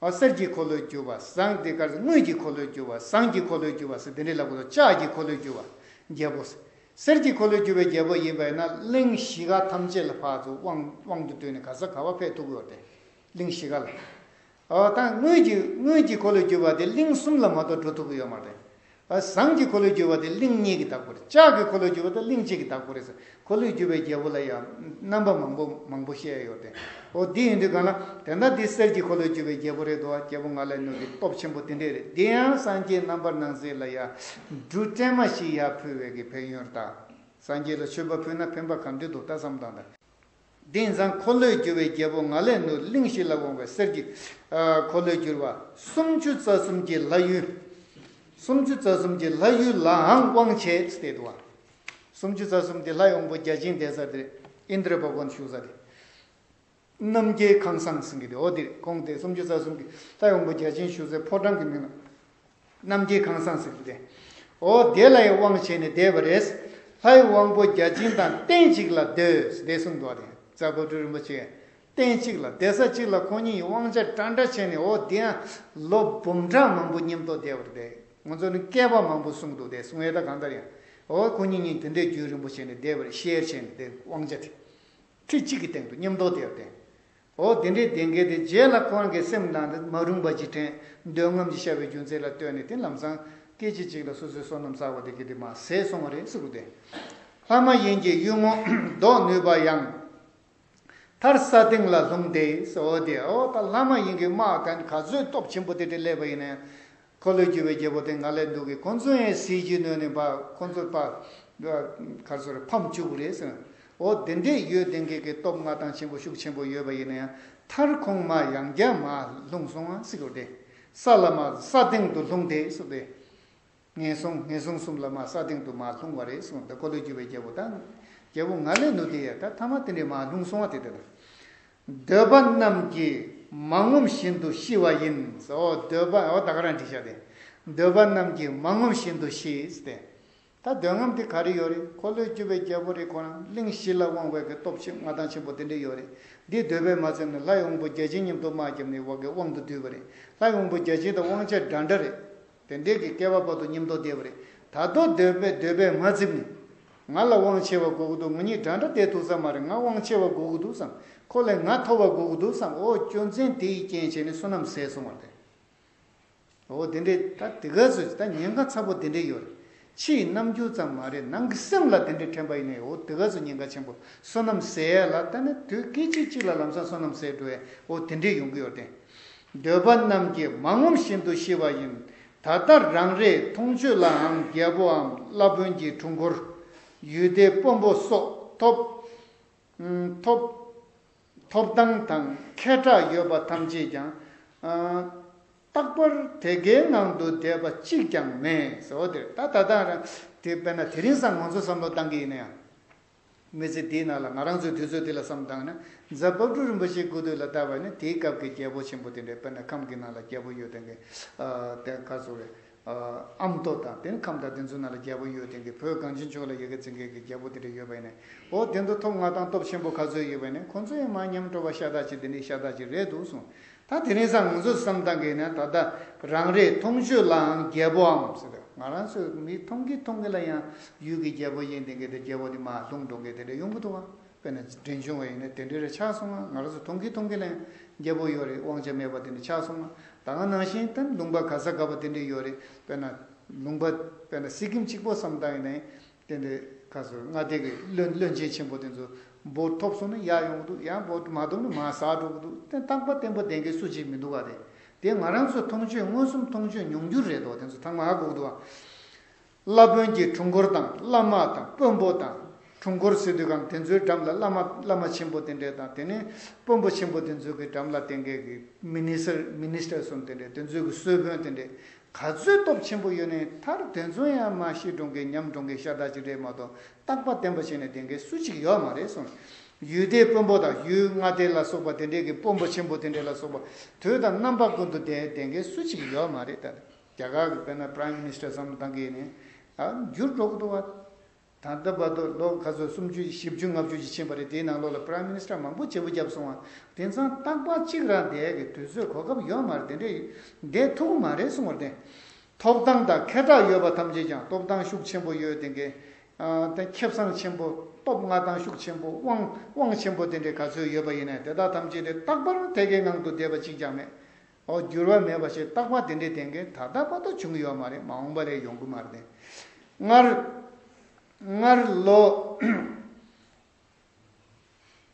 འོ་གསེར་གྱི་འཁོར་ལོས་གྱུར་པ། ཟངས་དེ་གར་དངུལ་གྱི་འཁོར་ལོས་གྱུར་པ། ཟངས་ཀྱི་འཁོར་ལོས་གྱུར་པ་ཟེར་དེ་འདྲའི་ལབ་དགོས་དོ། ལྕགས་ཀྱི་འཁོར་ལོས་གྱུར་པ། རྒྱལ་པོ་ཟེར། གསེར་གྱི་འཁོར་ལོས་གྱུར་པའི་རྒྱལ་པོ་ཡིན་པ་ཡིན་ན་གླིང་བཞི་ག་ཐམས་ཅད་ལ་ཕར་ཚུར་དབང་དབང་དུ་བསྡུས་ནས་ག་ས་ག་བ་ཕེབས་ཐུབ་ཀྱི་ཡོད་རེད་དེ། གླིང་བཞི་ག་ལ། ཨོ་ད་དངུལ་གྱི་དངུལ་གྱི་འཁོར་ལོས་གྱུར་པ་དེ་གླིང་གསུམ་ལ་མ་གཏོགས་འགྲོ་ཐུབ་ཀྱི་ཡོད་མ་རེད། ཨ་ཟངས་ཀྱི་འཁོར་ལོས་གྱུར་པ་དེ་གླིང་གཉིས་ཀྱི་བདག་པོ་རེད། ལྕགས་ཀྱི་འཁོར་ལོས་གྱུར་པ་དེ་གླིང་གཅིག་གི་བདག་པོ་རེད་ཟེར། འཁོར་ལོས་གྱུར་པའི་རྒྱལ་པོ་ལ་ཡང་རྣམ་པ་མང་པོ་མང་པོ་བཤད་ཡོད་དེ། ཨོ་དེ་ཡིན་དུས་གང་ལ་དེ་འདྲ་དེ་གསེར་གྱི་འཁོར་ལོས་གྱུར་པའི་རྒྱལ་པོ་རེད་དོ། རྒྱལ་པོ་ང་ལས་ནུ་གི་སྟོབས་ཆེན་པོ་དེ་འདྲས་རེད། དེ་ཡང་སངས་རྒྱས་རྣམ་པར་སྣང་མཛད་ལ་ཡང་འབྲུ་སྲན་མ་ཞིག་ཡར་ཕུལ་བའི་གི་ཕན་ཡོན་དང་། སངས་རྒྱས་ལ་མཆོད་པ་ཕུལ་ན་ཕན་པ་ག་འདྲ་འདུག་ད་བསམ་བཏང་དང་། དེང་སང་འཁོར་ལོས་སྒྱུར་བའི་རྒྱལ་པོ་ང་ལས་ནུ་གླིང་བཞི་ལ་དབང་བའི་གསེར་གྱི་ཨ་འཁོར་ལོས་སྒྱུར་བ་སུམ་ཅུ་རྩ་གསུམ་གྱི་ལྷ་ཡུལ། སུམ་ཅུ་རྩ་གསུམ་གྱི་ལྷ་ཡུལ་ལའང་དབང་བྱེད་ཟེར་འདུག་བ། སུམ་ཅུ་རྩ་གསུམ་གྱི་ལྷའི་དབང་པོ་བརྒྱ་བྱིན་བསྡད་ས་དེ་ཨིནྡྲ་བྷ་ག་ཝན་བཞུགས་ས་དེ། རྣམ་རྒྱལ་ཁང་བཟང་ཟེར་གྱི་དེ་འོ་དེ་ཁོང་དེ་སུམ་ཅུ་རྩ་གསུམ་གྱི་ལྷའི་དབང་པོ་བརྒྱ་བྱིན་བཞུགས་སའི་ཕོ་བྲང་གི་མིང་ལ། རྣམ་རྒྱལ་ཁང་བཟང་ཟེར་གྱི་དེ། འོ་དེ་ལ་ཡང་དབང་བྱས་ནས་བསྡད་པ་རེད། ལྷའི་དབང་པོ་བརྒྱ་བྱིན་དང་སྟན་གཅིག་ལ་སྡོད་ཟེར་དེ་གསུངས་འདུག་བ། དེ་རྫ་དཔལ་སྤྲུལ་རིན་པོ་ཆེ། སྟན་གཅིག་ལ་བསྡད་ས་གཅིག་ལ་ཁོང་གཉིས་ཀྱི་དབང་ཆ་འདྲ་འདྲ་བྱས་ནས་འོ་དེ་ཡང་ལོ་འབུམ་ཕྲག་མང་པོ་མཉམ་དུ་བསྡད་པ་རེད། དེ་ང་ཚོ་ནི་བསྐལ་པ་མང་པོ་གསུངས་འདུག་དེ་གསུང་ཡས་ད་གང་ལྟར་ཡང་། འོ་ཁོང་གཉིས་གཉིས་དེ་འདྲའི་རྒྱུན་རིང་པོ་བྱས་ནས་བསྡད་པ་རེད། ཤེར་བྱས་ནས་དེ་དབང་ཆ་དེ། ཁྲི་གཅིག་གི་སྟེང་དུ་མཉམ་དུ་བསྡད་པ་དེ། འོ་དེ་འདྲའི་བསྡད་མཁན་དེ་རྗེས་ལ་ཁོང་གི་སེམས་ནང་དུ་མ་རུངས་པ་ཅིག་དྲན། འདོད་རྔམ་གྱི་ཤར་བའི་རྒྱུ་མཚན་ལ་ལྟོས་ནས་དེ་ལམ་སང་སྐད་ཅིག་གཅིག་ལ་སོ་སོའི་བསོད་ནམས་བསགས་པ་དེ་གི་དེ་མར་ཟད་སོང་བ་རེད་ཟེར་གི་དེ། ལྷ་མ་ཡིན་གྱི་གཡུལ་ངོ་བཟློག་ནུས་པ་ཡང་། མཐར་ས་སྟེང་ལ་ལྷུང་སྟེ་ཟེར། འོ་དེ་འོ་ད་ལྷ་མ་ཡིན་གྱི་དམག་ག་ག་ཚོད་སྟོབས་ཆེན་པོ་དེ་འདྲ་སླེབས་པ་ཡིན་ན་ཡང་། འཁོར་ལོས་སྒྱུར་བའི་རྒྱལ་པོ་དེ་ང་ལས་འདུག་གི་ཁོང་ཚོ་ཡང་ཟིལ་གྱིས་གནོན་ནས་ཕར་ཁོང་ཚོ་ཕར་གར་སོར་ཕམ་བཅུག་གི་རེད་ཟེར། འོ་དེ་འདྲས་ཡོད་དེ་འགས་ཀྱི་སྟོབས་མངའ་ཐང་ཆེན་པོ་ཤུགས་ཆེན་པོ་ཡོད་པ་ཡིན་ན་ཡང་མཐར་ཁོང་མར་ཡང་བསྐྱར་མར་ལྷུང་སོང་བ་ཟེར་གི་རེད། ས་ལ་མར་ས་སྟེང་དུ་ལྷུང་སྟེ་ཟེར་ཏེ། ངན་སོང་ངན་སོང་གསུམ་ལ་མར་ས་སྟེང་དུ་མར་ལྷུང་བ་རེད་གསུངས། ད་འཁོར་ལོས་སྒྱུར་བའི་རྒྱལ་པོ་དང་། རྒྱལ་པོ་ང་ལས་ནུ་དེ་ཡ་ད་ཐ་མ་དེ་འདྲས་མར་ལྷུང་སོང་བ་དེ་དེ་ལ། འདོད་པ་རྣམས་ཀྱིས་མ་ངོམས་བཞིན་དུ་ཤི་བ་ཡིན། འོ་འདོད་པ་འོ་ད་ག་རང་བྲིས་བཞག་སྟེ། འདོད་པ་རྣམས་ཀྱིས་མ་ངོམས་བཞིན་དུ་ཤི་ཟེར་ཏེ། ད་འདོད་རྔམ་དེ་ག་རེ་ཡོད་རེད། འཁོར་ལོས་སྒྱུར་བའི་རྒྱལ་པོ་རེད། ཁོ་རང་གླིང་བཞི་ལ་དབང་བའི་གི་སྟོབས་ཆེ་མངའ་ཐང་ཆེན་པོ་དེ་འདྲ་ཡོད་རེད། འདི་འདོད་པས་མ་ཚིམ་ནས་ལྷའི་དབང་པོ་བརྒྱ་བྱིན་མཉམ་དུ་དམག་བརྒྱབ་ནས་འོག་གི་དབང་དུ་བསྡུས་པ་རེད། ལྷའི་དབང་པོ་བརྒྱ་བྱིན་དང་དབང་ཆ་འདྲ་འདྲ་རེད། དེ་འདྲའི་གི་བསྐལ་པ་བར་དུ་མཉམ་དུ་བསྡད་པ་རེད། ད་དུང་འདོད་པས་འདོད་པས་མ་ཚིམ་ནས། ང་ལ་དབང་ཆེ་བ་དགོས་ཀྱི་འདུག་ང་གཉིས་འདྲ་འདྲ་བསྡད་ཐུབ་ས་མ་རེད། ང་དབང་ཆེ་བ་དགོས་ཀྱི་འདུག་བསམ། ཁོ་ལས་ང་མཐོ་བ་དགོས་ཀྱི་འདུག་བསམ། འོ་རྒྱུ་མཚན་དེ་ཡི་རྐྱེན་བྱས་ནས་བསོད་ནམས་ཟད་སོང་བ་རེད། འོ་དེ་འདྲའི་ད་དེ་ག་ཚོད་ད་ཉེན་ཁ་ཚ་པོ་དེ་འདྲའི་ཡོད་རེད། ཕྱིའི་རྣམ་འགྱུར་ཙམ་མ་རེད། ནང་གི་སེམས་ལ་དེ་འདྲའི་དྲན་པ་ཡིན་ནའི། འོ་དེ་ག་ཚོད་ཉེན་ཁ་ཆེན་པོ། བསོད་ནམས་ཟད་ཡས་ལ་ད་ནི་དུས་སྐད་ཅིག་གཅིག་ལ་ལམ་སང་བསོད་ནམས་ཟད་འགྲོ་ཡས། འོ་དེ་འདྲས་ཡོང་གི་ཡོད་རེད། འདོད་པ་རྣམས་ཀྱིས་མ་ངོམས་བཞིན་དུ་ཤི་བ་ཡིན། ད་ལྟ་རང་རེའི་མཐོང་ཆོས་ལའང་རྒྱལ་པོའམ་བླ་དཔོན་གྱི་འཁྲུངས་འཁོར། ཡུལ་སྡེ་དཔོན་པོ་སོགས་ཐོབ། ཐོབ། ཐོབ་ཐང་དང་ཁེ་གྲགས་ཡོད་པ་ཐམས་ཅད་ཀྱང་། རྟག་པར་དེ་གའི་ངང་དུ་བསྡད་པ་གཅིག་ཀྱང་མེད་ཟེར་བ་དེར། ད་ད་ལྟ་རང་དེ་དཔེར་ན་དེ་རིང་སང་ང་ཚོ་བསམ་བློ་བཏང་གི་ཡིན་ན་ཡང་། མི་ཚེ་འདིའི་ནང་ལ་ང་རང་ཚོའི་དུས་ཚོད་འདི་ལ་བསམ་བཏང་ན། རྫ་དཔལ་སྤྲུལ་རིན་པོ་ཆེའི་སྐུ་དུས་ལ་བལྟས་པ་ནི་དེའི་སྐབས་ཀྱི་རྒྱལ་པོ་ཆེན་པོ་དེ་འདྲའི། དཔེར་ན་ཁམས་ཀྱི་ནང་ལ་རྒྱལ་པོ་ཡོད་དེ་གའི། དེ་ག་ཚོད་རེད། ཨ་མདོ་དང་དེ་ནི་ཁམས་དང་དེ་ཚོའི་ནང་ལ་རྒྱལ་པོ་ཡོད་དེ་གའི། བོད་གངས་ཅན་ལྗོངས་ལ་ཡ་གི་འཛིན་མཁན་གྱི་རྒྱལ་པོ་དེ་འདྲ་ཡོད་པ་ཡིན་ན། འོ་དེ་ཚོ་ཐོབ་མངའ་ཐང་སྟོབས་ཆེན་པོ་ག་ཚོད་ཡོད་པ་ཡིན་ན། ཁོང་ཚོ་ཡང་མར་ཉམས་འགྲོ་བ་ཤ་སྟག་ཅིག་དེ་འདྲའི་ཤ་སྟག་ཅིག་རེད་འདུག་གསུངས། ད་དེ་རིང་སང་ང་ཚོས་བསམ་བཏང་གི་ཡིན་ན། ད་ལྟ་རང་རེའི་མཐོང་ཆོས་ལའང་རྒྱལ་པོའམ་ཟེར་ཏེ། ང་རང་ཚོས་མིག་མཐོང་གི་མཐོང་གི་ལ་ཡང་ཡུལ་གྱི་རྒྱལ་པོ་ཡིན་དེ་གའི་དེ་རྒྱལ་པོ་དེ་མར་ལྷུང་འགྲོ་མཁན་དེ་འདྲ་ཡོང་གི་འདུག་བ། དཔེར་ན་འབྲིང་ཆུང་བ་ཡིན་ན་དེ་འདྲ་རེ་ཆགས་སོང་ང་། ང་རང་ཚོ་མཐོང་གི་མཐོང་གི་ལ་ཡང་རྒྱལ་པོ་ཡོད་རེད། དབང་ཆ་མེད་པ་དེ་འདྲ་ཆགས་སོང་ང་། ད་ག་ནང་བཞིན་ད་ལུང་པ་ག་ས་ག་པ་དེ་འདྲ་ཡོད་རེད། དཔེར་ན་ལུང་པ་དཔེར་ན་སི་ཀིམ་གཅིག་པོ་བསམ་བཏང་ཡིན་ན། དེ་འདྲའི་ཁ་སོ་མངའ་སྡེ་གི་བློན་བློན་ཆེན་ཆེན་པོ་དེ་ཚོ་འབོ་ཐོབ་སོང་ན་ཡར་ཡོང་གི་འདུག། ཡང་འབོ་མ་ཐོབ་ན་མར་ཟག་འགྲོ་གི་འདུག། དེ་རྟག་པ་བརྟན་པོ་ལྡན་མཁན་སུ་གཅིག་མི་འདུག་ག་རེད། དེ་ང་རང་ཚོ་མཐོང་ཆོས་མངོན་སུམ་མཐོང་ཆོས་མྱོང་འགྱུར་རེད་དོ། དེ་ཚོ་ཚང་མ་ཧ་གོ་གི་འདུག་ཨ། བླ་དཔོན་གྱི་འཁྲུངས་འཁོར་དང་། བླ་མ་དང་དཔོན་པོ་དང་། འཁྲུངས་འཁོར་ཟེར་དུས་གང་དེ་ཚོའི་འགྲམ་ལ་བླ་མ་བླ་མ་ཆེན་པོ་དེ་འདྲས་དང་། དེ་ནས་དཔོན་པོ་ཆེན་པོ་དེ་ཚོའི་གི་འགྲམ་ལ་བསྟེན་མཁན་གྱི་མི་ནི་སི་མི་ནི་སི་ཊར་གསུམ་དེ་འདྲས། དེ་ཚོའི་གི་གསོལ་དཔོན་དེ་འདྲས། ག་ཚོད་སྟོབས་ཆེན་པོ་ཡོད་ནའི་མཐར་དེ་ཚོ་ཡང་མར་ཤི་འགྲོ་མཁན་ཉམས་འགྲོ་མཁན་ཤ་སྟག་ཅིག་རེད་མ་གཏོགས། རྟག་པ་བརྟན་པོ་བྱས་ནས་བསྡད་མཁན་སུ་གཅིག་ཡོད་མ་རེད་གསུངས། ཡུལ་སྡེའི་དཔོན་པོ་དང་ཡུལ་མངའ་སྡེ་ལ་སོགས་པ་དེ་འདྲས་ཀྱི་དཔོན་པོ་ཆེན་པོ་དེ་འདྲས་ལ་སོགས་པ་དུས་དང་རྣམ་པ་ཀུན་ཏུ་བསྡད་བསྡད་མཁན་སུ་གཅིག་ཡོད་མ་རེད། ད་རྒྱ་གར་གྱི་དཔེར་ན་Prime Minister བསམ་བློ་བཏང་གི་ཡིན་ནའི་ཨ་འགྱུར་འགྲོ་གི་འདུག་བ། ད་ལྟ་བར་དུ་ལོ་ག་ཚོད་སུམ་ཅུ་བཞི་བཅུ་ལྔ་བཅུ་ཅིག་ཕྱིན་པ་རེད། དེའི་ནང་ལོགས་ལ་Prime Minister མང་པོ་བརྗེ་པོ་བརྒྱབ་སོང་བ། དེང་སང་རྟག་པར་གཅིག་རང་བསྡད་ཀྱི་དུས་ཚོད་གོ་སྐབས་ཡོད་མ་རེད། དེ་འདྲས་བསྡད་ཐུབ་ཀྱི་མ་རེད་གསུངས་པ་རེད། ཐོབ་ཐང་དང་ཁེ་གྲགས་ཡོད་པ་ཐམས་ཅད་ཀྱང་། ཐོབ་ཐང་ཤུགས་ཆེན་པོ་ཡོད་དེ་གའི། ཨ་དེ་ཁེ་བཟང་ཆེན་པོ། སྟོབས་མངའ་ཐང་ཤུགས་ཆེན་པོ། དབང་དབང་ཆེན་པོ་དེ་འདྲས་ག་ཚོད་ཡོད་པ་ཡིན་ནའི་དེ་དག་ཐམས་ཅད་དེ་རྟག་པར་དེ་གའི་ངང་དུ་བསྡད་པ་གཅིག་ཀྱང་མེད། འོ་འགྱུར་བ་མེད་པ་ཞིག་རྟག་པར་དེ་འདྲའི་བསྡད་མཁན་ད་ལྟ་བར་དུ་བྱུང་གི་ཡོད་མ་རེད། མ་འོངས་པ་ལ་ཡོང་གི་མ་རེད། སྔར་སྔར་ལོ་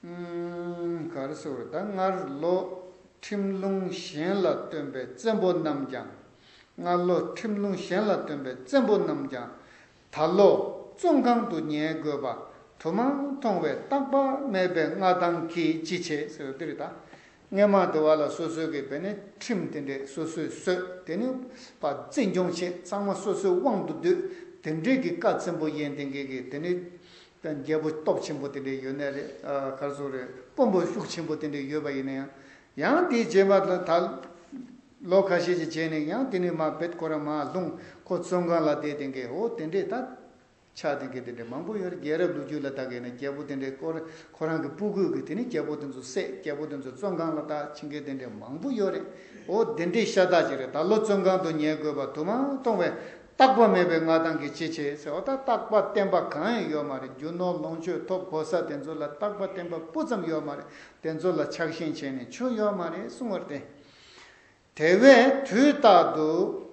ཨུམ་ག་རེ་ཟེར་བ་རེད། ད་སྔར་ལོ་ཁྲིམས་ལུང་གཞན་ལ་བསྟེན་པའི་བཙན་པོ་རྣམས་ཀྱང་། སྔར་ལོ་ཁྲིམས་ལུང་གཞན་ལ་བསྟེན་པའི་བཙན་པོ་རྣམས་ཀྱང་། ད་ལོ་བཙོན་ཁང་དུ་ཉལ་དགོས་པ་དུ་མ་མཐོང་བས་རྟག་པ་མེད་པའི་མངའ་ཐང་གིས་ཅི་བྱེད་ཟེར་བ་འདི་རེད་ད། སྔས་མ་དུ་བ་ལ་སོ་སོའི་གི་བས་ནི་ཁྲིམས་དེ་འདྲས་སོ་སོས་བཟོས། དེ་ནི་པ་བཙན་སྐྱོང་བྱེད། ཚང་མ་སོ་སོའི་དབང་དུ་སྡུད། དེ་འདྲས་ཀྱི་བཀའ་བཙན་པོ་ཡིན་དེ་འགའི་གི་དེ་ནི་རྒྱལ་པོ་སྟོབས་ཆེན་པོ་དེ་འདྲས་ཡོད་ནའི་རེད། ཨ་ག་རེ་ཟེར་རེད། དཔོན་པོ་ཤུགས་ཆེན་པོ་དེ་འདྲས་ཡོད་པ་ཡིན་ན་ཡང་། ཡང་དེའི་རྗེས་མ་ལ་ད་ལོ་ཁ་ཤས་ཀྱི་རྗེས་ནས་ཡང་དེ་ནི་མར་བེད་ཁོ་རང་མར་ལྷུང་། ཁོ་བཙོན་ཁང་ལ་བསྡད་དེ་འགའི། འོ་དེ་འདྲས་ད། ཆགས་དེ་འགའི་དེ་འདྲ་མང་པོ་ཡོད་རེད། རྒྱལ་རབས་ལོ་རྒྱུས་ལ་ད་གས་ན་རྒྱལ་པོ་དེ་འདྲའི་ཁོ་ཁོ་རང་གི་སྤུ་གུ་གིས་དེ་ནི་རྒྱལ་པོ་དེ་ཚོ་བསད། རྒྱལ་པོ་དེ་ཚོ་བཙོན་ཁང་ལ་བཏང་ཕྱིན་མཁན་དེ་འདྲ་མང་པོ་ཡོད་རེད། འོ་དེ་འདྲའི་ཤ་སྟག་ཅིག་རེད། ད་ལོ་བཙོན་ཁང་དུ་ཉལ་དགོས་པ་དུ་མ་མཐོང་བས་རྟག་པ་མེད་པའི་མངའ་ཐང་གིས་ཅི་བྱེད་ཟེར་བ། ད་རྟག་པ་བརྟན་པ་གང་ཡང་ཡོད་མ་རེད། རྒྱུ་ནོར་ལོངས་སྤྱོད་ཐོབ་གོ་ས་དེ་ཚོ་ལ་རྟག་པ་བརྟན་པ་སྤུ་ཙམ་ཡོད་མ་རེད། དེ་ཚོ་ལ་ཆགས་ཞེན་བྱས་ནས་ཆོ་ཡོད་མ་རེད་གསུང་བར་བརྟེན། དེ་བས་དུས་རྟག་ཏུ་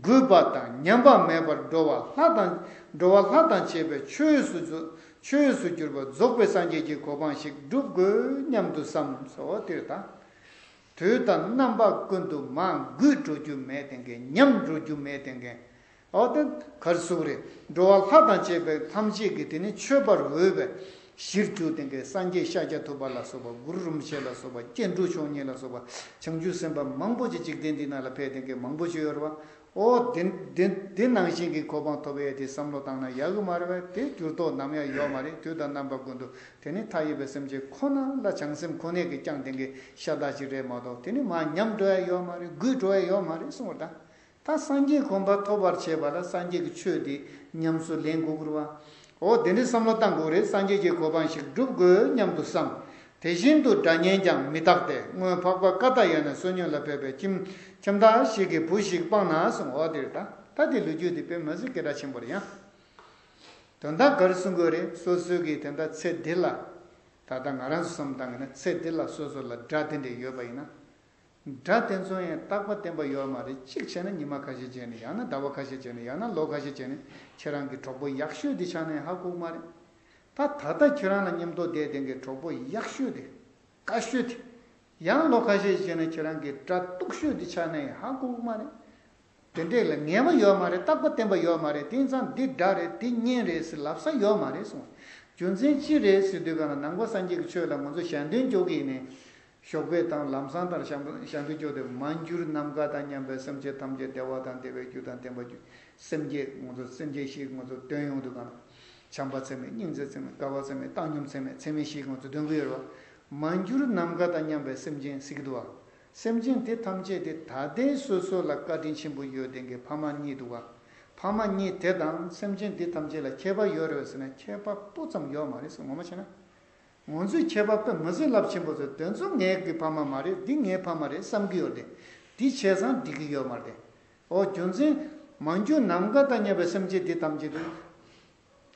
གུས་པ་དང་ཉམས་པ་མེད་པར་འགྲོ་བ་ལྷ་དང་། འགྲོ་བ་ལྷ་དང་བཅས་པའི་ཆོས་སུ་རྫོགས། ཆོས་སུ་གྱུར་པ་རྫོགས་པའི་སངས་རྒྱས་ཀྱི་གོ་འཕང་ཞིག་སྒྲུབ་དགོས་སྙམ་དུ་བསམ་སོ། དེར་ད་དུས་དང་རྣམ་པ་ཀུན་ཏུ་མར་གུད་འགྲོ་རྒྱུ་མེད་དེ་འགའི། ཉམས་འགྲོ་རྒྱུ་མེད་དེ་འགའི། འོ་དེ་གར་སུ་རེད། འགྲོ་བ་ལྷ་དང་བཅས་པའི་ཐམས་ཅད་ཀྱི་དེ་ནི་མཆོད་པར་འོས་པའི་གཞིར་གྱུར་དེ་འགའི་སངས་རྒྱས་ཤཱཀྱ་ཐུབ་པ་ལ་སོགས་པ། གུ་རུ་རིན་པོ་ཆེ་ལ་སོགས་པ། སྐྱེ་འགྲོ་མཆོག་བརྙེས་ལ་སོགས་པ། བྱང་ཆུབ་སེམས་དཔའ་མང་པོ་ཅིག་འཇིག་རྟེན་འདི་ནང་ལ་ཕེབས་དེ་འགའི་མང་པོ་ཅིག་ཡོད་རེད་བ། འོ་དེ་དེ་དེ་ནང་བཞིན་གྱི་གོ་འཕང་ཐོབ་ཡས་དེ་བསམ་བློ་བཏང་ན་ཡག་གི་མ་རེད་བས། དེ་འགྱུར་ལྡོག་ནམ་ཡང་ཡོད་མ་རེད། དུས་དང་རྣམ་པ་ཀུན་ཏུ་དེ་ནི་མཐའ་ཡས་པའི་སེམས་ཅན་ཁོ་ན་ལ་བྱང་སེམས་ཁོ་ནས་ཀྱི་བསྐྱངས་དེ་འགའི་ཤ་སྟག་ཅིག་རེད་མ་གཏོགས། དེ་ནི་མར་ཉམས་འགྲོ་ཡ་ཡོད་མ་རེད། རྒུད་འགྲོ་ཡ་ཡོད་མ་རེད་གསུངས་པ་དང་། ད་སངས་རྒྱས་གོ་འཕང་ཐོབ་པར་བྱེད་པ་ལ་སངས་རྒྱས་ཀྱི་ཆོས་འདི་ཉམས་སུ་ལེན་དགོས་ཀྱི་རེད་བ། འོ་དེ་འདྲའི་བསམ་བློ་བཏང་དགོས་རེད། སངས་རྒྱས་ཀྱི་གོ་འཕང་ཞིག་སྒྲུབ་དགོས་སྙམ་དུ་བསམ། དེ་བཞིན་དུ་སྒྲ་སྙན་ཀྱང་མི་རྟག་སྟེ། སྔོན་འཕགས་པ་ཀ་དྷ་ཡ་ནས་བསོད་སྙོམས་ལ་ཕེབས་པའི་ཁྱིམ་ཁྱིམ་བདག་ཞིག་གིས་བུ་ཞིག་སྤངས་ན་གསུངས། འོ་དེ་རེད། ད་ད་དེ་ལོ་རྒྱུས་དེ་དཔེ་མི་སྲིད་སྐད་གྲགས་ཆེན་པོ་རེད་ཡ། དོན་དག་ག་རེ་གསུང་དགོས་རེད། སོ་སོའི་གི་དེ་འདྲ་ཚེ་འདི་ལ། ད་ལྟ་ང་རང་ཚོ་བསམ་བཏང་གི་ན་ཚེ་འདི་ལ་སོ་སོ་ལ་དགྲ་དེ་འདྲ་ཡོད་པ་ཡིན་ན། དགྲ་དེ་ཚོ་ཡང་རྟག་པ་བརྟན་པ་ཡོད་མ་རེད། གཅིག་བྱས་ན་ཉི་མ་ཁ་ཤས་བྱས་ནས། ཡང་ན་ཟླ་བ་ཁ་ཤས་བྱས་ནས། ཡང་ན་ལོ་ཁ་ཤས་བྱས་ནས། ཁྱེད་རང་གི་གྲོགས་པོ་ཡག་ཤོས་དེ་ཆགས་ནས་ཧ་གོ་གི་མ་རེད། ད་ད་ལྟ་ཁྱེད་རང་ལ་མཉམ་དུ་བསྡད་དེ་གི་གྲོགས་པོ་ཡག་ཤོས་དེ། དཀའ་ཤོས་དེ། ཡང་ལོ་ཁ་ཤས་བྱས་ནས་ཁྱེད་རང་གི་དགྲ་སྡུག་ཤོས་དེ་ཆགས་ནས་ཧ་གོ་གི་མ་རེད། དེ་འདྲས་ལ་ངེས་པ་ཡོད་མ་རེད། རྟག་པ་བརྟན་པ་ཡོད་མ་རེད། དེང་སང་འདི་དགྲ་རེད། འདི་གཉེན་རེད་ཟེར་ལབ་ས་ཡོད་མ་རེད་གསུངས། རྒྱུ་མཚན་ཅི་རེད་ཟེར་དུས་ག་ལ། ནང་པ་སངས་རྒྱས་ཀྱི་ཆོས་ལ་ང་ཚོ་ཞལ་འདོན་སྐྱོར་གྱི་ཡིན་ནའི། ཞོགས་པའི་དང་ལམ་སང་དང་ཞལ་འདོན་སྐྱོར་དུས། མ་གྱུར་ནམ་མཁའ་དང་མཉམ་པའི་སེམས་ཅན་ཐམས་ཅད། བདེ་བ་དང་བདེ་བའི་རྒྱུ་དང་ལྡན་པ་རྒྱུ། སེམས་བསྐྱེད། ང་ཚོ་སེམས་བསྐྱེད་བཞི་ང་ཚོ་འདོན་ཡོང་དུས་ག་ལ། བྱམས་པ་ཚད་མེད། སྙིང་རྗེ་ཚད་མེད། དགའ་བ་ཚད་མེད། བཏང་སྙོམས་ཚད་མེད། ཚད་མེད་བཞི་ང་ཚོ་འདོན་གྱི་ཡོད་རེད་བ། མ་གྱུར་ནམ་མཁའ་དང་མཉམ་པའི་སེམས་ཅན་ཟེར་གྱི་འདུག་བ། སེམས་ཅན་དེ་ཐམས་ཅད་དེ་ད་ལྟའི་སོ་སོ་ལ་བཀའ་དྲིན་ཆེན་པོ་ཡོད་དེ་གི་ཕ་མ་གཉིས་འདུག་བ། ཕ་མ་གཉིས་དེ་དང་སེམས་ཅན་དེ་ཐམས་ཅད་ལ་ཁྱད་པར་ཡོད་རེད་ཟེར་ན། ཁྱད་པར་སྤུ་ཙམ་ཡོད་མ་རེད་ཟེར། ངོ་མ་བྱས་ན། ང་ཚོས་ཁྱད་པར་དཔེ་མི་སྲིད་རླབས་ཆེན་པོ་བཟོས། དེ་ཚོ་ངའི་གི་ཕ་མ་མ་རེད། འདི་ངའི་ཕ་མ་རེད་བསམ་གྱི་ཡོད་དེ། འདི་བྱས་ཙང་འགྲིག་གི་ཡོད་མ་རེད། འོ། རྒྱུ་མཚན། མ་གྱུར་ནམ་མཁའ་དང་མཉམ་པའི་སེམས་ཅན་འདི་ཐམས་ཅད་དུ།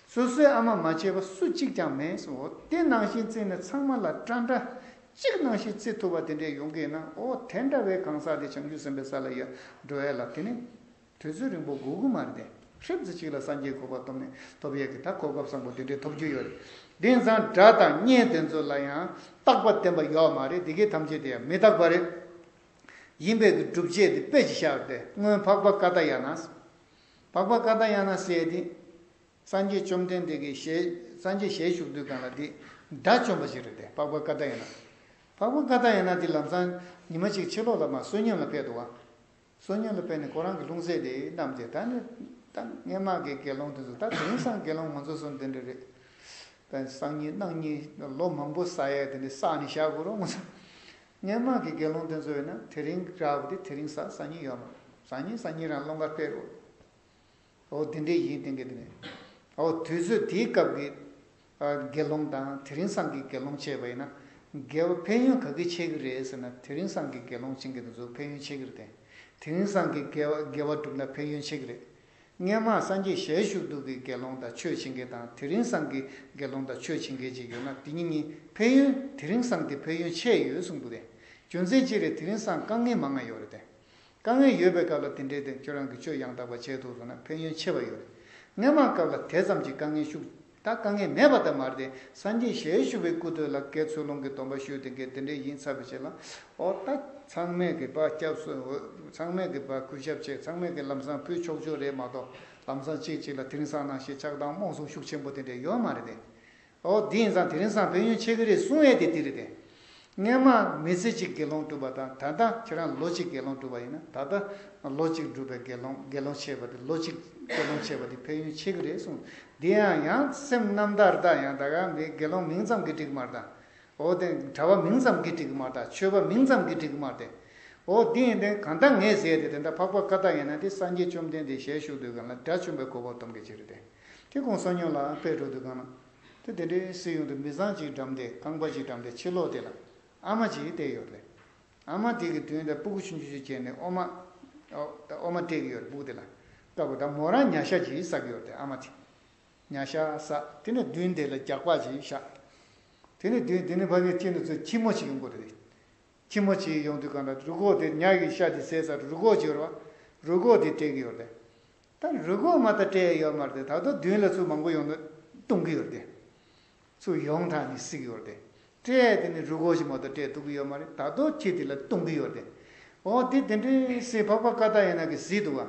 སོ་སོའི་ཨ་མ་མ་བྱས་པ་སུ་གཅིག་ཀྱང་མེད་གསུངས། འོ། དེ་ནང་བཞིན་བརྩིས་ནས་ཚང་མ་ལ་འདྲ་འདྲ་གཅིག་ནང་བཞིན་བརྩི་ཐུབ་པ་དེ་འདྲས་ཡོང་གི་ཡིན་ན། འོ། དེ་འདྲ་བའི་གང་ཟག་དེ་བྱང་ཆུབ་སེམས་དཔའི་ས་ལ་ཡ་འགྲོ་ཡ་ལ་དེ་ནི་དུས་ཚོད་རིང་པོ་འགོར་གི་མ་རེད་དེ། ཧྲིབ་ཙམ་གཅིག་ལ་སངས་རྒྱས་གོ་འཕང་ཐོབ་ནས་ཐོབ་ཡས་ཀྱི་ད་གོ་སྐབས་བཟང་པོ་དེ་འདྲས་ཐོབ་རྒྱུ་ཡོད་རེད། དེང་སང་དགྲ་དང་གཉེན་དེ་ཚོ་ལ་ཡང་རྟག་པ་བརྟན་པ་ཡོད་མ་རེད། དེ་གའི་ཐམས་ཅད་དེ་ཡང་མི་རྟག་པ་རེད། ཡིན་པའི་གི་སྒྲུབ་བྱེད་དེ་དཔེ་ཅིག་བཞག་སྟེ། སྔོན་འཕགས་པ་ཀ་ཏ་ཡ་ན། འཕགས་པ་ཀ་ཏ་ཡ་ན་ཟེར་དེ། སངས་རྒྱས་བཅོམ་ལྡན་འདས་ཀྱི་ཞལ། སངས་རྒྱས་ཞལ་བཞུགས་དུས་སྒང་ལ་དེ་དགྲ་བཅོམ་པ་ཞིག་རེད་དེ། འཕགས་པ་ཀ་ཏ་ཡ་ན། འཕགས་པ་ཀ་ཏ་ཡ་ན་དེ་ལམ་སང་ཉི་མ་གཅིག་ཕྱི་ལོགས་ལ་མར་བསོད་སྙོམས་ལ་ཕེབས་འདུག་བ། བསོད་སྙོམས་ལ་ཕེབས་ནས་ཁོ་རང་གི་ལྷུང་བཟེད་དེ་བསྣམས་ཏེ། ད་ནི་ད་སྔོན་མ་གི་དགེ་སློང་དེ་ཚོ། ད་དེང་སང་དགེ་སློང་ང་ཚོ་ཚོ་འདི་འདྲ་རེད། ད་སང་ཉིན་གནངས་ཉིན་ལོ་མང་པོ་བསགས་ཡས་དེ་འདྲ་བསགས་ནས་བཞག་དགོས་རེད། ང་ཚོ་སྔོན་མ་གི་དགེ་སློང་དེ་ཚོ་ཡིན་ན། དེ་རིང་རག་པ་དེ་དེ་རིང་བསགས། སང་ཉིན་ཡོད་མ་རེད། སང་ཉིན་སང་ཉིན་རང་སློབ་གར་སྤེལ་རོགས། འོ། དེ་འདྲས་ཡིན་དེ་འདྲས་དེ་ནས། འོ། དུས་ཚོད་དེའི་སྐབས་ཀྱི་ཨ་དགེ་སློང་དང་དེ་རིང་སང་གི་དགེ་སློང་བྱས་པ་ཡིན་ན། དགེ་བ་ཕན་ཡོན་ག་གི་ཆེ་གི་རེད་ཟེར་ན། དེ་རིང་སང་གི་དགེ་སློང་བྱེད་མཁན་དེ་ཚོ་ཕན་ཡོན་ཆེ་གི་རེད་དེ། དེ་རིང་སང་གི་དགེ་བ་དགེ་བ་སྒྲུབ་ན་ཕན་ཡོན་ཆེ་གི་རེད། སྔོན་མ་སངས་རྒྱས་ཞལ་བཞུགས་དུས་ཀྱི་དགེ་སློང་དང་ཆོས་བྱེད་མཁན་དང་། དེ་རིང་སང་གི་དགེ་སློང་དང་ཆོས་བྱེད་མཁན་ཅིག་ཡོད་ན། དེ་གཉིས་གཉིས་ཕན་ཡོན། དེ་རིང་སང་དེ་ཕན་ཡོན་ཆེ་ཡོད་གསུངས་འདུག་སྟེ། རྒྱུ་མཚན་ཅི་རེད། དེ་རིང་སང་དཀའ་ངལ་མང་ང་ཡོད་རེད་དེ། དཀའ་ངལ་ཡོད་པའི་སྐབས་ལ་དེ་འདྲའི་དེ་ཁྱོད་རང་གིས་ཆོས་ཡང་དག་པ་བྱེད་ཐུབ་སོང་ན་ཕན་ཡོན་ཆེ་བ་ཡོད་རེད། སྔོན་མ་སྐབས་ལ་དེ་ཙམ་གྱི་དཀའ་ངལ་ཤུགས། ད་དཀའ་ངལ་མེད་པ་ད་མ་རེད་དེ། སངས་རྒྱས་ཞལ་བཞུགས་པའི་སྐུ་དུས་ལ་དགེ་ཚུལ་སློང་གི་སྡོམ་པ་ཞུས་དེ་འདྲས་དེ་འདྲས་ཡིན་ཚར་བའི་རྗེས་ལ། འོ། ད་ཚང་མས་གི་ཕར་སྐྱབས་སུ། ཚང་མས་གི་ཕར་གུས་ཞབས་བྱེད། ཚང་མས་གི་ལམ་སང་ཕུད་ཆོག་ཆོག་རེད་མ་གཏོགས། ལམ་སང་གཅིག་གཅིག་ལ་དེ་རིང་སང་ནང་བཞིན་ཆགས་སྡང་རྨོངས་གསུམ་ཤུགས་ཆེན་པོ་དེ་འདྲས་ཡོད་མ་རེད་དེ། འོ། དེ་ཡིན་ཙང་དེ་རིང་སང་ཕན་ཡོན་ཆེ་གི་རེད་གསུང་ཡས་དེ་དེ་རེད་དེ། སྔོན་མ་མི་ཚེ་གཅིག་དགེ་སློང་སྒྲུབ་པ་དང་ད་ལྟ་ཁྱེད་རང་ལོ་གཅིག་དགེ་སློང་སྒྲུབ་པ་ཡིན་ན། ད་ལྟ་ལོ་གཅིག་སྒྲུབ་པའི་དགེ་སློང་། དགེ་སློང་བྱས་པ་དེ། ལོ་གཅིག་དགེ་སློང་བྱས་པ་དེ་ཕན་ཡོན་ཆེ་གི་རེད་གསུངས། དེ་ཡང་ཡང་སེམས་རྣམ་དག་དང་། ཡང་ད་ག་མི་དགེ་སློང་མིང་ཙམ་གྱིས་འགྲིག་མ་རེད་ད། འོ། དེ་གྲྭ་པ་མིང་ཙམ་གྱིས་འགྲིག་གི་མ་རེད་ད། ཆོས་པ་མིང་ཙམ་གྱིས་འགྲིག་གི་མ་རེད་དེ། འོ། དེ་ཡིན་དེ་གང་ལྟར་ངས་ཟེར་དེ། དེ་འདྲ་འཕགས་པ་ཀ་ཏ་ཡ་ན་དེ་སངས་རྒྱས་བཅོམ་ལྡན་འདས་ཞལ་བཞུགས་དུས་སྒང་ལ་དགྲ་བཅོམ་པའི་གོ་འཕང་སྒྲུབ་མཁན་ཅིག་རེད་དེ། དེ་ཁོང་བསོད་སྙོམས་ལ་ཕེབས་འགྲོ་དུས་སྒང་ལ། དེ་དེ་འདྲའི་གསེར་ཡུམ་དུ་མི་ཚང་གཅིག་འགྲམ་དེ། རྐང་པ་གཅིག་འགྲམ་དེ། ཕྱི་ལོགས་དེ་ལ་ཨ་མ་གཅིག་བསྡད་ཡོད་རེད། ཨ་མ་དེ་གི་མདུན་དེ་སྤུ་གུ་ཆུང་ཆུང་ཞིག་བྱས་ནས་འོ་མ། འོ། འོ་མ་སྤྲད་ཀྱི་ཡོད་རེད། སྤུ་གུ་དེ་ལ། སྐབས་ད་མོ་རང་ཉ་ཤ་ཅིག་ཟ་གི་ཡོད་རེད་དེ། ཨ་མ་དེ་ཉ་ཤ་ཟ། དེ་ནས་མདུན་དེ་ལ་རྒྱགས་པ་ཅིག་བཞག། དེ་ནས་མདུན་དེ་ནས་ཕ་གིའི་ཁྱི་འདི་ཚོ་ཁྱི་མོ་ཅིག་ཡོང་གི་རེད། ཁྱི་མོ་ཅིག་ཡོང་དུས་སྒང་ལ་རུས་ཁོག་དེ། ཉ་གི་ཤ་དེ་ཟས་ཚར། རུས་ཁོག་ཅིག་ཡོད་རེད་བ། རུས་ཁོག་དེ་སྤྲད་ཀྱི་ཡོད་རེད། ད་རུས་ཁོག་མ་གཏོགས་སྤྲད་ཡོད་མ་རེད་དེ། ད་དུང་མདུན་ལ་ཚུར་མང་པོ་ཡོང་ན་བཏུང་གི་ཡོད་རེད་དེ། ཚུར་ཡོང་དང་ནི་སྲིད་ཀྱི་ཡོད་རེད་དེ། སྤྲད་དེ་ནི་རུས་ཁོག་ཅིག་མ་གཏོགས་སྤྲད་ཐུབ་ཀྱི་ཡོད་མ་རེད། ད་དུང་ཁྱི་དེ་ལ་བཏུང་གི་ཡོད་རེད་དེ། འོ། དེ་དེ་འདྲའི་གཟིགས། འཕགས་པ་ཀ་ཏ་ཡ་ན་གིས་གཟིགས་འདུག་ག།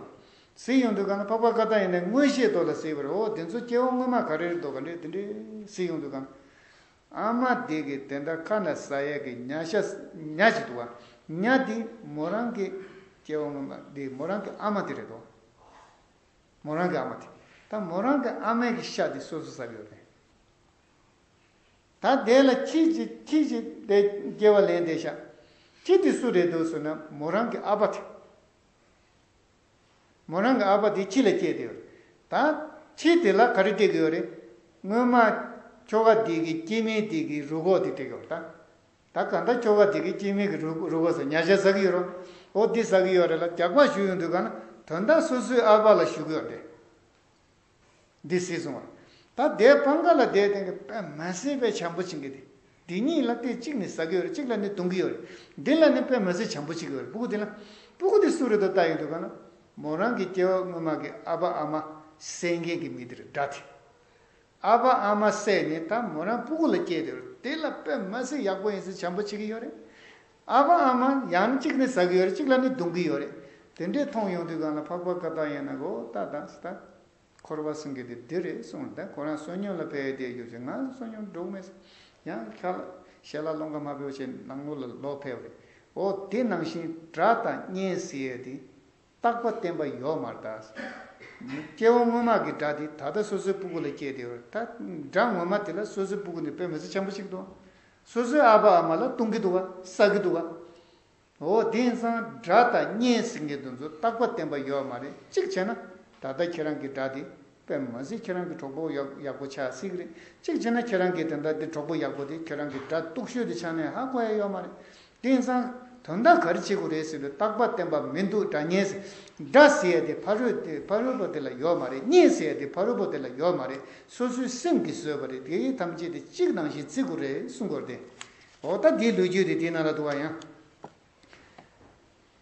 གཟིགས་ཡོང་དུས་སྒང་ལ་འཕགས་པ་ཀ་ཏ་ཡ་ན་མངོན་ཤེས་ཐོག་ལ་གཟིགས་པ་རེད། འོ། དེ་ཚོ་སྐྱེ་བ་སྔོན་མ་ག་རེ་རེད་འདུག་ག་འདྲ་དེ་འདྲའི་གཟིགས་ཡོང་དུས་སྒང་། ཨ་མ་དེ་གི་དེ་འདྲ་ཁ་ནས་ཟ་ཡས་ཀྱི་ཉ་ཤ། ཉ་ཅིག་འདུག་ག། ཉ་དེ་མོ་རང་གི་སྐྱེ་བ་སྔོན་མ་དེ་མོ་རང་གི་ཨ་མ་དེ་རེད་དོ། མོ་རང་གི་ཨ་མ་དེ། ད་མོ་རང་གི་ཨ་མའི་གི་ཤ་དེ་སོ་སོ་ཟ་གི་ཡོད་རེད། ད་དེ་ལ་ཁྱི་ཅིག་ཁྱི་ཅིག་དེ་སྐྱེ་བ་ལེན་བསྡད་ཤག། ཁྱི་དེ་སུ་རེད་འདུག་ཟེར་ན། མོ་རང་གི་ཨ་ཕ་དེ། མོ་རང་གི་ཨ་ཕ་དེ་ཁྱི་ལ་སྐྱེས་ཏེ་ཡོད་རེད། ད་ཁྱི་དེ་ལ་ག་རེ་སྤྲད་ཀྱི་ཡོད་རེད། སྔོན་མ་ཁྱོ་ག་དེ་གི་སྐྱེ་དམན་དེ་གི་རུས་ཁོག་དེ་སྤྲད་ཀྱི་ཡོད་རེད་ད། ད་གང་ལྟར་ཁྱོ་ག་དེ་གི་སྐྱེ་དམན་གི་རུས། རུས་ཁོག་ཟེར། ཉ་ཤ་ཟ་གི་ཡོད་རེད། འོ། འདི་ཟ་གི་ཡོད་རེད་ལ། རྒྱགས་པ་ཞུ་ཡོང་དུས་སྒང་ལ་དོན་དག་སོ་སོའི་ཨ་ཕ་ལ་ཞུ་གི་ཡོད་རེད། འདི་གཟིགས་སོང་བ། ད་དེ་སྤང་ཁ་ལ་བསྡད་དེ་གི་དཔེ་མ་སྲིད་པའི་བྱམས་པོ་བྱེད་མཁན་དེ། དེ་གཉིས་ལ་དེ་གཅིག་ནི་ཟ་གི་ཡོད་རེད། གཅིག་ལ་ནི་བཏུང་གི་ཡོད་རེད། འདི་ལ་ནི་དཔེ་མི་སྲིད་བྱམས་པོ་བྱེད་ཀྱི་ཡོད་རེད། སྤུ་གུ་དེ་ལ། སྤུ་གུ་དེ་སུ་རེད་དོ་ལྟ་ཡོང་དུས་ག་ལ། མོ་རང་གི་སྐྱེ་བ་སྔོན་མ་གི་ཨ་ཕ་ཨ་མ་བསད་མཁན་གྱི་མི་དེ་རེད། དགྲ་དེ། ཨ་ཕ་ཨ་མ་བསད་ནས་ད་མོ་རང་སྤུ་གུ་ལ་སྐྱེས་དེ་རེད། དེ་ལ་དཔེ་མི་སྲིད་ཡག་པོ་ཡིན་ཟེར་བྱམས་པོ་བྱེད་ཀྱི་ཡོད་རེད། ཨ་ཕ་ཨ་མ་ཡང་གཅིག་ནི་ཟ་གི་ཡོད་རེད། གཅིག་ལ་ནི་བརྡུང་གི་ཡོད་རེད། དེ་འདྲས་མཐོང་ཡོང་དུས་གང་ལ་འཕགས་པ་ཀ་དག་ཡན་ན་གོ་ད་ད་ད། འཁོར་བ་གསུམ་གྱི་དེ་འདི་རེད་གསུངས། ད་ཁོ་རང་བསོད་སྙོམས་ལ་ཕེབས་ཏེ་རྒྱུ་ཞིག་ང་བསོད་སྙོམས་འགྲོ་གི་མེད་ཟེར། ཡང་ཁ་ལ་ཞལ་ལ་ལོང་ག་མ་ཕེབས་བྱས་ནང་ལོགས་ལ་ལོག་ཕེབས་རེད། འོ་དེ་ནང་བཞིན་དགྲ་དང་གཉེན་ཟེར་ཡས་དེ། རྟག་པ་བརྟན་པ་ཡོད་མ་རེད་ད། སྐྱེ་བ་སྔོན་མ་གི་དགྲ་དེ་ད་ལྟ་སོ་སོའི་སྤུ་གུ་ལ་སྐྱེས་ཏེ་ཡོད་རེད། ད་དགྲ་ངོ་མ་དེ་ལ་སོ་སོའི་སྤུ་གུ་ནི་དཔེ་མི་སྲིད་བྱམས་པོ་ཞིག་འདུག། སོ་སོའི་ཨ་ཕ་ཨ་མ་ལ་བཏུང་གི་འདུག་ག་ཟ་གི་འདུག་ག་འོ་དེ་ཡིན་ཙང་དགྲ་དང་གཉེན་ཟེར་མཁན་དེ་ཚོ་རྟག་པ་བརྟན་པ་ཡོད་མ་རེད། གཅིག་བྱས་ན་ད་ལྟ་ཁྱེད་རང་གི་དགྲ་དེ་དཔེ་མི་སྲིད་ཁྱེད་རང་གི་གྲོགས་པོ་ཡག་ཡག་པོ་ཆགས་སྲིད་ཀྱི་རེད། གཅིག་བྱས་ན་ཁྱེད་རང་གི་དེ་འདྲ་དེ་གྲོགས་པོ་ཡག་པོ་དེ་ཁྱེད་རང་གི་དགྲ་སྡུག་ཤོས་དེ་ཆགས་ནས་ཧ་གོ་ཡ་ཡོད་མ་རེད། དེ་ཡིན་ཙང་དོན་དག་ག་རེ་བྱེད་དགོས་རེད་ཟེར་དུས་རྟག་པ་བརྟན་པ་མི་འདུག། དགྲ་གཉེན་ཟེར། དགྲ་ཟེར་ཡ་དེ་ཕ་རོལ་དེ་ཕ་རོལ་པོ་དེ་ལ་ཡོད་མ་རེད། གཉེན་ཟེར་ཡ་དེ་ཕ་རོལ་པོ་དེ་ལ་ཡོད་མ་རེད། སོ་སོའི་སེམས་ཀྱིས་བཟོས་པ་རེད། དེ་ཐམས་ཅད་དེ་གཅིག་ནང་བཞིན་བརྩི་དགོས་རེད་གསུང་དགོས་རེད་དེ། འོ་ད་དེའི་ལོ་རྒྱུས་དེ་དེའི་ནང་ལ་འདུག་བ་ཡང་།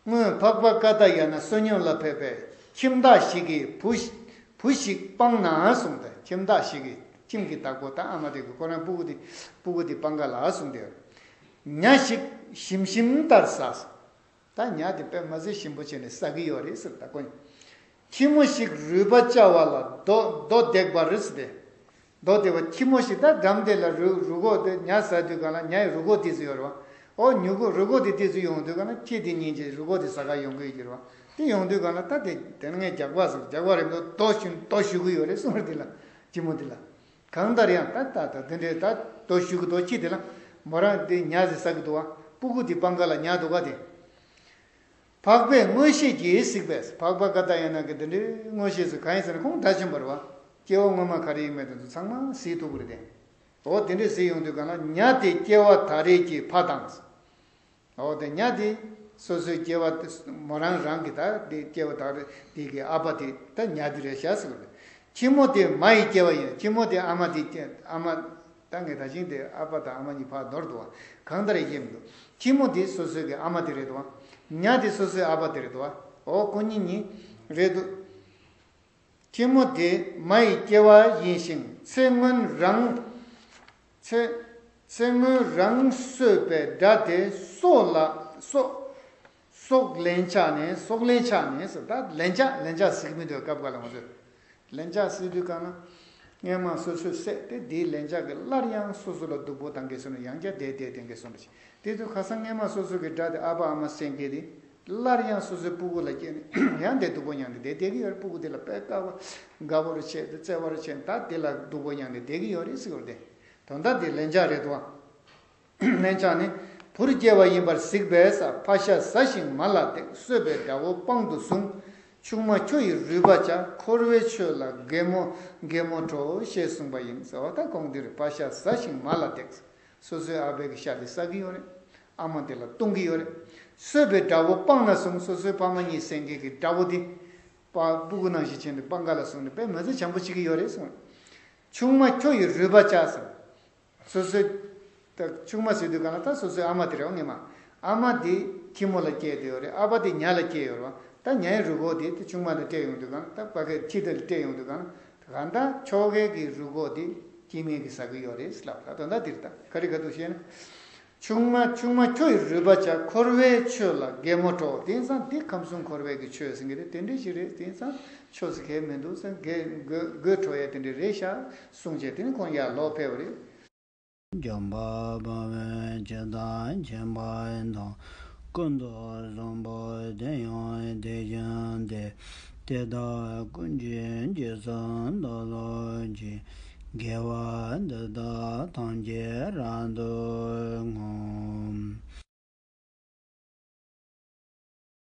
སྔོན་འཕགས་པ་ཀ་ཏ་ཡ་ན་བསོད་སྙོམས་ལ་ཕེབས་པས་ཁྱིམ་བདག་ཞིག་གིས་བུ་ཞིག་བུ་ཞིག་སྤངས་ན་གསུངས་ཏེ། ཁྱིམ་བདག་ཞིག་གིས་ཁྱིམ་གྱི་བདག་པོ་ད་ཨ་མ་དེ་གིས་ཁོ་རང་སྤུ་གུ་དེ་སྤུ་གུ་དེ་སྤང་ག་ལ་གསུངས་ཏེ། ཉ་ཞིག་ཞིམ་ཞིམ་ལྟར་ཟ། ད་ཉ་དེ་དཔེ་མ་ཟད་ཞིམ་པོ་བྱས་ནས་ཟ་གི་ཡོད་རེད་ཟེར། ད་ཁོ་ཁྱི་མོ་ཞིག་རུས་པ་བཅའ་བ་ལ་རྡོ་རྡོ་བརྡེགས་པ་རེད་ཟེར་ཏེ། རྡོ་དེ་བ་ཁྱི་མོ་ཞིག་ད་འགྲམ་དེ་ལ་རུ་རུས་ཁོག་དེ་ཉ་ཟ་དུས་གང་ལ་ཉ་ཡི་རུས་ཁོག་དེ་ཚོ་ཡོད་རེད་བ། ཨོ་ཉུ་གུ་རུས་ཁོག་དེ་དེ་ཚོ་ཡོང་དུས་གང་ལ་ཁྱི་དེ་ཉིན་གྱི་རུས་ཁོག་དེ་ཟ་ག་ཡོང་གི་ཡོད་ཀྱི་རེད་བ། དེ་ཡོང་དུས་གང་ལ་ད་དེ་དེ་ངས་རྒྱགས་པ་ཟེར་རྒྱགས་པ་རེད་འདུག། རྡོ་ཞུ་རྡོ་ཞུ་གི་ཡོད་རེད་གསུངས་རེད། དེ་ལ་ཁྱི་མོ་དེ་ལ། གང་ལྟར་ཡང་ད་ད་ད་དེ་འདྲའི་ད་རྡོ་ཞུ་གི་རྡོ་ཁྱི་དེ་ལ་མོ་རང་དེ་ཉ་ཟེ་ཟ་གི་འདུག་བ། སྤུ་གུ་དེ་སྤང་ག་ལ་ཉ་འདུག་ག་དེ། འཕགས་པས་མངོན་ཤེས་ཀྱིས་གཟིགས་པས། འཕགས་པ་ཀ་ཏ་ཡ་ན་གི་དེ་འདྲའི་མངོན་ཤེས་སུ་གང་ཡིན་ཟེར་ན་ཁོང་དགྲ་བཅོམ་པ་རེད་བ། སྐྱེ་བ་སྔོན་མ་ག་རེ་ཡིན་མིན་དེ་ཚོ་ཚང་མ་གཟིགས་ཐུབ་ཀྱི་རེད་དེ། འོ་དེ་འདྲའི་གཟིགས་ཡོང་དུས་གང་ལ་ཉ་དེ་སྐྱེ་བ་ད་རེས་ཀྱི་ཕ་དང་། འོ་དེ་ཉ་དེ་སོ་སོའི་སྐྱེ་བ་དེ་མོ་རང་རང་གི་ད་དེ་སྐྱེ་བ་ད་རེས་དེ་གི་ཨ་ཕ་དེ་ད་ཉ་དེ་རེད་ཤག་ཟེར་གི་རེད། ཁྱི་མོ་དེ་མ་ཡི་སྐྱེ་བ་ཡིན། ཁྱི་མོ་དེ་ཨ་མ་དེ་སྐྱེ་ཨ་མ། ད་ངས་ད་ཅིང་དེ་ཨ་ཕ་དང་ཨ་མ་གཉིས་ཕར་འདོར་འདུག་བ། གང་ལྟར་ཡིན་མི་འདུག། ཁྱི་མོ་དེ་སོ་སོའི་གི་ཨ་མ་དེ་རེད་འདུག་བ། ཉ་དེ་སོ་སོའི་ཨ་ཕ་དེ་རེད་འདུག་བ། འོ་ཁོ་གཉིས་གཉིས་རེད་འདུག། ཁྱི་མོ་དེ་མ་ཡི་སྐྱེ་བ་ཡིན་ཞིང་ཚེ་སྔོན་རང་ཚེ་ཚེ་སྔོན་རང་གསོད་པའི་དགྲ་དེ་སྲོག་ལ་སྲོག་སྲོག་ལན་ཆགས་ནས་སྲོག་ལན་ཆགས་ནས་ཟེར། ད་ལན་ཆགས་ལན་ཆགས་ཟེར་གི་མི་འདུག་སྐབས་འགའ་ལ་ང་ཚོས། ལན་ཆགས་ཟེར་དུས་གང་ན། སྔོན་མ་སོ་སོས་བསད་དེ་དེའི་ལན་ཆགས་ཀྱིས་སླར་ཡང་སོ་སོ་ལ་སྡུག་པོ་བཏང་གི་སོང་ན་ཡང་བསྐྱར་བསྡད་བསྡད་བསྡད་གི་སོང་རེད། དེ་ཚོ་ཁ་སང་སྔོན་མ་སོ་སོ་གི་དགྲ་དེ་ཨ་ཕ་ཨ་མ་བསད་མཁན་དེ་སླར་ཡང་སོ་སོའི་སྤུ་གུ་ལ་སྐྱེས་ནས་ཡང་དེ་སྡུག་པོ་མྱངས་ཏེ་བསྡད་བསྡད་གི་ཡོད་རེད། སྤུ་གུ་དེ་ལ་དཔེ་དགའ་བ་དགའ་པོ་རུ་བྱས་ཏེ་བརྩེ་བ་རུ་བྱས་ད་དེ་ལ་སྡུག་པོ་མྱངས་ནས་བསྡད་གི་ཡོད་རེད་ཟེར་གི་རེད་དེ། དོན་དག་དེ་ལན་ཆགས་རེད་དོ། ལན་ཆགས་ནི། བུར་སྐྱེ་བ་ཡིན་པར་གཟིགས་པས་ཕ་ཤ་ཟ་ཞིང་མ་ལ་བརྡེག། གསོད་པའི་དགྲ་བོ་དཔང་དུ་བཟུང་། ཆུང་མ་ཁྱོ་ཡི་རུས་པ་བཅག། འཁོར་བའི་ཆོས་ལ་གད་མོ་གད་མོ་བྲོ། ཞེས་གསུངས་པ་ཡིན་ཟེར་བ། ད་གོང་འདིར་ཕ་ཤ་ཟ་ཞིང་མ་ལ་བརྡེག། སོ་སོའི་ཨ་ཕའི་གི་ཤ་དེ་ཟ་གི་ཡོད་རེད། ཨ་མ་དེ་ལ་བཏུང་གི་ཡོད་རེད། གསོད་པའི་དགྲ་བོ་དཔང་ལ་བཟུང་། སོ་སོའི་ཕ་མ་གཉིས་བསད་མཁན་གྱི་དགྲ་བོ་དེ། པ་སྤུ་གུ་ནང་བཞིན་བྱས་ནས་སྤང་ག་ལ་བཟུང་ནས་དཔེ་མི་སྲིད་བྱམས་པོ་བྱེད་ཀྱི་ཡོད་རེད་གསུངས། ཆུང་མ་ཁྱོ་ཡི་རུས་པ་བཅག་ཟེར། སོ་སོའི། ད་ཆུང་མ་ཟེར་དུས་གང་ལ་ད་སོ་སོའི་ཨ་མ་དེ་རེད་བ་སྔོན་མ། ཨ་མ་དེ་ཁྱི་མོ་ལ་སྐྱེས་དེ་ཡོད་རེད། ཨ་ཕ་དེ་ཉ་ལ་སྐྱེས་ཡོད་རེད་བ། ད་ཉ་ཡི་རུས་ཁོག་དེ་དེ་ཆུང་མ་དེ་སྤྲད་ཡོང་དུས་གང་ད་ཕ་གིར་ཁྱི་དེ་ལ་སྤྲད་ཡོང་དུས་གང་། གང་ལྟར་ཁྱོ་གའི་གི་རུས་ཁོག་དེ་སྐྱེ་དམན་གྱིས་ཟ་གི་ཡོད་རེད་ལབ། ད་དོན་དག་འདིར་ད་ག་རེ་ག་འདུག་ཞེ་ན། ཆུང་མ་ཆུང་མ་ཁྱོ་ཡི་རུས་པ་བཅག། འཁོར་བའི་ཆོས་ལ་གད་མོ་བྲོ། དེང་སང་འདི་ཁམས་གསུམ་འཁོར་བའི་གི་ཆོས་ཟེར་གི་རེད། དེ་འདྲ་ཞིག་རེད། དེང་སང་ཆོས་ཟེར་གི་མི་འདུག་ཟེར་གི་དགོད་དགོད་བྲོ་ཡ་དེ་འདྲ་རེད་ཤག་གསུངས་བྱས་དེ་ནི་ཁོང་ཡར་ལོག་ཕེབས་པ་རེད། འཇམ་དཔལ་དཔའ་བོས་ཇི་ལྟར་མཁྱེན་པ་དང་། ཀུན་ཏུ་བཟང་པོ་དེ་ཡང་དེ་བཞིན་ཏེ། དེ་དག་ཀུན་གྱི་རྗེས་སུ་བདག་སློབ་ཅིང་། དགེ་བ་འདི་དག་ཐམས་ཅད་རབ་ཏུ་བསྔོ།